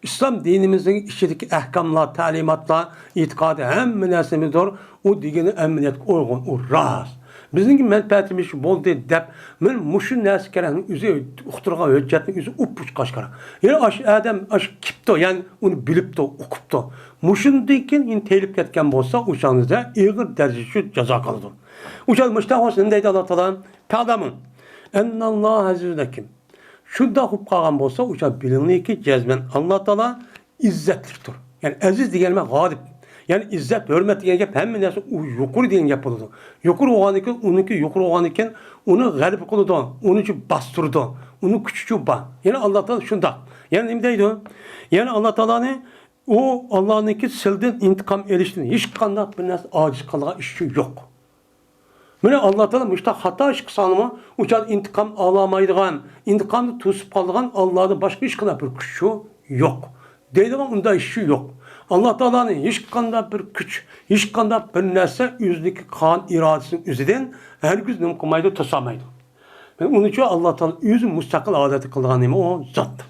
ئىسلام دىنىمىزنىڭ ئىچىدىكى ئەھكاملار، تەلىماتلار، ئېتىقادى، ھەممە نەرسىمىزدۇر، ئۇ دېگىنى ئەمەلىيەتكە ئۇيغۇن، ئۇ راست. بىزنىڭكى مەنپەئەتىمىز شۇ بولدى دەپ، مانا مۇشۇ نەرسە كېرەكنىڭ ئۆزى، ئۇقتۇرغان ھۆججەتنىڭ ئۆزى ئۇپئوچۇق ئاشكارا. يەنى ئاشۇ ئادەم ئاشۇ كېپتۇ، يەنى ئۇنى بىلىپتۇ، ئۇقۇپتۇ. مۇشۇندىن كېيىن يەنە تېيىلىپ كەتكەن بولسا، ئۇ چاغدا ئېغىر دەرىجىدە شۇ جازا قىلىدۇ. ئۇ چاغدا مۇشۇنداق بولسا نېمە دەيدۇ ئاللا تائالا؟ تەلەمۇ ئەننەللاھە ئەزىزۇن ھەكىم. شۇنداق بولۇپ قالغان بولسا، ئۇ چاغدا بىلىڭلاركى، جەزمەن ئاللا تائالا ئىززەتلىكتۇر. يەنى ئەزىز دېگەن نېمە؟ غالىب. يەنى ئىززەت، ھۆرمەت دېگەن گەپ ھەممە نەرسە ئۇ يۇقىرى دېگەن گەپ بولىدۇ. يۇقىرى بولغاندىكىن، ئۇنىڭكى يۇقىرى بولغاندىكىن، ئۇنى غەلىبە قىلىدۇ، ئۇنى باستۇرىدۇ، ئۇنىڭ كۈچى بار. يەنى ئاللا تائالا شۇنداق. يەنى نېمە دەيدۇ؟ يەنى ئاللا تائالانى، ئۇ ئاللانىڭكى سىلىدىن ئىنتىقام ئېلىشتىن ھېچقانداق بىر نەرسە ئاجىز قالىدىغان ئىش ئۈچۈن يوق. مانا ئاللا تائالا مۇشۇنداق خاتا ئىش قىلساڭلارمۇ، ئۇ چاغدا ئىنتىقام ئالالمايدىغان، ئىنتىقامنى توسۇپ قالىدىغان ئاللادىن باشقا ھېچقانداق بىر كۈچ يوق دەيدىغان ئۇنداق ئىش يوق. ئاللا تائالانى ھېچقانداق بىر كۈچ، ھېچقانداق بىر نەرسە ئۆزىنىڭكى قان ئىرادىسىنىڭ ئۆزىدىن ھەرگىز نېمە قىلمايدۇ، توسالمايدۇ. ئۇنىڭ ئۈچۈن ئاللا تائالا ئۆزى مۇستەقىل ھالەتتە قىلىدىغان نېمە ئۇ زات.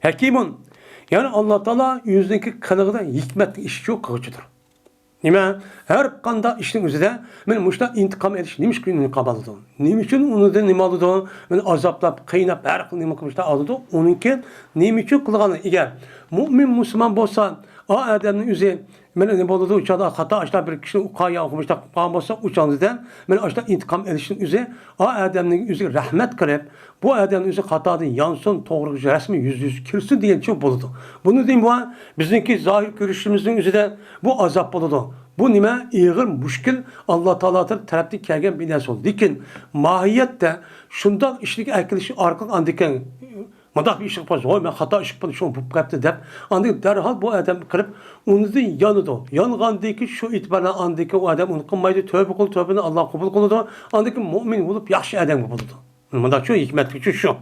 ھەكىمۇن، يەنى ئاللا تائالا ئۆزىنىڭكى قىلىقىدا ھېكمەتلىك ئىش ئۈچۈن قىلغۇچىدۇر. نېمە؟ ھەر قانداق ئىشنىڭ ئۆزىدە مانا مۇشۇنداق ئىنتىقام ئېلىش نېمە ئۈچۈن ئىنتىقام ئالىدۇ؟ نېمە ئۈچۈن ئۇنىڭدىن نېمە ئالىدۇ؟ مانا ئازابلاپ، قىيناپ، ھەر خىل نېمە قىلىپ ئالىدۇ؟ ئۇنىڭكى نېمە ئۈچۈن قىلغانلىقى؟ ئەگەر مۇئمىن مۇسۇلمان بولسا، ئا ئادەمنىڭ ئۆزى مانا نېمە بولىدۇ؟ ئۇ چاغدا خاتا ئاشتا بىر كىشىنى ئۇقا يا مۇشۇنداق قىلىپ قالغان بولسا، ئۇ چاغدا مانا ئاشتا ئىنتىقام ئېلىشنىڭ ئۆزى ئا ئادەمنىڭ ئۆزىگە رەھمەت قىلىپ، بۇ ئادەمنىڭ ئۆزى خاتادىن يانسۇن، توغرىغا رەسمىي يۈزدە يۈز كىرسۇن دېگەنچە بولىدۇ. بۇنىڭدىن بۇ بىزنىڭكى زاھىر كۆرۈشىمىزنىڭ ئۆزىدە بۇ ئازاب بولىدۇ. بۇ نېمە؟ ئېغىر مۈشكۈل، ئاللا تائالا تەرەپتىن كەلگەن بىر نەرسە بولىدۇ. لېكىن ماھىيەتتە شۇنداق ئىشنى ئەكېلىش ئارقىلىق ئاندىن كېيىن مۇنداق بىر ئىش قىلىپ قويسا، ھوي، مەن خاتا ئىش قىلىپ، شۇڭا بولۇپ قاپتۇ دەپ، ئاندىن دەرھال بۇ ئادەم قىلىپ، ئۇنىڭدىن يانىدۇ. يانغاندىن كېيىن شۇ ئېتىبارەن ئاندىن كېيىن ئۇ ئادەم ئۇنى قىلمايدۇ، تۆبە قىلىدۇ، تۆبىنى ئاللا قوبۇل قىلىدۇ. ئاندىن كېيىن مۆمىن بولۇپ، ياخشى ئادەمگە بولىدۇ. مۇنداق شۇ ھېكمەتلىكچۇ شۇ.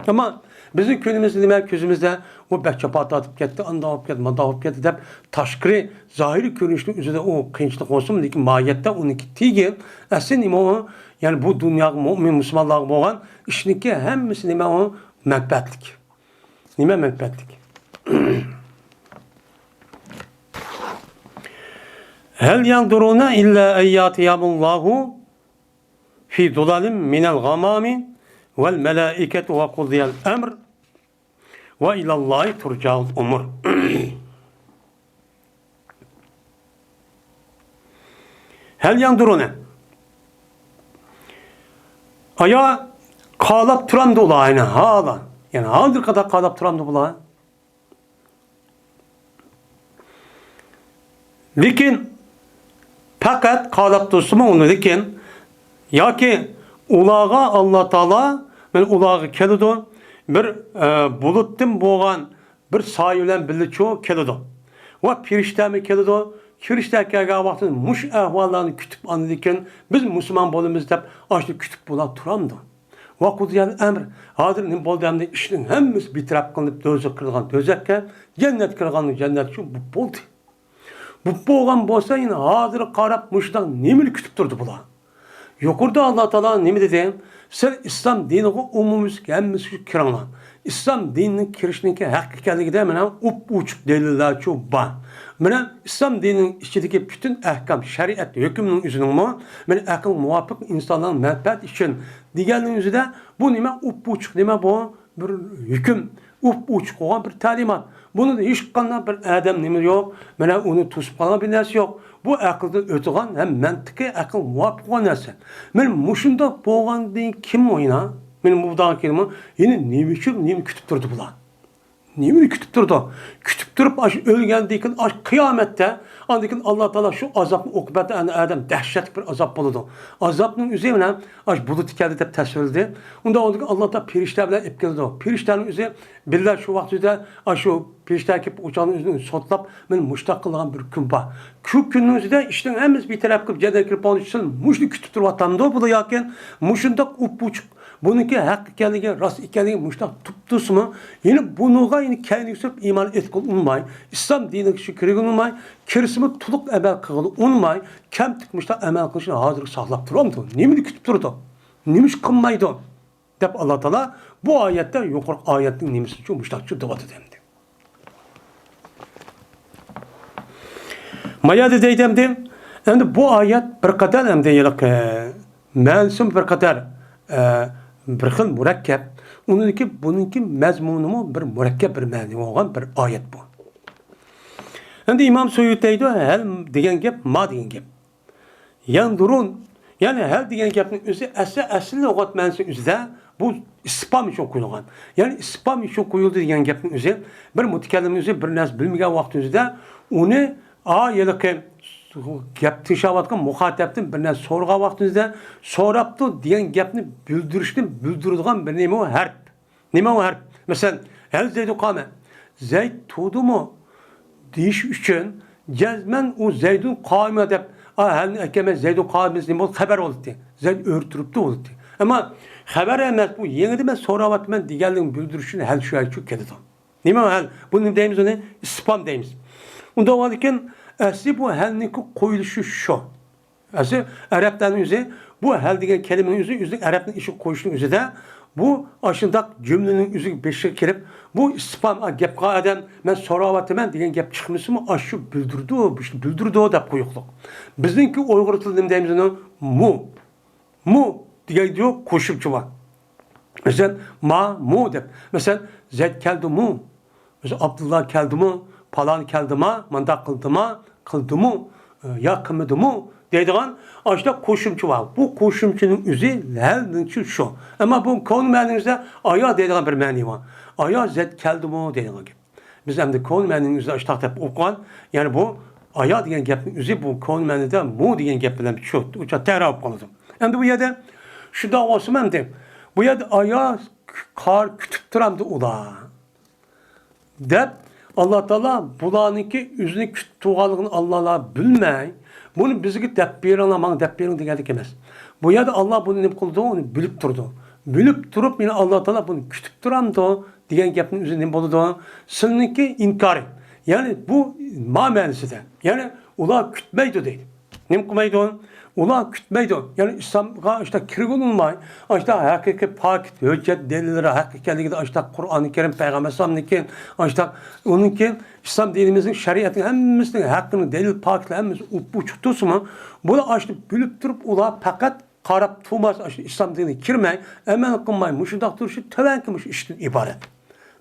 ئەمما بىزنىڭ كۈنىمىزدە نېمە، كۆزىمىزدە ئۇ بەك جاپا تارتىپ كەتتى، ئانداق بولۇپ كەتتى، مانداق بولۇپ كەتتى دەپ، تاشقىرى زاھىرىي كۆرۈنۈشنىڭ ئۆزىدە ئۇ قىيىنچىلىق بولسىمۇ، لېكىن ماھىيەتتە ئۇنىڭكى تېگى، ئەسلى نېمە ئۇ؟ يەنى بۇ دۇنياغا مۆمىن مۇسۇلمانلارغا بولغان ئىشنىڭكى ھەممىسى نېمە ئۇ؟ مەنپەئەتلىك. نېمە مەنپەئەتلىك؟ هل ينظرون إلا أن يأتيهم الله في ظلل من الغمام والملائكة وقضي الأمر وإلى الله ترجع الأمور. هل ينظرون. ئايا قالاپ تۇرامدۇ ئۇلار، يەنى ھالا. يەنى ھازىرغا قەدەر قالاپ تۇرامدۇ بۇلار؟ لېكىن پەقەت قالاپ تۇرسىمۇ ئۇنى، لېكىن ياكى ئۇلارغا ئاللا تائالا، مانا ئۇلارغا كېلىدۇ، بىر، ئە، بۇلۇتتىن بولغان بىر سايە بىلەن بىللە چۇ كېلىدۇ. ۋە پىرىشتەمۇ كېلىدۇ. پىرىشتە كەلگەن ۋاقتىدا مۇشۇ ئەھۋاللارنى كۈتۈپ، ئاندىن كېيىن بىز مۇسۇلمان بولىمىز دەپ ئاشۇنى كۈتۈپ بۇلار تۇرامدۇ؟ ۋە قۇزىيەل ئەمر. ھازىر نېمە بولدى ئەمدى؟ ئىشنىڭ ھەممىسى بىر تەرەپ قىلىنىپ، دوزاخ كىرىدىغان دوزاخقا، جەننەت كىرىدىغان جەننەتكە بولدى. بۇ بولغان بولسا، يەنە ھازىرغا قاراپ مۇشۇنداق نېمىنى كۈتۈپ تۇردى بۇلار؟ يۇقىرىدا ئاللا تائالا نېمە دېدى؟ سىلەر ئىسلام دىنىغا ئومۇميۈزلۈك ھەممىسى كىرىڭلار. ئىسلام دىنىنىڭ كىرىشنىڭكى ھەققى ئىكەنلىكىدە مانا ئوپئوچۇق دەلىللەرچۇ بار. مانا ئىسلام دىنىنىڭ ئىچىدىكى پۈتۈن ئەھكام، شەرىئەت ھۆكۈمىنىڭ ئۆزىنىڭمۇ مانا ئەقىل مۇۋاپىق ئىنسانلارنىڭ مەنپەئەتى ئۈچۈن دېگەننىڭ ئۆزىدە بۇ نېمە؟ ئوپئوچۇق نېمە بۇ؟ بىر ھۆكۈم، ئوپئوچۇق بولغان بىر تەلىمات. بۇنىڭدا ھېچقانداق بىر ئادەم نېمە يوق، مانا ئۇنى توسۇپ قالغان بىر نەرسە يوق. بۇ ئەقىلدىن ئۆتىدىغان ھەم مەنتىقىي ئەقىل مۇۋاپىق بولغان نەرسە. مانا مۇشۇنداق بولغاندىن كېيىنمۇ يەنە، مانا بۇنداق كېيىنمۇ يەنە نېمە ئۈچۈن، نېمە كۈتۈپ تۇردى بۇلار؟ نېمىنى كۈتۈپ تۇرىدۇ؟ كۈتۈپ تۇرۇپ، ئاشۇ ئۆلگەندىن كېيىن، ئاشۇ قىيامەتتە، ئاندىن كېيىن ئاللا تائالا شۇ ئازابنى ئوقۇبەتتە ئەنە ئادەم دەھشەتلىك بىر ئازاب بولىدۇ. ئازابنىڭ ئۆزى مانا ئاشۇ بۇلۇت كەلدى دەپ تەسۋىرلىدى. ئۇندا ئاندىن كېيىن ئاللا تائالا پىرىشتە بىلەن ئېلىپ كېلىدۇ. پىرىشتەنىڭ ئۆزى بىللە شۇ ۋاقىت ئۆزىدە ئاشۇ پىرىشتە كېلىپ ئۇچانىڭ ئۆزىنى سوتلاپ، مانا مۇشۇنداق قىلغان بىر كۈن بار. شۇ كۈننىڭ ئۆزىدە ئىشنىڭ ھەممىسى بىر تەرەپ قىلىپ، جەننەتكە كىرىپ بولغان ئۈچۈن مۇشۇنى كۈتۈپ تۇرۇۋاتامدۇ بۇلار ياكى؟ مۇشۇنداق ئوپئوچۇق بۇنىڭكى ھەق ئىكەنلىكى، راست ئىكەنلىكى مۇشۇنداق تۇپتۇسىمۇ، يەنە بۇنىڭغا يەنە كەينىگە سۈرۈپ ئىمان ئېيتقىلى ئۇنىماي، ئىسلام دىنىغا كىرگىلى ئۇنىماي، كىرسىمۇ تولۇق ئەمەل قىلغىلى ئۇنىماي، كەمتۈك مۇشۇنداق ئەمەل قىلىشنى ھازىرغا ساقلاپ تۇرامدۇ؟ نېمىنى كۈتۈپ تۇرىدۇ؟ نېمە ئىش قىلمايدۇ؟ دەپ ئاللا تائالا بۇ ئايەتتە، يۇقىرىقى ئايەتنىڭ نېمىسى ئۈچۈن مۇشۇنداق دەۋاتىدۇ ئەمدى؟ ما يەردە دەيدۇ ئەمدى، ئەمدى بۇ ئايەت بىر قەدەر ئەمدى ھېلىقى مەنىسىمۇ بىر قەدەر، ئە، بىر خىل مۇرەككەپ. ئۇنىڭدىكى، بۇنىڭكى مەزمۇنىمۇ بىر مۇرەككەپ بىر مەنىگە بولغان بىر ئايەت بۇ. ئەمدى ئىمام سۇيۇتى دەيدۇ، ھەل دېگەن گەپ، ما دېگەن گەپ. يەنزۇرۇن. يەنى ھەل دېگەن گەپنىڭ ئۆزى ئەسلى، ئەسلى لۇغەت مەنىسى ئۆزىدە بۇ ئىستىپھام ئۈچۈن قويۇلغان. يەنى ئىستىپھام ئۈچۈن قويۇلدى دېگەن گەپنىڭ ئۆزى، بىر مۇتەكەللىمنىڭ ئۆزى بىر نەرسە بىلمىگەن ۋاقتىمىزدا ئۇنى، ئا، ھېلىقى گەپ تىڭشاۋاتقان مۇخاتەپتىن بىر نەرسە سورىغان ۋاقتىمىزدا، سوراپتۇ دېگەن گەپنى بىلدۈرۈشنى بىلدۈرىدىغان بىر نېمە ئۇ؟ ھەرپ. نېمە ئۇ ھەرپ؟ مەسىلەن، ھەل زەيدۇن قامە. زەيد تۇردىمۇ؟ دېيىش ئۈچۈن، جەزمەن ئۇ زەيدۇن قامە دەپ، ئا، ھەلنى ئەكەلمەي زەيدۇن قامە دېسە نېمە بولىدۇ؟ خەۋەر بولاتتى. زەيد ئۆرە تۇرۇپتۇ بولاتتى. ئەمما خەۋەر ئەمەس، بۇ يېڭىدا مەن سوراۋاتىمەن دېگەنلىكنى بىلدۈرۈش ئۈچۈن ھەل شۇ يەرگە كېلىدۇ. نېمە ھەل؟ بۇنى نېمە دەيمىز ئۇنى؟ ئىستىپھام دەيمىز. ئۇنداق بولغاندىكىن، ئەسلى بۇ ھەلنىڭكى قويۇلۇشى شۇ. ئەسلى ئەرەبلەرنىڭ ئۆزى بۇ ھەل دېگەن كەلىمىنىڭ ئۆزى، ئۆزىنىڭ ئەرەبنىڭ ئىشىغا قويۇشنىڭ ئۆزىدە، بۇ ئاشۇنداق جۈملىنىڭ ئۆزىگە بېشىغا كىرىپ، بۇ ئىستىپھام، ئا، گەپ قىلغان ئادەم، مەن سوراۋاتىمەن دېگەن گەپ چىقمىسىمۇ، ئاشۇ بىلدۈرىدۇ، بۇ ئىشنى بىلدۈرىدۇ دەپ قويۇقلۇق. بىزنىڭكى ئۇيغۇر تىلىدا نېمە دەيمىز ئۇنى؟ مۇ. مۇ دېگەن يوق، قوشۇمچە بار. مەسىلەن، ما، مۇ دەپ. مەسىلەن، زەيد كەلدىمۇ؟ مەسىلەن، ئابدۇللا كەلدىمۇ؟ پالان كەلدىما؟ مانداق قىلدىما؟ قىلدىمۇ؟ يا قىلمىدىمۇ؟ دەيدىغان ئاشۇنداق قوشۇمچە بار. بۇ قوشۇمچىنىڭ ئۆزى ھەلنىڭكى شۇ. ئەمما بۇ كونا مەنىمىزدە ئايا دەيدىغان بىر مەنى بار. ئايا زەيد كەلدىمۇ دەيدىغان گەپ. بىز ئەمدى كونا مەنىنىڭ ئۆزىدە ئاشتاق دەپ ئوقۇغان، يەنى بۇ ئايا دېگەن گەپنىڭ ئۆزى بۇ كونا مەنىدە مۇ دېگەن گەپ بىلەن شۇ، ئۇچا تەكرار بولۇپ قالىدۇ. ئەمدى بۇ يەردە شۇنداق بولسىمۇ ئەمدى، بۇ يەردە ئايا قار كۈتۈپ تۇرامدۇ ئۇلار؟ دەپ، ئاللا تائالا بۇلارنىڭكى ئۆزىنى كۈتۈپ تۇرغانلىقىنى ئاللا بىلمەي، بۇنى بىزگە دەپ بېرىڭلار، ماڭا دەپ بېرىڭ دېگەندەك ئەمەس. بۇ يەردە ئاللا بۇنى نېمە قىلىدۇ؟ ئۇنى بىلىپ تۇرىدۇ. بىلىپ تۇرۇپ، يەنە ئاللا تائالا بۇنى كۈتۈپ تۇرامدۇ دېگەن گەپنىڭ ئۆزى نېمە بولىدۇ؟ سىلىنىڭكى ئىنكارى. يەنى بۇ ما مەنىسىدە. يەنى ئۇلار كۈتمەيدۇ دەيدۇ. نېمە قىلمايدۇ؟ ئۇلار كۈتمەيدۇ. يەنى ئىسلامغا ئاشتا كىرگىلى ئۇنىماي، ئاشتا ھەقىقىي پاكىت، ھۆججەت، دەلىللىرى ھەق ئىكەنلىكىدە ئاشتا قۇرئانى كەرىم، پەيغەمبەر ئەلەيھىسسالامنىڭكى ئاشتا ئۇنىڭكى ئىسلام دىنىمىزنىڭ شەرىئەتنىڭ ھەممىسىنىڭ ھەققىنىڭ دەلىل پاكىتلار ھەممىسى ئوپئوچۇق تۇرسىمۇ، بۇلار ئاشتا بىلىپ تۇرۇپ ئۇلار پەقەت قاراپ تۇرماس، ئاشۇ ئىسلام دىنىغا كىرمەي، ئەمەل قىلماي، مۇشۇنداق تۇرۇشى تۆۋەنكى مۇشۇ ئىشتىن ئىبارەت.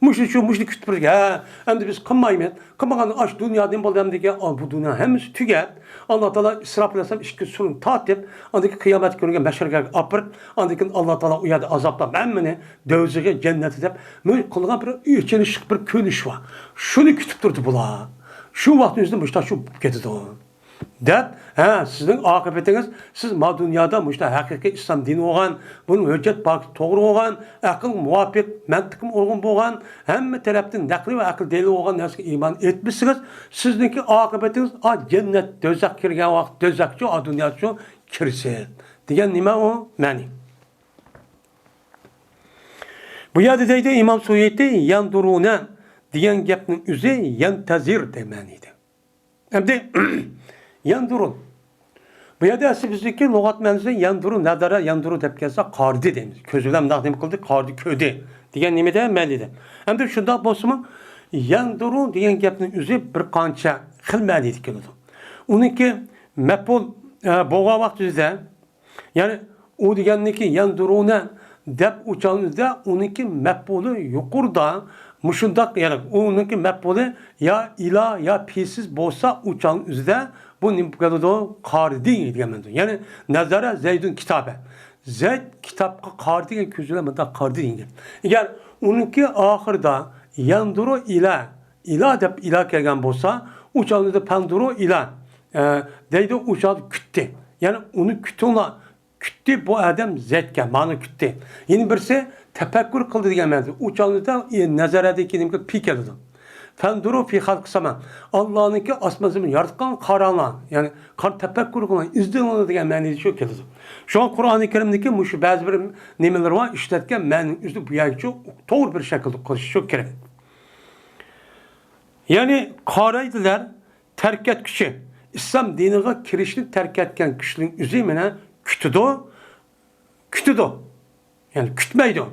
مۇشۇ شۇ، مۇشۇنى كۈتۈپ تۇرىدۇ. ھە، ئەمدى بىز قىلمايمىز. قىلمىغاندا ئاشۇ دۇنيا نېمە بولدى ئەمدىكى؟ ئا، بۇ دۇنيا ھەممىسى تۈگەپ، ئاللا تائالا ئىسرافىل ئەلەيھىسسالام ئىككى سۇرىنى تارتىپ، ئاندىن كېيىن قىيامەت كۈنىگە مەھشەرگە ئاپىرىپ، ئاندىن كېيىن ئاللا تائالا ئۇ يەردە ئازابلاپ ھەممىنى دۆزىخى، جەننەتى دەپ، مۇ-، قىلغان بىر ئېچىنىشلىق بىر كۆرۈنۈش بار. شۇنى كۈتۈپ تۇردى بۇلار. شۇ ۋاقىتنىڭ ئۆزىدە مۇشۇنداق شۇ بولۇپ كېتىدۇ. دەپ، ھە، سىزنىڭ ئاقىۋىتىڭىز، سىز ما دۇنيادا مۇشۇنداق ھەقىقىي ئىسلام دىنى بولغان، بۇنىڭ ھۆججەت پاكىتى توغرا بولغان، ئەقىلگە مۇۋاپىق، مەنتىققە ئۇيغۇن بولغان، ھەممە تەرەپتىن نەقلى ۋە ئەقىل دەلىل بولغان نەرسىگە ئىمان ئېيتمىسىڭىز، سىزنىڭكى ئاقىۋىتىڭىز ئا جەننەت، دوزاخقا كىرگەن ۋاقىت دوزاخچۇ، ئا دۇنياچۇ كىرسۇن دېگەن نېمە ئۇ مەنى؟ بۇ يەردە دەيدۇ ئىمام سۇيۇتى، يەندۇرۇنە دېگەن گەپنىڭ ئۆزى يەنتەزىر دەيمەن دەيدۇ. ئەمدى يەندۇرۇن. بۇ يەردە ئەسلى بىزنىڭكى لۇغەت مەنىسى يەندۇرۇ، نەزەرە يەندۇرۇ دەپ كەلسە، قارىدى دەيمىز. كۆزى بىلەن مۇنداق نېمە قىلدى؟ قارىدى، كۆردى دېگەن نېمىدە مەنىدە. ئەمدى شۇنداق بولسىمۇ، يەندۇرۇ دېگەن گەپنىڭ ئۆزى بىر قانچە خىل مەنىدە كېلىدۇ. ئۇنىڭكى مەپئۇل، ئە، بولغان ۋاقتىدا يەنى ئۇ دېگەننىكى يەندۇرۇنە دەپ ئۇ چاغدا ئۇنىڭكى مەپئۇلى يۇقىرىدا مۇشۇنداق، يەنى ئۇنىڭكى مەپئۇلى يا ئىلا يا پېئىلسىز بولسا ئۇ چاغنىڭ ئۆزىدە بۇ نېمە كېلىدۇ؟ قارىدى دېگەن مەنىدە. يەنى نەزەرە زەيدۇن كىتابە. زەيد كىتابقا قارىدى دېگەن كۆزى بىلەن مۇنداق قارىدى دېگەن گەپ. ئەگەر ئۇنىڭكى ئاخىرىدا يەندۇرۇ ئىلە، ئىلا دەپ ئىلا كەلگەن بولسا، ئۇ چاغدا پەندۇرۇ ئىلا، ئە، دەيدۇ، ئۇ چاغدا كۈتتى. يەنى ئۇنى كۈتۈڭلار. كۈتتى بۇ ئادەم زەيدكە، مانا كۈتتى. يەنە بىرسى تەپەككۇر قىلدى دېگەن مەنىدە. ئۇ چاغدا، ئە، نەزەرەدىكى نېمە پى كېلىدۇ. فەندۇرۇ فى خەلقىس سەما. ئاللانىڭكى ئاسمان زېمىن ياراتقان قاراڭلار. يەنى قار تەپەككۇر قىلىڭ، ئىزدىنىڭلار دېگەن مەنىدە شۇ كېلىدۇ. شۇڭا قۇرئانى كەرىمدىكى مۇشۇ بەزى بىر نېمىلىرى بار، ئىشلەتكەن مەنىنىڭ ئۆزىدە بۇ يەرگىچە توغرا بىر شەكىلدە قىلىش شۇ كېرەك. يەنى قارايدىلەر، تەرك ئەتكۈچى، ئىسلام دىنىغا كىرىشنى تەرك ئەتكەن كىشىنىڭ ئۆزى مانا كۈتىدۇ، كۈتىدۇ. يەنى كۈتمەيدۇ.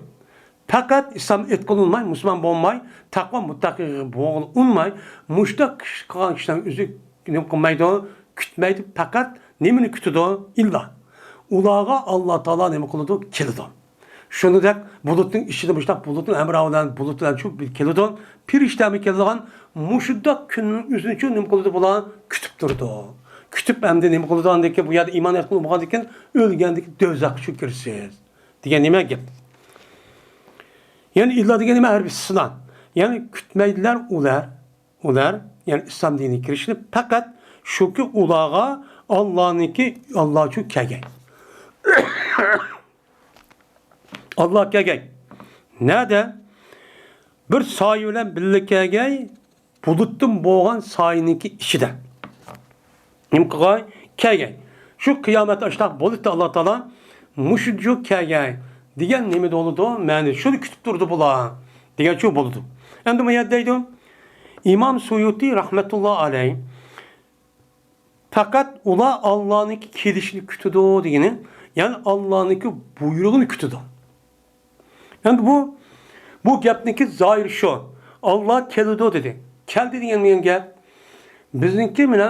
پەقەت ئىسلام ئېتىقىنى ئۇنماي، مۇسۇلمان بولماي، تەقۋا مۇتتەقىي بولغىنى ئۇنماي، مۇشۇنداق ئىش قىلغان كىشىنىڭ ئۆزى نېمە قىلمايدۇ؟ كۈتمەيدۇ. پەقەت نېمىنى كۈتىدۇ؟ ئىللا. ئۇلارغا ئاللا تائالا نېمە قىلىدۇ؟ كېلىدۇ. شۇنىڭدەك بۇلۇتنىڭ ئىچىدە مۇشۇنداق بۇلۇتنىڭ ھەمراھى بىلەن بۇلۇت بىلەن شۇ كېلىدۇ. پېرىشتەمۇ كېلىدىغان، مۇشۇنداق كۈننىڭ ئۆزىنى شۇ نېمە قىلىدۇ بۇلار؟ كۈتۈپ تۇرىدۇ. كۈتۈپ ئەمدى نېمە قىلىدۇ؟ ئاندىن كېيىن بۇ يەردە ئىمان ئېيتقىلى بولغاندىن كېيىن ئۆلگەندىن كېيىن دوزاخقا شۇ كىرىسىز دېگەن نېمە گەپ. يەنى ئىللا دېگەن نېمە؟ ھەربىي ئىستىسنا. يەنى كۈتمەيدىلەر ئۇلار. ئۇلار، يەنى ئىسلام دىنىگە كىرىشنى پەقەت شۇكى ئۇلارغا ئاللانىڭكى، ئاللا شۇ كەلگەي. ئاللا كەلگەي. نەدە؟ بىر سايە بىلەن بىللە كەلگەي، بۇلۇتتىن بولغان سايىنىڭكى ئىچىدە. نېمە قىلغاي؟ كەلگەي. شۇ قىيامەتتە ئاشتاق بولۇتتا ئاللا تائالا مۇشۇ كەلگەي دېگەن نېمە بولىدۇ؟ مەنى شۇنى كۈتۈپ تۇرىدۇ بۇلار دېگەن شۇ بولىدۇ. ئەمدى بۇ يەردە دەيدۇ، ئىمام سۇيۇتى رەھمەتۇللا ئەلەي، پەقەت ئۇلار ئاللانىڭكى كېلىشىنى كۈتىدۇ دېگىنى، يەنى ئاللانىڭكى بۇيرۇقىنى كۈتىدۇ. ئەمدى بۇ، بۇ گەپنىڭكى زاھىرى شۇ. ئاللا كېلىدۇ دېدى. كەلدى دېگەن نېمە گەپ؟ بىزنىڭكى مانا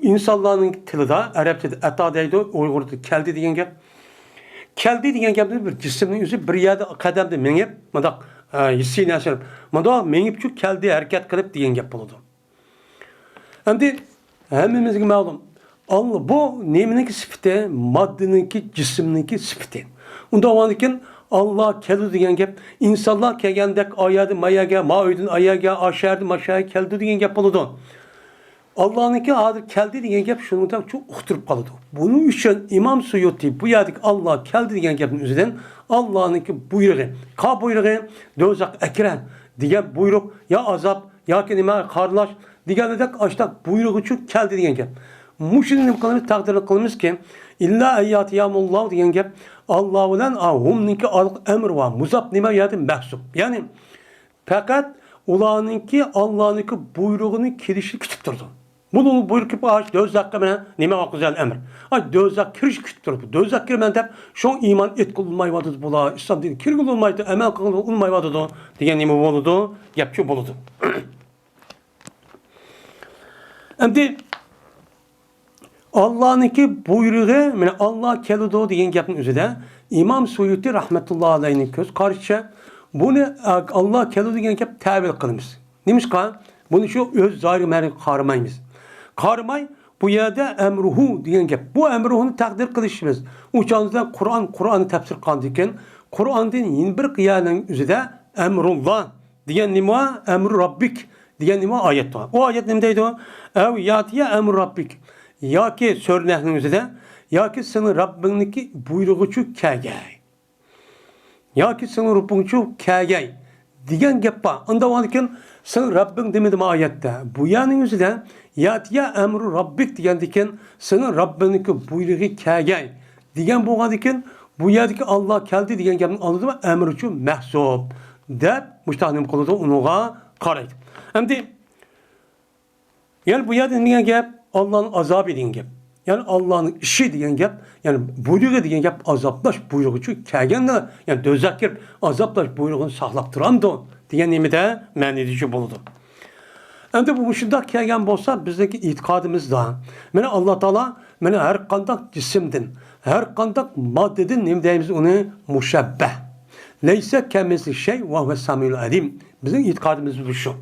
ئىنسانلارنىڭ تىلىدا، ئەرەبچىدە ئەتا دەيدۇ، ئۇيغۇردا كەلدى دېگەن گەپ. كەلدى دېگەن گەپنى بىر جىسىمنىڭ ئۆزى بىر يەردە قەدەمدە مېڭىپ، مۇنداق، ئە، ھېسسىي نەرسە، مۇنداق مېڭىپچۇ كەلدى، ھەرىكەت قىلىپ دېگەن گەپ بولىدۇ. ئەمدى ھەممىمىزگە مەلۇم، ئاللا بۇ نېمىنىڭكى سۈپىتى؟ ماددىنىڭكى، جىسىمنىڭكى سۈپىتى. ئۇنداق بولغاندىكىن، ئاللا كەلدى دېگەن گەپ، ئىنسانلار كەلگەندەك ئا يەردىن ما يەرگە، ما ئۆيدىن ئا يەرگە، ئا شەھەردىن ما شەھەرگە كەلدى دېگەن گەپ بولىدۇ. ئاللانىڭكى ھازىر كەلدى دېگەن گەپ شۇنىڭدەك شۇ ئۇقتۇرۇپ قالىدۇ. بۇنىڭ ئۈچۈن ئىمام سۇيۇتى بۇ يەردىكى ئاللا كەلدى دېگەن گەپنىڭ ئۆزىدىن ئاللانىڭكى بۇيرۇقى، قا بۇيرۇقى، دوزاخقا ئەكىرە دېگەن بۇيرۇق، يا ئازاب، ياكى نېمە، قارىلاش دېگەندەك ئاشتاق بۇيرۇقىچۇ كەلدى دېگەن گەپ. مۇشۇنى نېمە قىلىمىز؟ تەقدىر قىلىمىزكى، ئىللا ئەيياتىيەمۇللاھۇ دېگەن گەپ ئاللا بىلەن ھۇمنىڭكى ئەمرى بار. مۇزاپ نېمە يەردە مەھسۇپ. يەنى پەقەت ئۇلارنىڭكى ئاللانىڭكى بۇيرۇقىنى كېلىشىنى كۈتۈپ تۇرىدۇ. بۇنىڭ بۇيرۇقى ئاش دوزاخقا مەن نېمە ۋاقىت ئەمر؟ ئاش دوزاخ كىرىش كۈتۈپ تۇرىدۇ. دوزاخ كىرىمەن دەپ شۇڭا ئىمان ئېيتقىلى بولمايۋاتىدۇ بۇلار. ئىسلام دىنىگە كىرگىلى بولمايدۇ، ئەمەل قىلغىلى بولمايۋاتىدۇ دېگەن نېمە بولىدۇ؟ گەپچۇ بولىدۇ. ئەمدى ئاللانىڭكى بۇيرۇقى، مانا ئاللا كېلىدۇ دېگەن گەپنىڭ ئۆزىدە ئىمام سۇيۇتى رەھمەتۇللا ئەلەيھنىڭ كۆز قارىشىچە بۇنى ئاللا كېلىدۇ دېگەن گەپ تەۋىل قىلىمىز. نېمىشقا؟ بۇنى شۇ ئۆز زاھىرىي مەنىگە قارىمايمىز. قارىماي، بۇ يەردە ئەمرۇھۇ دېگەن گەپ. بۇ ئەمرۇھۇنى تەقدىر قىلىشىمىز. ئۇ چاغدا قۇرئان، قۇرئاننى تەپسىر قىلغاندىن كېيىن، قۇرئاندىن يەنە بىر قىيانىڭ ئۆزىدە ئەمرۇللا دېگەن نېمە بار؟ ئەمرۇ راببىك دېگەن نېمە بار؟ ئايەت بار. ئۇ ئايەت نېمە دەيدۇ؟ ئەۋ ياتىيە ئەمرۇ راببىك. ياكى سۈرە نەھلنىڭ ئۆزىدە، ياكى سېنىڭ رەببىڭنىڭكى بۇيرۇقىچۇ كەلگەي. ياكى سېنىڭ رەببىڭچۇ كەلگەي دېگەن گەپ بار. ئۇنداق بولغاندىكىن سېنىڭ رەببىڭ دېمىدىمۇ ئايەتتە؟ بۇ يەرنىڭ ئۆزىدە ياتىيە ئەمرۇ راببىك دېگەندىكىن سېنىڭ رەببىڭنىڭكى بۇيرۇقى كەلگەي دېگەن بولغاندىكىن بۇ يەردىكى ئاللا كەلدى دېگەن گەپنىڭ ئالدىدا ئەمرىچۇ مەھسۇپ دەپ مۇشۇنداق نېمە قىلىدۇ، ئۇنىڭغا قارايدۇ. ئەمدى يەنى بۇ يەردە نېمە دېگەن گەپ؟ ئاللانىڭ ئازابى دېگەن گەپ. يەنى ئاللانىڭ ئىشى دېگەن گەپ. يەنى بۇيرۇقى دېگەن گەپ ئازابلاش بۇيرۇقىچۇ كەلگەندە، يەنى دوزاخ كىرىپ ئازابلاش بۇيرۇقىنى ساقلاپ تۇرامدۇ دېگەن نېمىدە مەنىدىچۇ بولىدۇ. ئەمدى بۇ مۇشۇنداق كەلگەن بولسا بىزنىڭكى ئېتىقادىمىزدا، مانا ئاللا تائالا مانا ھەر قانداق جىسىمدىن، ھەر قانداق ماددىدىن نېمە دەيمىز ئۇنى؟ مۇشەببەھ. لەيسە كەمىسلى شەي ۋە ھۇۋە سەمىئۇل ئەلىم. بىزنىڭ ئېتىقادىمىز شۇ.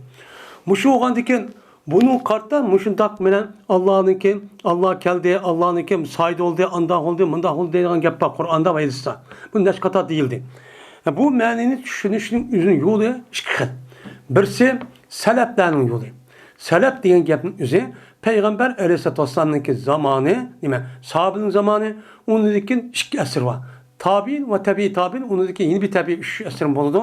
مۇشۇ بولغاندىكىن بۇنىڭغا قارىتا مۇشۇنداق مانا ئاللانىڭكى، ئاللا كەلدى، ئاللانىڭكى سايدا بولدى، ئانداق بولدى، مۇنداق بولدى دەيدىغان گەپ بار قۇرئاندا ۋە ھەدىستە. بۇ نەچچە قاتار دېيىلدى. بۇ مەنىنى چۈشىنىشنىڭ ئۆزىنىڭ يولى ئىككى خىل. بىرسى سەلەپلەرنىڭ يولى. سەلەپ دېگەن گەپنىڭ ئۆزى پەيغەمبەر ئەلەيھىسسالاتۇ ۋەسسالامنىڭكى زامانى، نېمە، ساھابىنىڭ زامانى، ئۇنىڭدىن كېيىن ئىككى ئەسىر بار. تابىئىن ۋە تەبىئىي تابىئىن، ئۇنىڭدىن كېيىن يەنە بىر تەبىئىي ئۈچ ئەسىر بولىدۇ.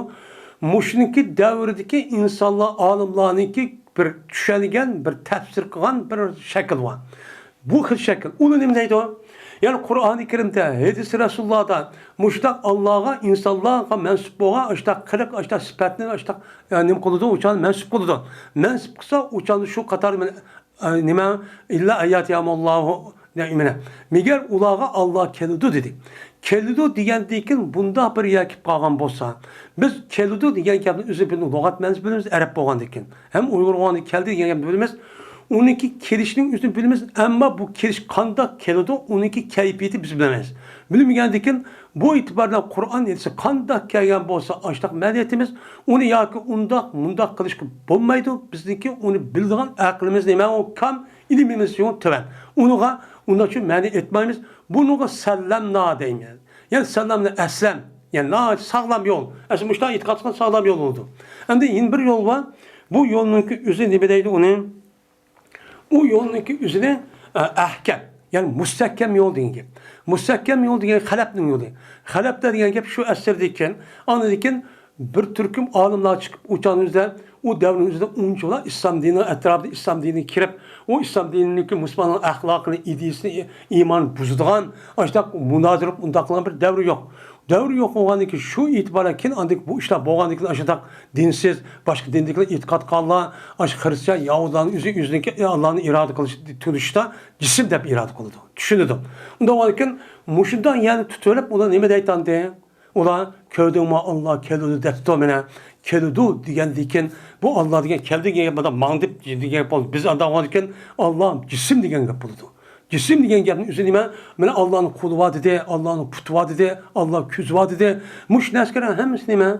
مۇشۇنىڭكى دەۋرىدىكى ئىنسانلار، ئالىملارنىڭكى بىر چۈشەنگەن، بىر تەپسىر قىلغان بىر شەكىل بار. بۇ خىل شەكىل. ئۇنى نېمە دەيدۇ؟ يەنى قۇرئانى كەرىمدە، ھەدىسى رەسۇلۇللاھدا مۇشۇنداق ئاللاغا، ئىنسانلارغا مەنسۇپ بولغان ئاشۇنداق قىلىق، ئاشۇنداق سۈپەتنى ئاشۇنداق، ئە، نېمە قىلىدۇ؟ ئۇچان مەنسۇپ قىلىدۇ. مەنسۇپ قىلسا، ئۇچان شۇ قاتار مەن، ئە، نېمە، ئىللا ئەيياتىيەھۇمۇللاھۇ دائىمىنە. مەگەر ئۇلارغا ئاللا كېلىدۇ دېدى. كېلىدۇ دېگەندىن كېيىن بۇنداق بىر يەر كېلىپ قالغان بولسا، بىز كېلىدۇ دېگەن گەپنى ئۆزى بىلىمىز، لۇغەت مەنىسى بىلىمىز، ئەرەب بولغاندىن كېيىن. ھەم ئۇيغۇر بولغاندىن كېيىن كەلدى دېگەن گەپنى بىلىمىز. ئۇنىڭكى كېلىشىنىڭ ئۆزىنى بىلىمىز، ئەمما بۇ كېلىش قانداق كېلىدۇ، ئۇنىڭكى كەيپىيىتى بىز بىلمەيمىز. بىلمىگەندىن كېيىن بۇ ئېتىبار بىلەن قۇرئان ھەدىسى قانداق كەلگەن بولسا، ئاشۇنداق مەنىيىتىمىز، ئۇنى ياكى ئۇنداق، مۇنداق قىلىشقا بولمايدۇ. بىزنىڭكى ئۇنى بىلىدىغان ئەقلىمىز نېمە؟ ئۇ كام، ئىلمىمىز يوق، تۆۋەن. ئۇنىڭغا ئۇنداقچە مەنە ئېيتمايمىز. بۇنىڭغا سەللەمنا دەيمىز. يەنى سەللەمنا ئەسلەم. يەنى ناھايىتى ساغلام يول. ئەسلى مۇشۇنداق ئېتىقاد قىلساڭ ساغلام يول بولىدۇ. ئەمدى يەنە بىر يول بار. بۇ يولنىڭكى ئۆزى نېمە دەيدۇ ئۇنى؟ ئۇ يولنىڭكى ئۆزىنى، ئە، ئەھكەم، يەنى مۇستەھكەم يول دېگەن گەپ. مۇستەھكەم يول دېگەن خەلەپنىڭ يولى. خەلەپلەر دېگەن گەپ شۇ ئەسىردىكىن، ئاندىن كېيىن بىر تۈركۈم ئالىملار چىقىپ، ئۇ چاغنىڭ ئۆزىدە، ئۇ دەۋرنىڭ ئۆزىدە ئۇنچىۋالا ئىسلام دىنىنىڭ ئەتراپىدا ئىسلام دىنىگە كىرىپ، ئۇ ئىسلام دىنىنىڭكى مۇسۇلماننىڭ ئەخلاقىنى، ئىدىيىسىنى، ئىمانىنى بۇزىدىغان، ئاشۇنداق مۇنازىرە قىلىپ ئۇنداق قىلغان بىر دەۋر يوق. دەۋر يوق بولغاندىن كېيىن، شۇ ئېتىبارەن كېيىن، ئاندىن بۇ ئىشلار بولغاندىن كېيىن، ئاشۇنداق دىنسىز، باشقا دىندىكىلەر ئېتىقاد قىلغانلار، ئاشۇ خىرىستىيان، يەھۇدىيلارنىڭ ئۆزى ئۆزىنىڭكى ئاللانى ئىرادە قىلىش، تونۇشتا جىسىم دەپ ئىرادە قىلىدۇ، چۈشىنىدۇ. ئۇنداق بولغاندىن كېيىن، مۇشۇنداق يەرنى تۇتۇۋېلىپ، ئۇلار نېمە دەيتتى؟ ئۇلار، «كۆردۈڭمۇ، ئاللا كېلىدۇ» دەپتۇ مانا. كېلىدۇ دېگەندىن كېيىن، بۇ ئاللا دېگەن كەلدى دېگەن گەپ، ماڭدى دېگەن گەپ بولدى. بىز ئانداق بولغاندىن كېيىن، ئاللا جىسىم دېگەن گەپ بولىدۇ. جىسىم دېگەن گەپنىڭ ئۆزى نېمە؟ مانا ئاللانىڭ قولى بار دېدى، ئاللانىڭ پۇتى بار دېدى، ئاللا كۆزى بار دېدى. مۇشۇ نەرسىلەر ھەممىسى نېمە؟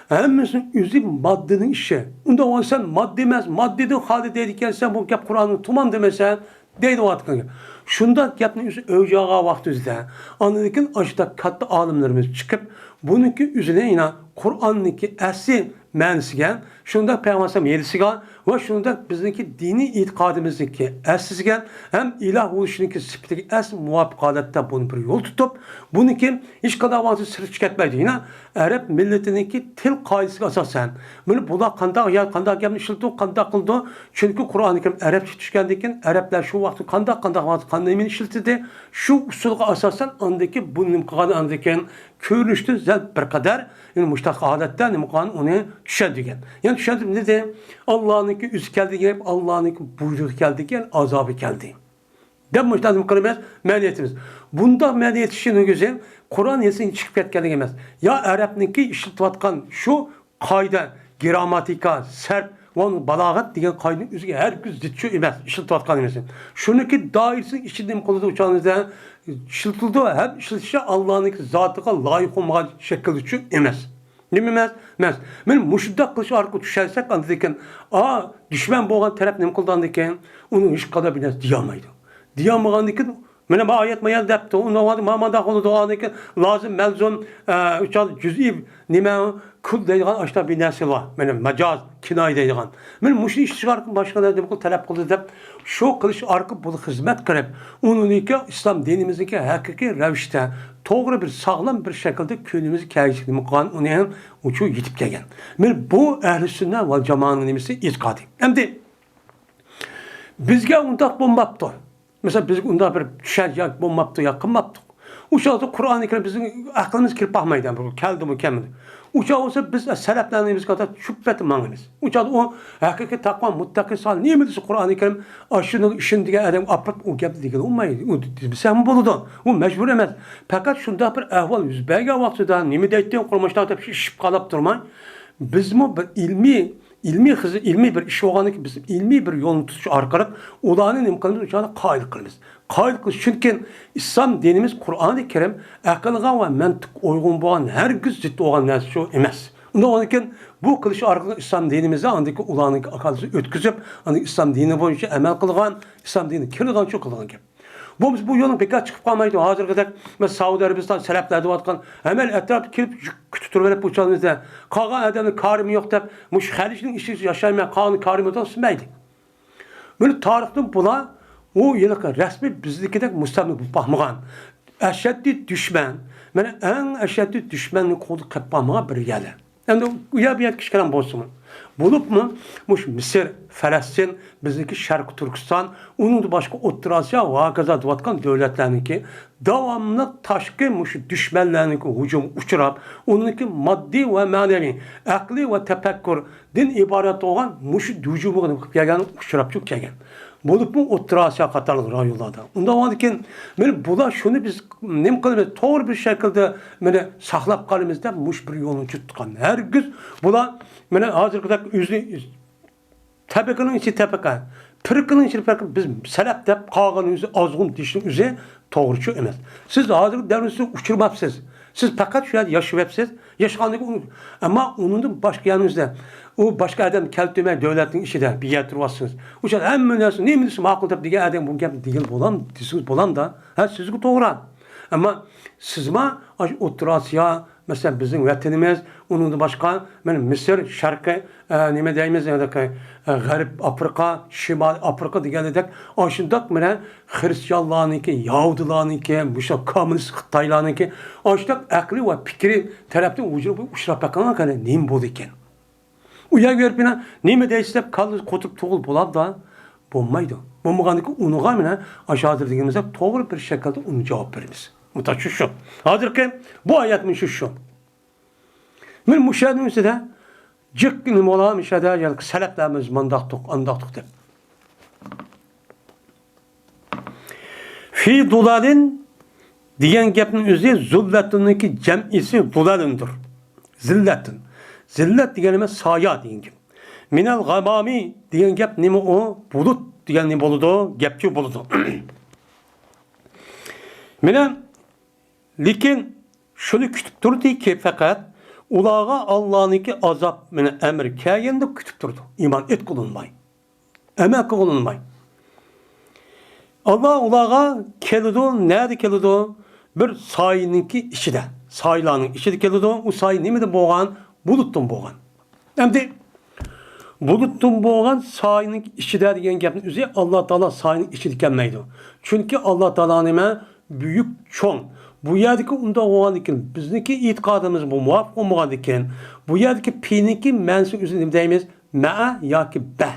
ھەممىسى ئۆزى ماددىنىڭ ئىشى. ئۇنداق بولسا سەن ماددا ئەمەس، ماددىدىن خالىي دەيدىكەنسەن، بۇ گەپ قۇرئاننىڭ تامام دېمەيسەن. دەيدىغان گەپ. شۇنداق گەپنى ئۆزى ئۆزى ئالغان ۋاقتىمىزدا، ئاندىن كېيىن ئاشۇنداق كاتتا ئالىملىرىمىز چىقىپ، بۇنىڭكى ئۆزىنى يەنە قۇرئاننىڭكى ئەسلى مەنىسىگە، شۇنداق پەيغەمبەر ئەلەيھىسسالام يېتىشىگە ۋە شۇنداق بىزنىڭكى دىنىي ئېتىقادىمىزنىڭكى ئەسلىگە ھەم ئىلاھ بولۇشىنىڭكى سۈپىتىگە ئەس مۇۋاپىق ھالەتتە بۇنى بىر يول تۇتۇپ، بۇنىڭكى ھېچقانداق ۋاقىتتا سىرتقا چىقىپ كەتمەيدۇ. يەنە ئەرەب مىللىتىنىڭكى تىل قائىدىسىگە ئاساسەن، مانا بۇلار قانداق يا قانداق گەپنى ئىشلىتىدۇ، قانداق قىلىدۇ؟ چۈنكى قۇرئانى كەرىم ئەرەبچە چۈشكەندىن كېيىن، ئەرەبلەر شۇ ۋاقىتتا قانداق، قانداق ۋاقىتتا قانداق نېمىنى ئىشلىتىدى، شۇ ئۇسۇلغا ئاساسەن ئاندىن كېيىن بۇ نېمە قىلغان، ئاندىن كېيىن كۆرۈنۈشتىن سەل بىر قەدەر، يەنى مۇشۇنداق ھالەتتە نېمە قىلغان، ئۇنى چۈشەندۈرگەن. يەنى چۈشەندۈرۈپ نېمە دېدى؟ ئاللانىڭكى ئۆزى كەلدى، ئاللانىڭكى بۇيرۇقى كەلدى، يەنى ئازابى كەلدى. دەپ مۇشۇنداق نېمە قىلىمىز؟ مەنئى ئېيتىمىز. بۇنداق مەنئى ئېيتىشنىڭ ئۆزى قۇرئان ھېسىدىن چىقىپ كەتكەنلىك ئەمەس. يا ئەرەبنىڭكى ئىشلىتىۋاتقان شۇ قائىدە، گرامماتىكا، سەرپ ۋە بالاغەت دېگەن قائىدىنىڭ ئۆزىگە ھەرگىز زىت شۇ ئەمەس، ئىشلىتىۋاتقان نېمىسى. شۇنىڭكى دائىرىسىنىڭ ئىچىدە نېمە قىلىدۇ، ئۇ چاغدا ئىشلىتىلىدۇ ھەم ئىشلىتىشى ئاللانىڭكى زاتىغا لايىق بولمىغان شەكىلدە شۇ ئەمەس. نېمە ئەمەس؟ ئەمەس. مانا مۇشۇنداق قىلىش ئارقىلىق چۈشەنسەك، ئاندىن كېيىن، ئا، دۈشمەن بولغان تەرەپ نېمە قىلىدۇ ئاندىن كېيىن؟ ئۇنىڭ ھېچقانداق بىر نەرسە دېيەلمەيدۇ. دېيەلمىگەندىن كېيىن، مانا بۇ ئايەت، مانا دەپتۇ، ئۇنداق، مانا مانداق بولىدۇ، ئاندىن كېيىن لازىم، مەلزۇم، ئە، ئۇ چاغدا جۈزئىي نېمە، كۇل دەيدىغان ئاشۇنداق بىر نەرسە بار. مانا ماجاز، كىنايە دەيدىغان. مانا مۇشۇنى ئىشلىتىش ئارقىلىق باشقا نېمە قىل، تەلەپ قىلدى دەپ، شۇ قىلىش ئارقىلىق بۇ خىزمەت قىلىپ، ئۇنىڭكى ئىسلام دىنىمىزنىڭكى ھەقىقىي رەۋىشتە توغرا بىر ساغلام بىر شەكىلدە كۆڭلىمىزگە كەلگۈسى نېمە قىلغان، ئۇنى ئۇچۇ يېتىپ كەلگەن. مانا بۇ ئەھلى سۈننە ۋەل جامائەنىڭ نېمىسى، ئېتىقادى. ئەمدى بىزگە ئۇنداق بولماپتۇ. مەسىلەن، بىزگە ئۇنداق بىر چۈشەنچە يا بولماپتۇ، يا قىلماپتۇ. ئۇ چاغدا قۇرئانى كەرىم بىزنىڭ ئەقلىمىزگە كىرىپ باقمايدۇ، بۇ كەلدىمۇ، كەلمىدى. ئۇ چاغ بولسا بىز سەلەپلەرنىڭ بىزگە قاراپ چۈشۈپ ماڭىمىز. ئۇ چاغدا ئۇ ھەقىقىي تەقۋا، مۇتتەقى سان نېمە دېسە، قۇرئانى كەرىم ئاشۇنى ئىشىنىدىغان دېگەن ئادەم ئاپىرىپ ئۇ گەپنى دېگىلى بولمايدۇ. ئۇ دېمىسەممۇ بولىدۇ. ئۇ مەجبۇر ئەمەس. پەقەت شۇنداق بىر ئەھۋال يۈز بەرگەن ۋاقتىدا نېمە دەيتتىڭ، قۇرماشتاق دەپ شىشىپ قالاپ تۇرماي، بىزمۇ بىر ئىلمىي ئىلمىي خىزمەت، ئىلمىي بىر ئىش بولغاندىن كېيىن، بىز ئىلمىي بىر يولنى تۇتۇش ئارقىلىق ئۇلارنى نېمە قىلىمىز؟ ئۇلارنى قايىل قىلىمىز. قايىل قىلىش، چۈنكى ئىسلام دىنىمىز، قۇرئانى كەرىم ئەقىلگە ۋە مەنتىققا ئۇيغۇن بولغان، ھەرگىز زىت بولغان نەرسە شۇ ئەمەس. ئۇنداق بولغاندىكىن، بۇ قىلىش ئارقىلىق ئىسلام دىنىمىزدا ئاندىكى ئۇلارنىڭ ئاقىلىسى ئۆتكۈزۈپ، ئاندىن ئىسلام دىنى بويىچە ئەمەل قىلغان، ئىسلام دىنىگە كىرىدىغان شۇ قىلغان گەپ. بولمىسا بۇ يولنىڭ بىكار چىقىپ قالمايدۇ. ھازىرقىدەك، مەسىلەن، سەئۇدى ئەرەبىستان سەلەپلەر دەۋاتقان، ھەممە ئەتراپتا كېلىپ كۈتۈپ تۇرۇۋېرىپ، بۇ چاغدا قالغان ئادەمنىڭ كارىمۇ يوق دەپ، مۇشۇ خەلىجنىڭ ئىچىدە ياشايمەن، قالغان كارىم يوق دېسە، مەيلى. بۇنى تارىختىن بۇلار ئۇ ھېلىقى رەسمىي بىزنىڭكىدەك مۇستەملىكە بولۇپ باقمىغان. ئەشەددىي دۈشمەن، مانا ئەڭ ئەشەددىي دۈشمەننىڭ قولىدا قېلىپ باقمىغان بىر يەرلەر. ئەمدى ئۇ يەر بۇ يەر كىچىككىنە بولسىمۇ. بولۇپمۇ مۇشۇ مىسىر، فەلەستىن، بىزنىڭكى شەرقىي تۈركىستان، ئۇنىڭدىن باشقا ئوتتۇرا ئاسىيا ۋە ھاكازا دەۋاتقان دۆلەتلەرنىڭكى داۋاملىق تاشقى مۇشۇ دۈشمەنلەرنىڭكى ھۇجۇمىغا ئۇچراپ، ئۇنىڭكى ماددىي ۋە مەنىۋى، ئەقلىي ۋە تەپەككۇردىن ئىبارەت بولغان مۇشۇ ھۇجۇمىغا نېمە قىلىپ كەلگەن، ئۇچراپ چۈشۈپ كەلگەن. بولۇپمۇ ئوتتۇرا ئاسىيا قاتارلىق رايونلاردا. ئۇنداق بولغاندىكىن، مانا بۇلار شۇنى بىز نېمە قىلىمىز، توغرا بىر شەكىلدە مانا ساقلاپ قالىمىز دەپ مۇشۇ بىر يولنى تۇتقان. ھەرگىز بۇلار مانا ھازىرقىدەك ئۆزى تەبىقىنىڭ ئىچى تەبىقە، پىرقىنىڭ ئىچى پىرقە، بىز سەلەپ دەپ قالغىنى ئۆزى ئازغۇن دېيىشنىڭ ئۆزى توغرىچۇ ئەمەس. سىز ھازىرقى دەۋردە ئۇچرىماپسىز. سىز پەقەت شۇ يەردە ياشىۋەپسىز. ياشىغاندىن كېيىن ئۇ-، ئەمما ئۇنىڭدىن باشقا يەرنىڭىزدە ئۇ باشقا ئادەم كەلتۈرمەي دۆلەتنىڭ ئىچىدە بىر يەردە تۇرۇۋاتسىڭىز. ئۇ چاغدا ھەممە نەرسە نېمە دېسە ماقۇل دەپ دېگەن ئادەم بۇ گەپنى دېگىلى بولام-، دېسىڭىز بولامدا؟ ھە، سىزگە توغرا. ئەمما سىزما ئاشۇ ئوتتۇرا ئاسىيا، مەسىلەن، بىزنىڭ ۋەتىنىمىز، ئۇنىڭدىن باشقا، مانا، مىسىر، شەرقىي، ئە، نېمە دەيمىز، ھېلىقى، ئە، غەرب ئافرىقا، شىمالىي ئافرىقا دېگەندەك، ئاشۇنداق، مانا، خىرىستىيانلارنىڭكى، يەھۇدىيلارنىڭكى، مۇشۇ كوممۇنىست خىتايلارنىڭكى، ئاشۇنداق ئەقلىي ۋە پىكرىي تەرەپتىن ھۇجۇمغا ئۇچراپ باققاندا قېنى نېمە بولىدىكەن؟ ئۇ يەرگە بېرىپ، مانا، نېمە دەيسىز دەپ كاللىسى قوتۇرۇپ تۇغۇلۇپ بولامدا؟ بولمايدۇ. بولمىغاندىكىن ئۇنىڭغا، مانا، ئاشۇ ھازىر دېگىنىمىزدەك توغرا بىر شەكىلدە ئۇنى جاۋاب بېرىمىز. مۇتەخەسسىس شۇ. ھازىرقى بۇ ئايەتمۇ شۇ، شۇ. مانا مۇشۇ يەرنىڭ ئۈستىدە جىق نېمە بولغان، مۇشۇ يەردە يەنە سەلەپلەرمىز مانداقتۇق، ئانداقتۇق دەپ. في ضلال دېگەن گەپنىڭ ئۆزى زۇللەتۇننىڭكى جەمئىسى زۇلەلۇندۇر. زىللەتۇن. زىللەت دېگەن نېمە؟ سايە دېگەن گەپ. مىنەل غامامى دېگەن گەپ نېمە ئۇ؟ بۇلۇت دېگەن نېمە بولىدۇ؟ گەپچۇ بولىدۇ. مانا، لېكىن شۇنى كۈتۈپ تۇردىكى، پەقەت ئۇلارغا ئاللانىڭكى ئازاب، مانا، ئەمرى كەلگەندە كۈتۈپ تۇرىدۇ. ئىمان ئېتقىلى بولماي. ئەمەل قىلغىلى بولماي. ئاللا ئۇلارغا كېلىدۇ، نەدە كېلىدۇ؟ بىر سايىنىڭكى ئىچىدە، سايىلارنىڭ ئىچىدە كېلىدۇ. ئۇ سايە نېمىدىن بولغان؟ بۇلۇتتىن بولغان. ئەمدى بۇلۇتتىن بولغان سايىنىڭ ئىچىدە دېگەن گەپنىڭ ئۆزى ئاللا تائالا سايىنىڭ ئىچىدە ئىكەنمەيدۇ. چۈنكى ئاللا تائالا نېمە؟ بۈيۈك، چوڭ. بۇ يەردىكى ئۇنداق بولغاندىكىن، بىزنىڭكى ئېتىقادىمىز بۇ مۇۋاپىق بولمىغاندىكىن، بۇ يەردىكى پىنىڭكى مەنىسى ئۆزى نېمە دەيمىز؟ مەئە ياكى بە.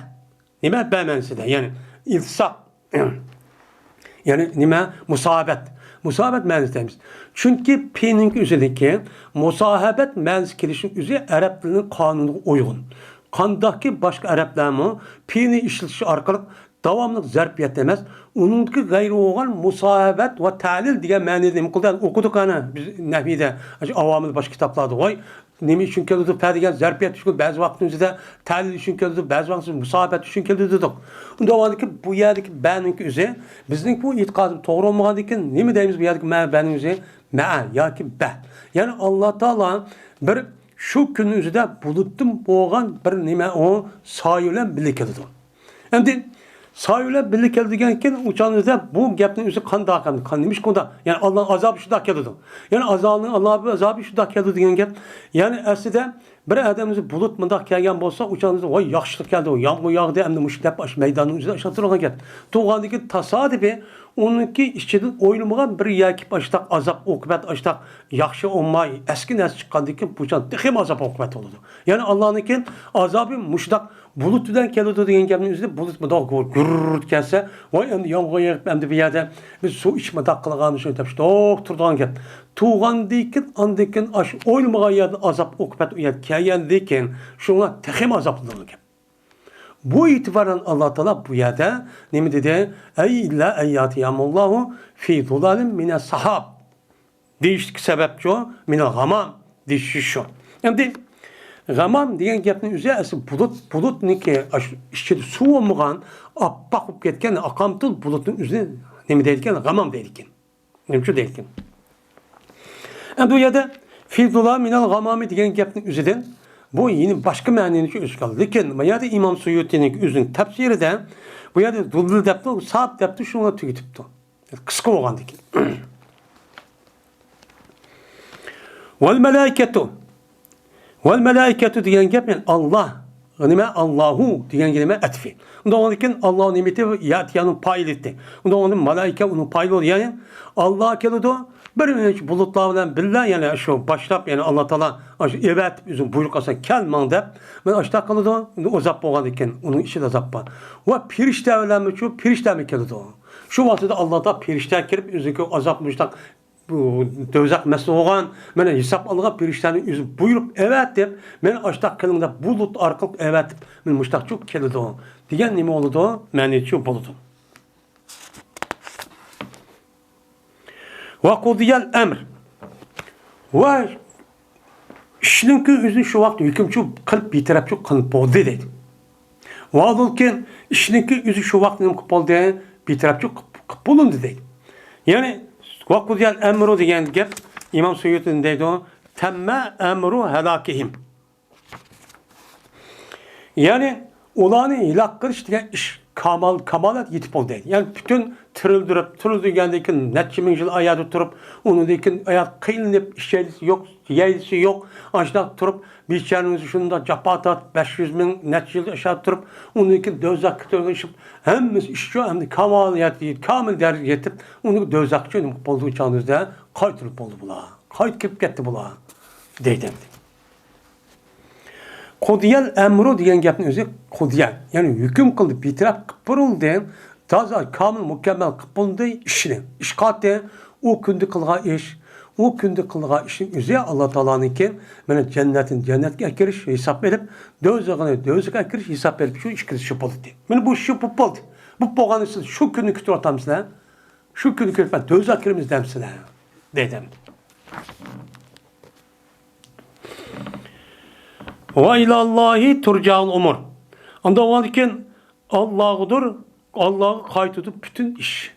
نېمە؟ بە مەنىسىدە، يەنى ئىلساق. يەنى نېمە؟ مۇساھابەت. مۇساھابەت مەنىسى دەيمىز. چۈنكى پىنىڭكى ئۆزىدىكى مۇساھابەت مەنىسى كېلىشىنىڭ ئۆزى ئەرەب تىلىنىڭ قانۇنىغا ئۇيغۇن. قانداقكى باشقا ئەرەبلەرمۇ پىنى ئىشلىتىش ئارقىلىق داۋاملىق زەرپىيەت ئەمەس، ئۇنىڭدىكى غەيرىي بولغان مۇساھابەت ۋە تەلىل دېگەن مەنىدە نېمە قىلدى؟ ئوقۇدۇق ئەنە بىز نەھۋىدە، ئاشۇ ئاۋامىل باشقا كىتابلاردا غوي. نېمە ئۈچۈن كېلىدۇ؟ پە دېگەن زەرپىيەت ئۈچۈن، بەزى ۋاقىتنىڭ ئۆزىدە تەلىل ئۈچۈن كېلىدۇ، بەزى ۋاقىتتا مۇساھابەت ئۈچۈن كېلىدۇ دېدۇق. ئۇنداق بولغاندىكىن بۇ يەردىكى بەنىڭكى ئۆزى بىزنىڭ بۇ ئېتىقادىمىز توغرا بولمىغاندىكىن نېمە دەيمىز بۇ يەردىكى مە-، بەنىڭ ئۆزى؟ مەئە ياكى بە. يەنى ئاللا تائالا بىر شۇ كۈننىڭ ئۆزىدە بۇلۇتتىن بولغان بىر نېمە ئۇ سايە بىلەن بىللە كېلىدۇ. ئەمدى سايە بىلەن بىللە كەلدى دېگەنكىن، ئۇ چاغنىڭ ئۆزىدە بۇ گەپنىڭ ئۆزى قانداق ئەمدى؟ قان-، نېمىشقا ئۇنداق؟ يەنى ئاللانىڭ ئازابى شۇنداق كېلىدۇ. يەنى ئاللانىڭ ئازابى شۇنداق كېلىدۇ دېگەن گەپ. يەنى ئەسلىدە بىر ئادەمگە بۇلۇت مۇنداق كەلگەن بولسا، ئۇ چاغنىڭ ئۆزىدە ۋاي ياخشىلىق كەلدى، يامغۇر ياغدى، ئەمدى مۇشۇ دەپ ئاشۇ مەيداننىڭ ئۆزىدە ئاشۇنداق تۇرغان گەپ. تۇرغاندىن كېيىن تاسادىپىي ئۇنىڭكى ئىچىدىن ئويلىمىغان بىر يەرگە ئاشۇنداق ئازاب ئوقۇبەت، ئاشۇنداق ياخشى ئوڭماي ئەسكى نەرسە چىققاندىن كېيىن بۇ چاغ تېخىمۇ ئازاب ئوقۇبەت بولىدۇ. يەنى ئاللانىڭكى ئازابى مۇشۇنداق بۇلۇت بىلەن كېلىدۇ دېگەن گەپنىڭ ئۆزىدە بۇلۇت مۇنداق گۈر-، گۈررۈت كەلسە، ۋاي ئەمدى يامغۇر يېغىپ، ئەمدى بۇ يەردە بىز سۇ ئىچىپ مۇنداق قىلغان شۇ دەپ شۇنداق تۇرىدىغان گەپ. تۇرغاندىن كېيىن، ئاندىن كېيىن ئاشۇ ئويلىمىغان يەردىن ئازاب ئوقۇبەت ئۇ يەرگە كەلگەندىن كېيىن شۇڭا تېخىمۇ ئازابلىنىدىغان گەپ. بۇ ئېتىبارەن ئاللا تائالا بۇ يەردە نېمە دېدى؟ ئەي ئىللا ئەن ياتىيەھۇمۇللاھۇ فى زۇلالىم مىنەس سەھاب. دېيىشتىكى سەۋەبچۇ، مىنەل غامام دېيىشى شۇ. ئەمدى غامام دېگەن گەپنىڭ ئۆزى ئەسلى بۇلۇت، بۇلۇتنىڭكى ئاشۇ ئىچىدە سۇ بولمىغان، ئاپئاق بولۇپ كەتكەن ئاقامتۇل بۇلۇتنىڭ ئۆزىنى نېمە دەيدىكەن؟ غامام دەيدىكەن. نېمىچۇ دەيدىكەن؟ ئەمدى ئۇ يەردە فى زۇلالىم مىنەل غامامى دېگەن گەپنىڭ ئۆزىدىن بۇ يەنە باشقا مەنىنى ئۆز ئالىدۇ. لېكىن ما يەردە ئىمام سۇيۇتىنىڭ ئۆزىنىڭ تەپسىرىدە بۇ يەردە زۇللە دەپتۇ، ساب دەپتۇ، شۇڭا تۈگىتىپتۇ. قىسقا بولغاندىكىن. ۋەل مەلائىكەتۇ. ۋەل مەلائىكەتۇ دېگەن گەپ، يەنى ئاللا. نېمە؟ ئاللاھۇ دېگەنگە نېمە؟ ئەتفى. ئۇنداق بولغاندىكىن ئاللا نېمىتى؟ ياتىيەنىڭ پائىلىتى. ئۇنداق بولغاندا مەلائىكە ئۇنىڭ پائىلى بولىدۇ. يەنى ئاللا كېلىدۇ. بىر بۇلۇتلار بىلەن بىللە، يەنى شۇ باشلاپ، يەنى ئاللا تائالا شۇ ئەۋەتىپ، ئۆزىنىڭ بۇيرۇق ئالسا، كەل ماڭ دەپ، مانا ئاشۇنداق قىلىدۇ. ئەمدى ئازاب بولغاندىكىن، ئۇنىڭ ئىچىدە ئازاب بار. ۋە پىرىشتە بىلەنمۇ شۇ پىرىشتەمۇ كېلىدۇ. شۇ ۋاسىتىدە ئاللا تائالا پىرىشتە كىرىپ، ئۆزىنىڭكى ئازاب مۇشتاق، بۇ دوزاخ مەسئۇل بولغان، مانا ھېساب ئالغان پىرىشتەنى ئۆزى بۇيرۇق ئەۋەتىپ، مانا ئاشۇنداق قىلىڭ دەپ بۇلۇت ئارقىلىق ئەۋەتىپ، مانا مۇشتاقچۇ كېلىدۇ دېگەن نېمە بولىدۇ؟ مەنىچۇ بولىدۇ. ۋە قۇزىيەل ئەمر. ۋە ئىشنىڭكى ئۆزى شۇ ۋاقىت ھۆكۈمچۇ قىلىپ، بىتەرەپچۇ قىلىپ بولدى دەيدۇ. ۋالىكىن ئىشنىڭكى ئۆزى شۇ ۋاقىت نېمە قىلىپ بولدى؟ بىتەرەپچۇ قىلىپ، قىلىپ بولۇندى دەيدۇ. يەنى ۋە قۇزىيەل ئەمرۇ دېگەن گەپ ئىمام سۇيۇتى دەيدۇ، تەممە ئەمرۇ ھەلاكىھىم. يەنى ئۇلارنى ھېلاك قىلىش دېگەن ئىش كامال، كامالەت يېتىپ بولدى. يەنى پۈتۈن تىرىلدۈرۈپ، تىرىلدۈرگەندىن كېيىن نەچچە مىڭ يىل ئاياغدا تۇرۇپ، ئۇنىڭدىن كېيىن ئاياغ قىينىلىپ، ئىچەيلىسى يوق، يەيلىسى يوق، ئاشۇنداق تۇرۇپ، بىچارىنىڭ شۇنداق جاپا تارتىپ، بەش يۈز مىڭ نەچچە يىل ئاشاق تۇرۇپ، ئۇنىڭدىن كېيىن دوزاخقا تۆلىشىپ، ھەممىسى ئىشچۇ، ئەمدى كامالىيەت، كامىل دەرىجىگە يېتىپ، ئۇنى دوزاخقا چۆنۈپ بولدى، ئۇ چاغدا قايتۇرۇپ بولدى بۇلار. قايتىپ كىرىپ كەتتى بۇلار، دەيدۇ. قۇدىيەل ئەمرۇ دېگەن گەپنىڭ ئۆزى قۇدىيە، يەنى ھۆكۈم قىلدى، بىتەرەپ قىلىپ بۇرۇلدى، تازا كامىل، مۇكەممەل قىلىپ بولدى ئىشنى. ئىش قاتى، ئۇ كۈندە قىلغان ئىش، ئۇ كۈندە قىلغان ئىشنىڭ ئۆزى ئاللا تائالانىڭكى، مانا جەننەتنى جەننەتكە ئەكىرىش ھېساب بېرىپ، دوزىخىنى دوزاخقا ئەكىرىش ھېساب بېرىپ، شۇ ئىككىلىسى شۇ بولدى. مانا بۇ ئىش شۇ بولۇپ بولدى. بۇ بولغان ئىشنى شۇ كۈننى كۈتۈۋاتامسىلەر؟ شۇ كۈنى كۆرۈپ، مەن دوزاخقا كىرىمىز دەمسىلەر؟ دەيدۇ. ۋە ئىلەللاھى تۇرجەئۇل ئۇمۇر. ئاندىن ئۇنىڭدىن كېيىن ئاللاغىدۇر، ئاللاغا قايتىدۇ پۈتۈن ئىش.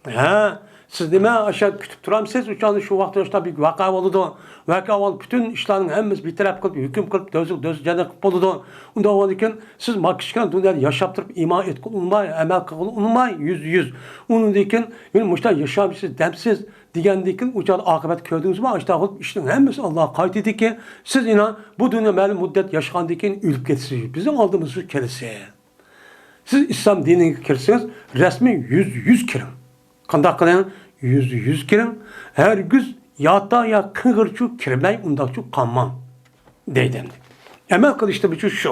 ھە، سىز نېمە ئاشۇ كۈتۈپ تۇرامسىز؟ ئۇ چاغدا شۇ ۋاقىتتا شۇنداق بىر ۋەقە بولىدۇ. ۋەقە بولۇپ، پۈتۈن ئىشلارنىڭ ھەممىسى بىتەرەپ قىلىپ، ھۆكۈم قىلىپ، دوزاخ، دوزاخ جەننەت قىلىپ بولىدۇ. ئۇنداق بولغاندىن كېيىن سىز ما كىچىككىنە دۇنيادا ياشاپ تۇرۇپ، ئىمان ئېيتقىلى ئۇنىماي، ئەمەل قىلغىلى ئۇنىماي، يۈزدە يۈز. ئۇنىڭدىن كېيىن، يەنە مۇشۇنداق ياشامسىز، دەمسىز، دېگەندىن كېيىن، ئۇ چاغدا ئاقىۋەت كۆردىڭىزمۇ؟ ئاشۇنداق قىلىپ ئىشنىڭ ھەممىسى ئاللاغا قايتىدىكەن. سىز ئېنىڭ بۇ دۇنيا مەلۇم مۇددەت ياشىغاندىن كېيىن ئۆلۈپ كېتىسىز. بىزنىڭ ئالدىمىزغا كېلىسىز. سىز ئىسلام دىنىغا كىرسىڭىز، رەسمىي يۈزدە يۈز كىرىڭ. قانداق قىلىڭ؟ يۈزدە يۈز كىرىڭ. ھەرگىز ياتا يا قىڭغىرچۇ كىرمەي، ئۇنداقچۇ قالماڭ، دەيدۇ ئەمدى. ئەمەل قىلىشتا بۇ شۇ.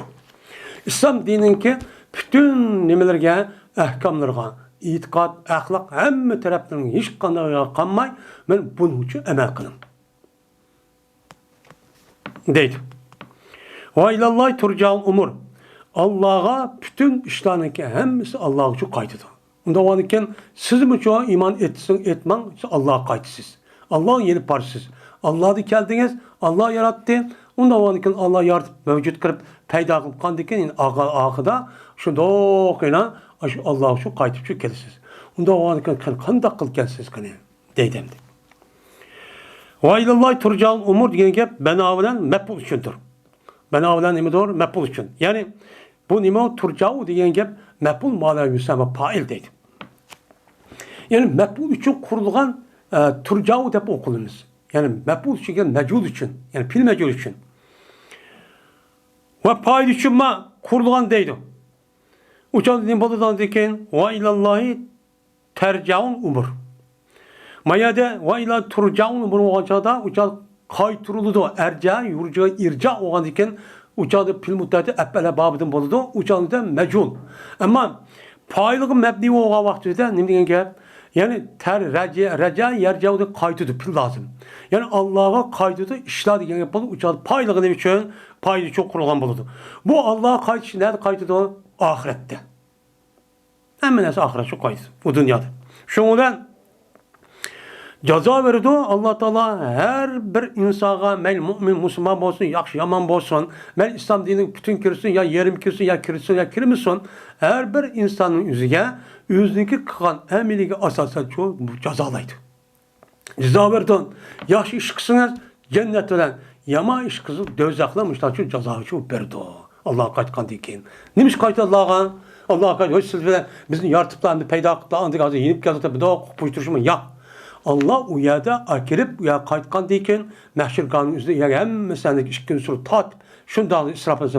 ئىسلام دىنىنىڭكى پۈتۈن نېمىلىرىگە، ئەھكاملىرىغا، ئېتىقاد، ئەخلاق، ھەممە تەرەپلىرىنىڭ ھېچقانداقىغا قالماي، مانا بۇنىڭ ئۈچۈن ئەمەل قىلىڭ، دەيدۇ. ۋە ئىلەللاھى تۇرجەئۇل ئۇمۇر. ئاللاغا پۈتۈن ئىشلارنىڭكى ھەممىسى ئاللاغا قايتىدۇ. ئۇنداق بولغاندىكىن، سىزمۇچۇ ئىمان ئېيتسىڭ ئېيتماڭ، سىز ئاللاغا قايتىسىز. ئاللاغا يېنىپ بارىسىز. ئاللادىن كەلدىڭىز، ئاللا ياراتتى. ئۇنداق بولغاندىكىن، ئاللا يارىتىپ، مەۋجۇت قىلىپ، پەيدا قىلىپ قاندىكىن، ئاخىرىدا شۇنداقلا شۇ ئاللاغا شۇ قايتىپ شۇ كېلىسىز. ئۇنداق بولغاندىكىن، قېنى قانداق قىلىپ كەلسىز قېنى؟ دەيدۇ ئەمدى. ۋە ئىلەللاھى تۇرجەئۇل ئۇمۇر دېگەن گەپ بەنا بىلەن مەپئۇل ئۈچۈندۇر. بەنا بىلەن نېمىدۇر؟ مەپئۇل ئۈچۈن. يەنى بۇ نېمە؟ تۇرجەئۇ دېگەن گەپ مەپئۇل ما لا يۇسەممە پائىل دەيدۇ. يەنى مەپئۇل ئۈچۈن قۇرۇلغان، ئە، تۇرجەئۇ دەپ ئوقۇلىمىز. يەنى مەپئۇل ئۈچۈن دېگەن مەجھۇل ئۈچۈن. يەنى پېئىل مەجھۇل ئۈچۈن. ۋە پائىل ئۈچۈنمۇ قۇرۇلغان دەيدۇ. ئۇ چاغدا نېمە بولىدۇ ئاندىن كېيىن؟ ۋە ئىلەللاھى تەرجەئۇل ئۇمۇر. ما يەردە ۋە ئىلەللاھى تۇرجەئۇل ئۇمۇر بولغان چاغدا، ئۇ چاغدا قايتۇرۇلىدۇ. ئەرجە، يۇرجىغا ئىرجا بولغاندىن كېيىن، ئۇ چاغدا پېئىل مۇتەئەددى ئەپئەلە بابىدىن بولىدۇ. ئۇ چاغدا مەجھۇل. ئەمما پائىلغا مەبنىي بولغان ۋاقتىدا نېمە دېگەن گەپ؟ يەنى تەر، رەجە، رەجە، يەرجەئۇ دەپ قايتىدۇ، پېئىل لازىم. يەنى ئاللاغا قايتىدۇ، ئىشلار دېگەن گەپ بولىدۇ. ئۇ چاغدا پائىلغا نېمە ئۈچۈن؟ پائىل ئۈچۈن قۇرۇلغان بولىدۇ. بۇ ئاللاغا قايتىش نەدە قايتىدۇ؟ ئاخىرەتتە. ھەممە نەرسە ئاخىرەتكە قايتىدۇ بۇ دۇنيادا. شۇنىڭ بىلەن جازا بېرىدۇ ئاللا تائالا ھەر بىر ئىنسانغا، مەيلى مۇئمىن، مۇسۇلمان بولسۇن، ياخشى، يامان بولسۇن، مەيلى ئىسلام دىنىگە پۈتۈن كىرسۇن يا يېرىم كىرسۇن يا كىرسۇن يا كىرمىسۇن، ھەر بىر ئىنساننىڭ ئۆزىگە ئۆزىنىڭكى قىلغان ئەمىلىگە ئاساسەن شۇ جازالايدۇ. جازا بېرىدۇ. ياخشى ئىش قىلسىڭىز جەننەت بىلەن، يامان ئىش قىلسىڭىز دوزاخ بىلەن مۇشۇنداق جازا بېرىدۇ. ئاللاغا قايتقاندىن كېيىن. نېمە ئىش قايتىدۇ ئاللاغا؟ ئاللاغا قايت، ھوي، سىز بىلەن بىزنى يارىتىپلا، ئەمدى پەيدا قىلىپلا، ئاندىن ھازىر يېنىپ كەلدى، مۇنداق قويۇپ تۇرۇشمۇ؟ ياق. ئاللا ئۇ يەردە ئاكىرىپ، ئۇ يەرگە قايتقاندىن كېيىن، مەھشەرگاھنىڭ ئۆزىدە يەرگە ھەممىسىنى ئىككى كۈن سۇرۇپ تارتىپ، شۇنداق ئىسراپىل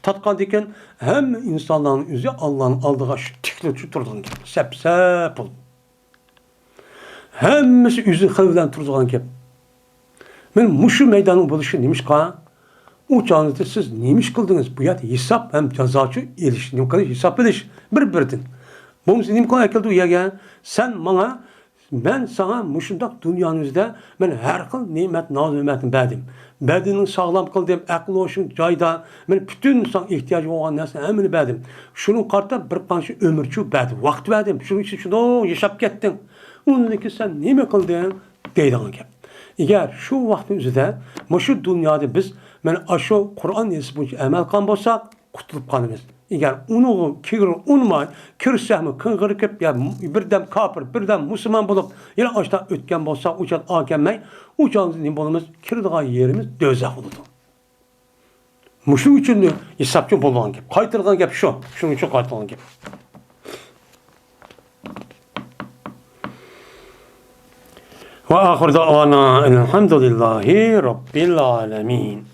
تارتقاندىن كېيىن، ھەممە ئىنسانلارنىڭ ئۆزى ئاللانىڭ ئالدىغا شۇ تىكلىنىپ تۇرىدىغان گەپ. سەپ-سەپ بولۇپ. ھەممىسى ئۆزىنىڭ خىلى بىلەن تۇرىدىغان گەپ. مانا مۇشۇ مەيداننىڭ بولۇشى نېمىشقا؟ ئۇ چاغدا سىز نېمە ئىش قىلدىڭىز؟ بۇ يەردە ھېساب ھەم جازاچۇ ئېلىش، نېمە قىلىش، ھېساب ئېلىش بىر-بىرىدىن. بولمىسا نېمە قىلىپ ئەكەلدى ئۇ يەرگە؟ سەن ماڭا، مەن ساڭا مۇشۇنداق دۇنيانىڭ ئۆزىدە مەن ھەر خىل نېمەت، ناز-نېمەتنى بەردىم. بەدىنىڭ ساغلام قىلدىم، ئەقىل-ھوشۇڭ جايىدا، مەن پۈتۈن ساڭا ئېھتىياجىڭ بولغان نەرسىنى ھەممىنى بەردىم. شۇنىڭغا قارىتا بىر قانچە ئۆمۈرچۇ بەردىم، ۋاقىت بەردىم. شۇنىڭ ئۈچۈن شۇنداق ياشاپ كەتتىڭ. ئۇندىن كېيىن سەن نېمە قىلدىڭ؟ دەيدىغان گەپ. ئەگەر شۇ ۋاقىتنىڭ ئۆزىدە مۇشۇ دۇنيادا بىز مانا ئاشۇ قۇرئان ھەدىس بويىچە ئەمەل قىلغان بولساق، قۇتۇلۇپ قالىمىز. ئەگەر ئۇنىڭغا كىرگىلى ئۇنىماي، كىرسەكمۇ قىڭغىرىپ، يا بىردەم كاپىر، بىردەم مۇسۇلمان بولۇپ، يەنە ئاشۇنداق ئۆتكەن بولساق، ئۇ چاغدا ئاكەلمەي، ئۇ چاغدا نېمە بولىمىز؟ كىرىدىغان يېرىمىز دوزاخ بولىدۇ. مۇشۇ ئۈچۈن ھېسابچى بولىدىغان گەپ. قايتىدىغان گەپ شۇ. شۇنىڭ ئۈچۈن قايتىدىغان گەپ. وآخر دعوانا أن الحمد لله رب العالمين.